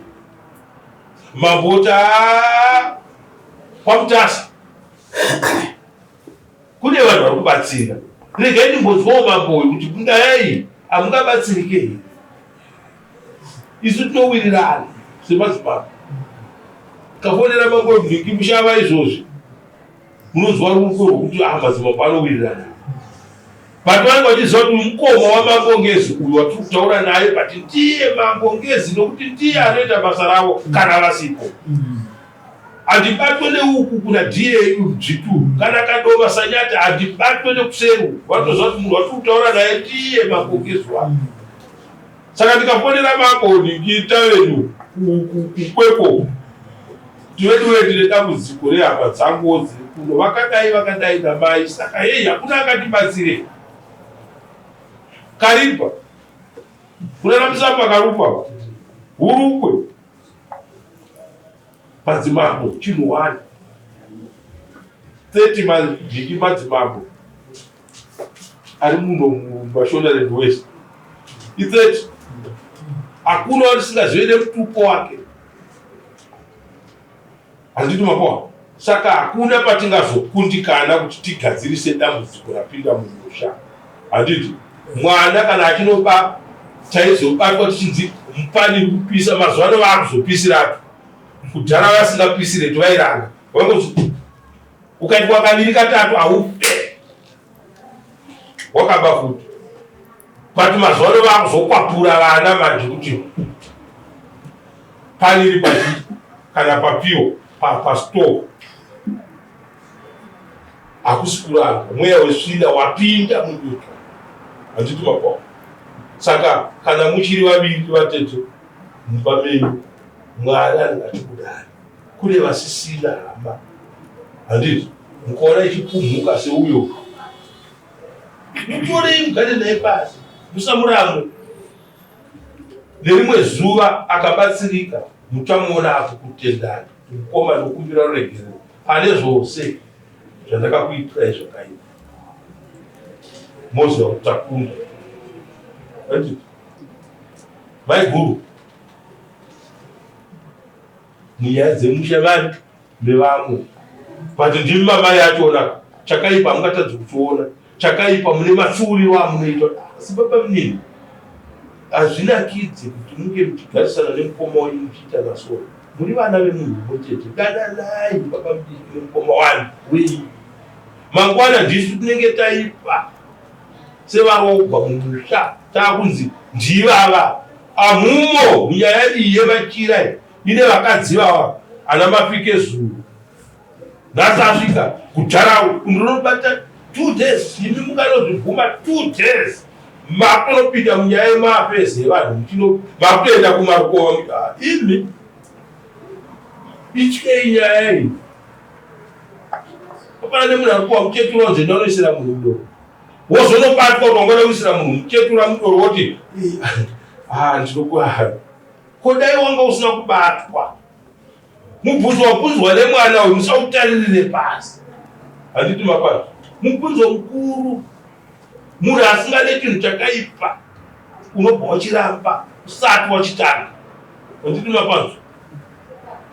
Mavhota kwaMutasa kune vanhu vari kubatsira. Regai ndimbonzwawo mambo uyu kuti nyaya iyi hamungabatsirike here? Isu tinowirirana semadzibaba. Kafonera mambo mhingi mushava izvozvi munonzwa ruko rwekuti ah madzimambo anowirirana but vanenge vachiziva kuti mukoma wamambo ngezi uyu watiri kutaura naye but ndiye mambo ngezi nokuti ndiye anoita basa ravo kana vasipo handibatwe neuku kuna da dzvitu kana kadova sanyati handibatwe nekuseru vatoziva kuti munhu watiri kutaura naye ndiye mambo ngezi wake Saka ndikafonera mambo Nikita vedu kukwekwo tiveduwe ndine dambudziko rehama dzanguwo dziri kuno vakadai vakadai namai saka heyi hakuna akatibatsire Kariba kuraramisa pakarupa hurukwe madzimambo chinhu one 30 majiki madzimambo ari muno muMashonaland West i30 hakuna watisingazive nemutupo wake handiti mapoa saka hakuna patingazokundikana kuti tigadzirise dambudziko rapinda mumusha handiti mwana kana achinoba taizobatwa tichinzi mupani kupisa mazuva ano vaakuzopisirapi kudhara vasingapisire tivairanga vangozi. Ukaitwa kaviri katatu haufe wakaba futi. But mazuva ano vakuzokwapura vana manje kuti paniri pachi kana papiwo pastove hakusi kuranga mweya wesvina wapinda munyika handiti makwao saka kana muchiri vaviri vatete mumba menyu mwari anenge achikudai kune vasisina hama handiti mukaona ichipumhuka seuyo mutorei mugare naye pasi musamuramwe nerimwe zuva akabatsirika muchamuona apo kutendani mukoma nokumbira ruregerero pane zvose zvandakakuitirai zvakaipa moziva kuti takunda handiti maiguru munyaya dzemusha vari nevamwe but ndimi mamai achona chakaipa hamungatadzi kuchiona chakaipa mune matsiuriro amunoita asi baba munini hazvinakidzi kuti munge muchigarisana nemukoma wenyu muchiita masoro muri vana vemunhu mumwe chete dananai baba mudiki nemukoma wani wenyu mangwana ndisu tinenge taipa sevarogwa mumusha takunzi ndivava amumo munyaya iyi yemachira iyi ine vakadzi vava ana mafike zuru nhasi asvika kudhara ndinobata two days imi mukanozvibvuma two days makunopinda munyaya yemafezi evanhu muchino makutoenda kumarukova ah, imi ityei nyaya iyi apana nemunhu ari kuwa muchetura unzi ndanoisira munhu mudoro wozonobatwa kuti wangada kuisira munhu muchetura mudoro woti ah, ndinokuaa Ko dai wanga usina kubatwa. Mubvunzo wabvunzwa nemwana uyu musautaririre pasi. Handiti mapazvo. Mubvunzo mukuru. Munhu asingade chinhu chakaipa unobva wachiramba usati wachitanga. Handiti mapazvo.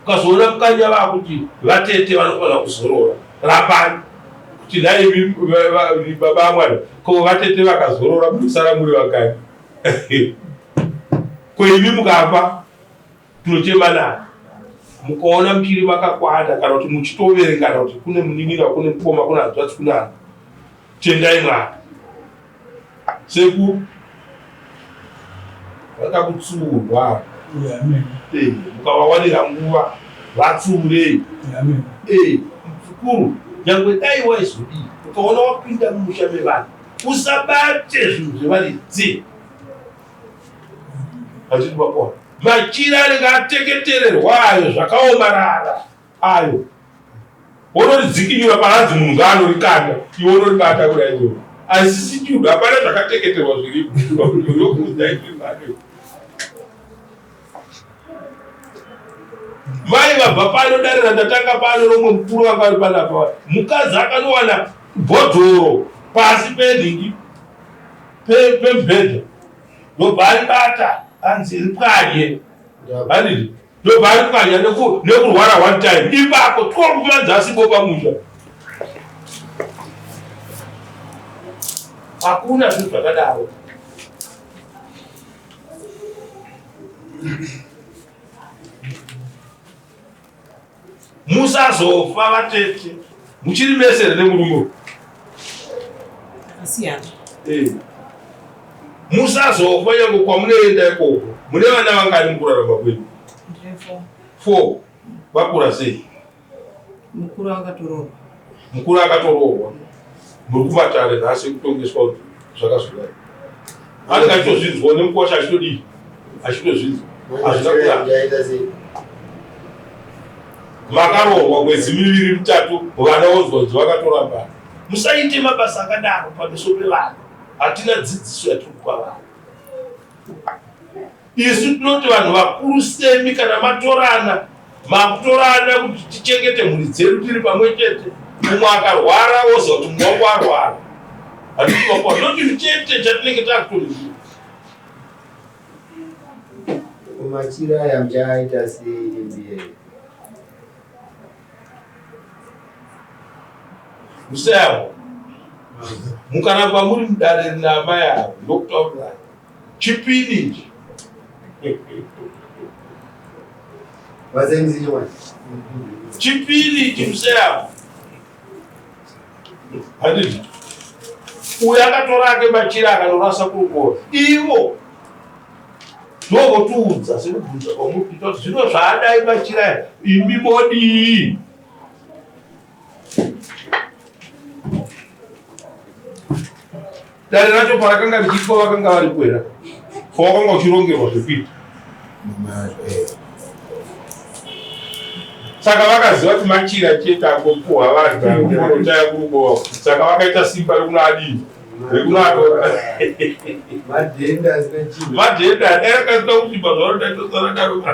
Ukazoona mukanya vakuti vatete vanofanira kuzorora. Rambani. Kuti nhai baba mwana ko vatete vakazorora munosara muri vangani? Ko imi mukafa tinochema nani? Mukaona muchiri makakwana kana kuti muchitoverengana kuti kune munin'ina, kune mukoma, kune hanzvadzi, kune ani, tendai Mwari. Sekuru vanoda kutsuurwa eh, mukavawanira nguva vatsuurei. Eh, mukuru nyangwe dai waizodii ukaona wapinda mumusha mevanhu usabate zvinhu zvevaridzi. Hazvidi makona. Machira anenge ateketererwa ayo zvakaomarara ayo. Wonoridzikinyura paranzi munhu ngaanorikanda iwe unoribata kudai iwe. Asi sichudu hapana zvakateketerwa zviripo. Ndokuudza izvi mhando. Mai vabva pano dare randatanga pano romwe mukuru vanga vari panapa. Mukadzi akanowana bhodhoro pasi penhingi pemubhedha ndobva aribata anzi ripwanye handiti ndobva aripwanya nekurwara one time ipapo 12 months asipo pamusha hakuna zvinhu zvakadaro Musazofa vatete muchiri mese here nemurume Akasiyana. Eh. Musazofa nyange kwamunoenda ikoko mune vana vangani mukurarama kwenyu? Ndine four. Four. Vakura sei? Mukuru akatoroorwa. Mukuru akatoroorwa. Muri kumatare nhasi ekutongeswa kuti zvakazodai. Anenge achitozvinzwa nemukwasha achitodii? Achitozvinzwa. Hazvina kunaka. Makaroorwa mwedzi miviri mitatu vana wonzwa kuti vakatorambana. Musaite mabasa akadaro pameso pevanhu. Hatina dzidziso yatiri kupa vanhu. Isu tinoti vanhu vakuru semi kana matorana makutorana kuti tichengete mhuri dzedu tiri pamwe chete. Mumwe akarwara woziva kuti mumwe wangu arwara. Handiti makwa ndochinhu chete chatinenge takutoziva. Machira aya muchaaita sei nembiya iyi? Musayamwa. Mukaramba muri mudare rina amai avo ndokutaurirai. Chipini ichi. Chipini ichi musayamwa. Handiti uyo akatora ake machira akanorasa kurukova ivo ndovotiudza sekubvunza kwamuri kuita kuti zvino zvaadai machira aya imi modii? Dare racho parakanga richiitwa vakanga varipo here? Pawakanga uchirongerwa zvekuita. Saka vakaziva kuti machira chete angopuhwa vanhu anotaya kurubowa. Saka vakaita simba rekunoadii? Rekunoatora. Madhenda asina chinhu. Madhenda dai akasina kusimba zvaro ndaitosara daro.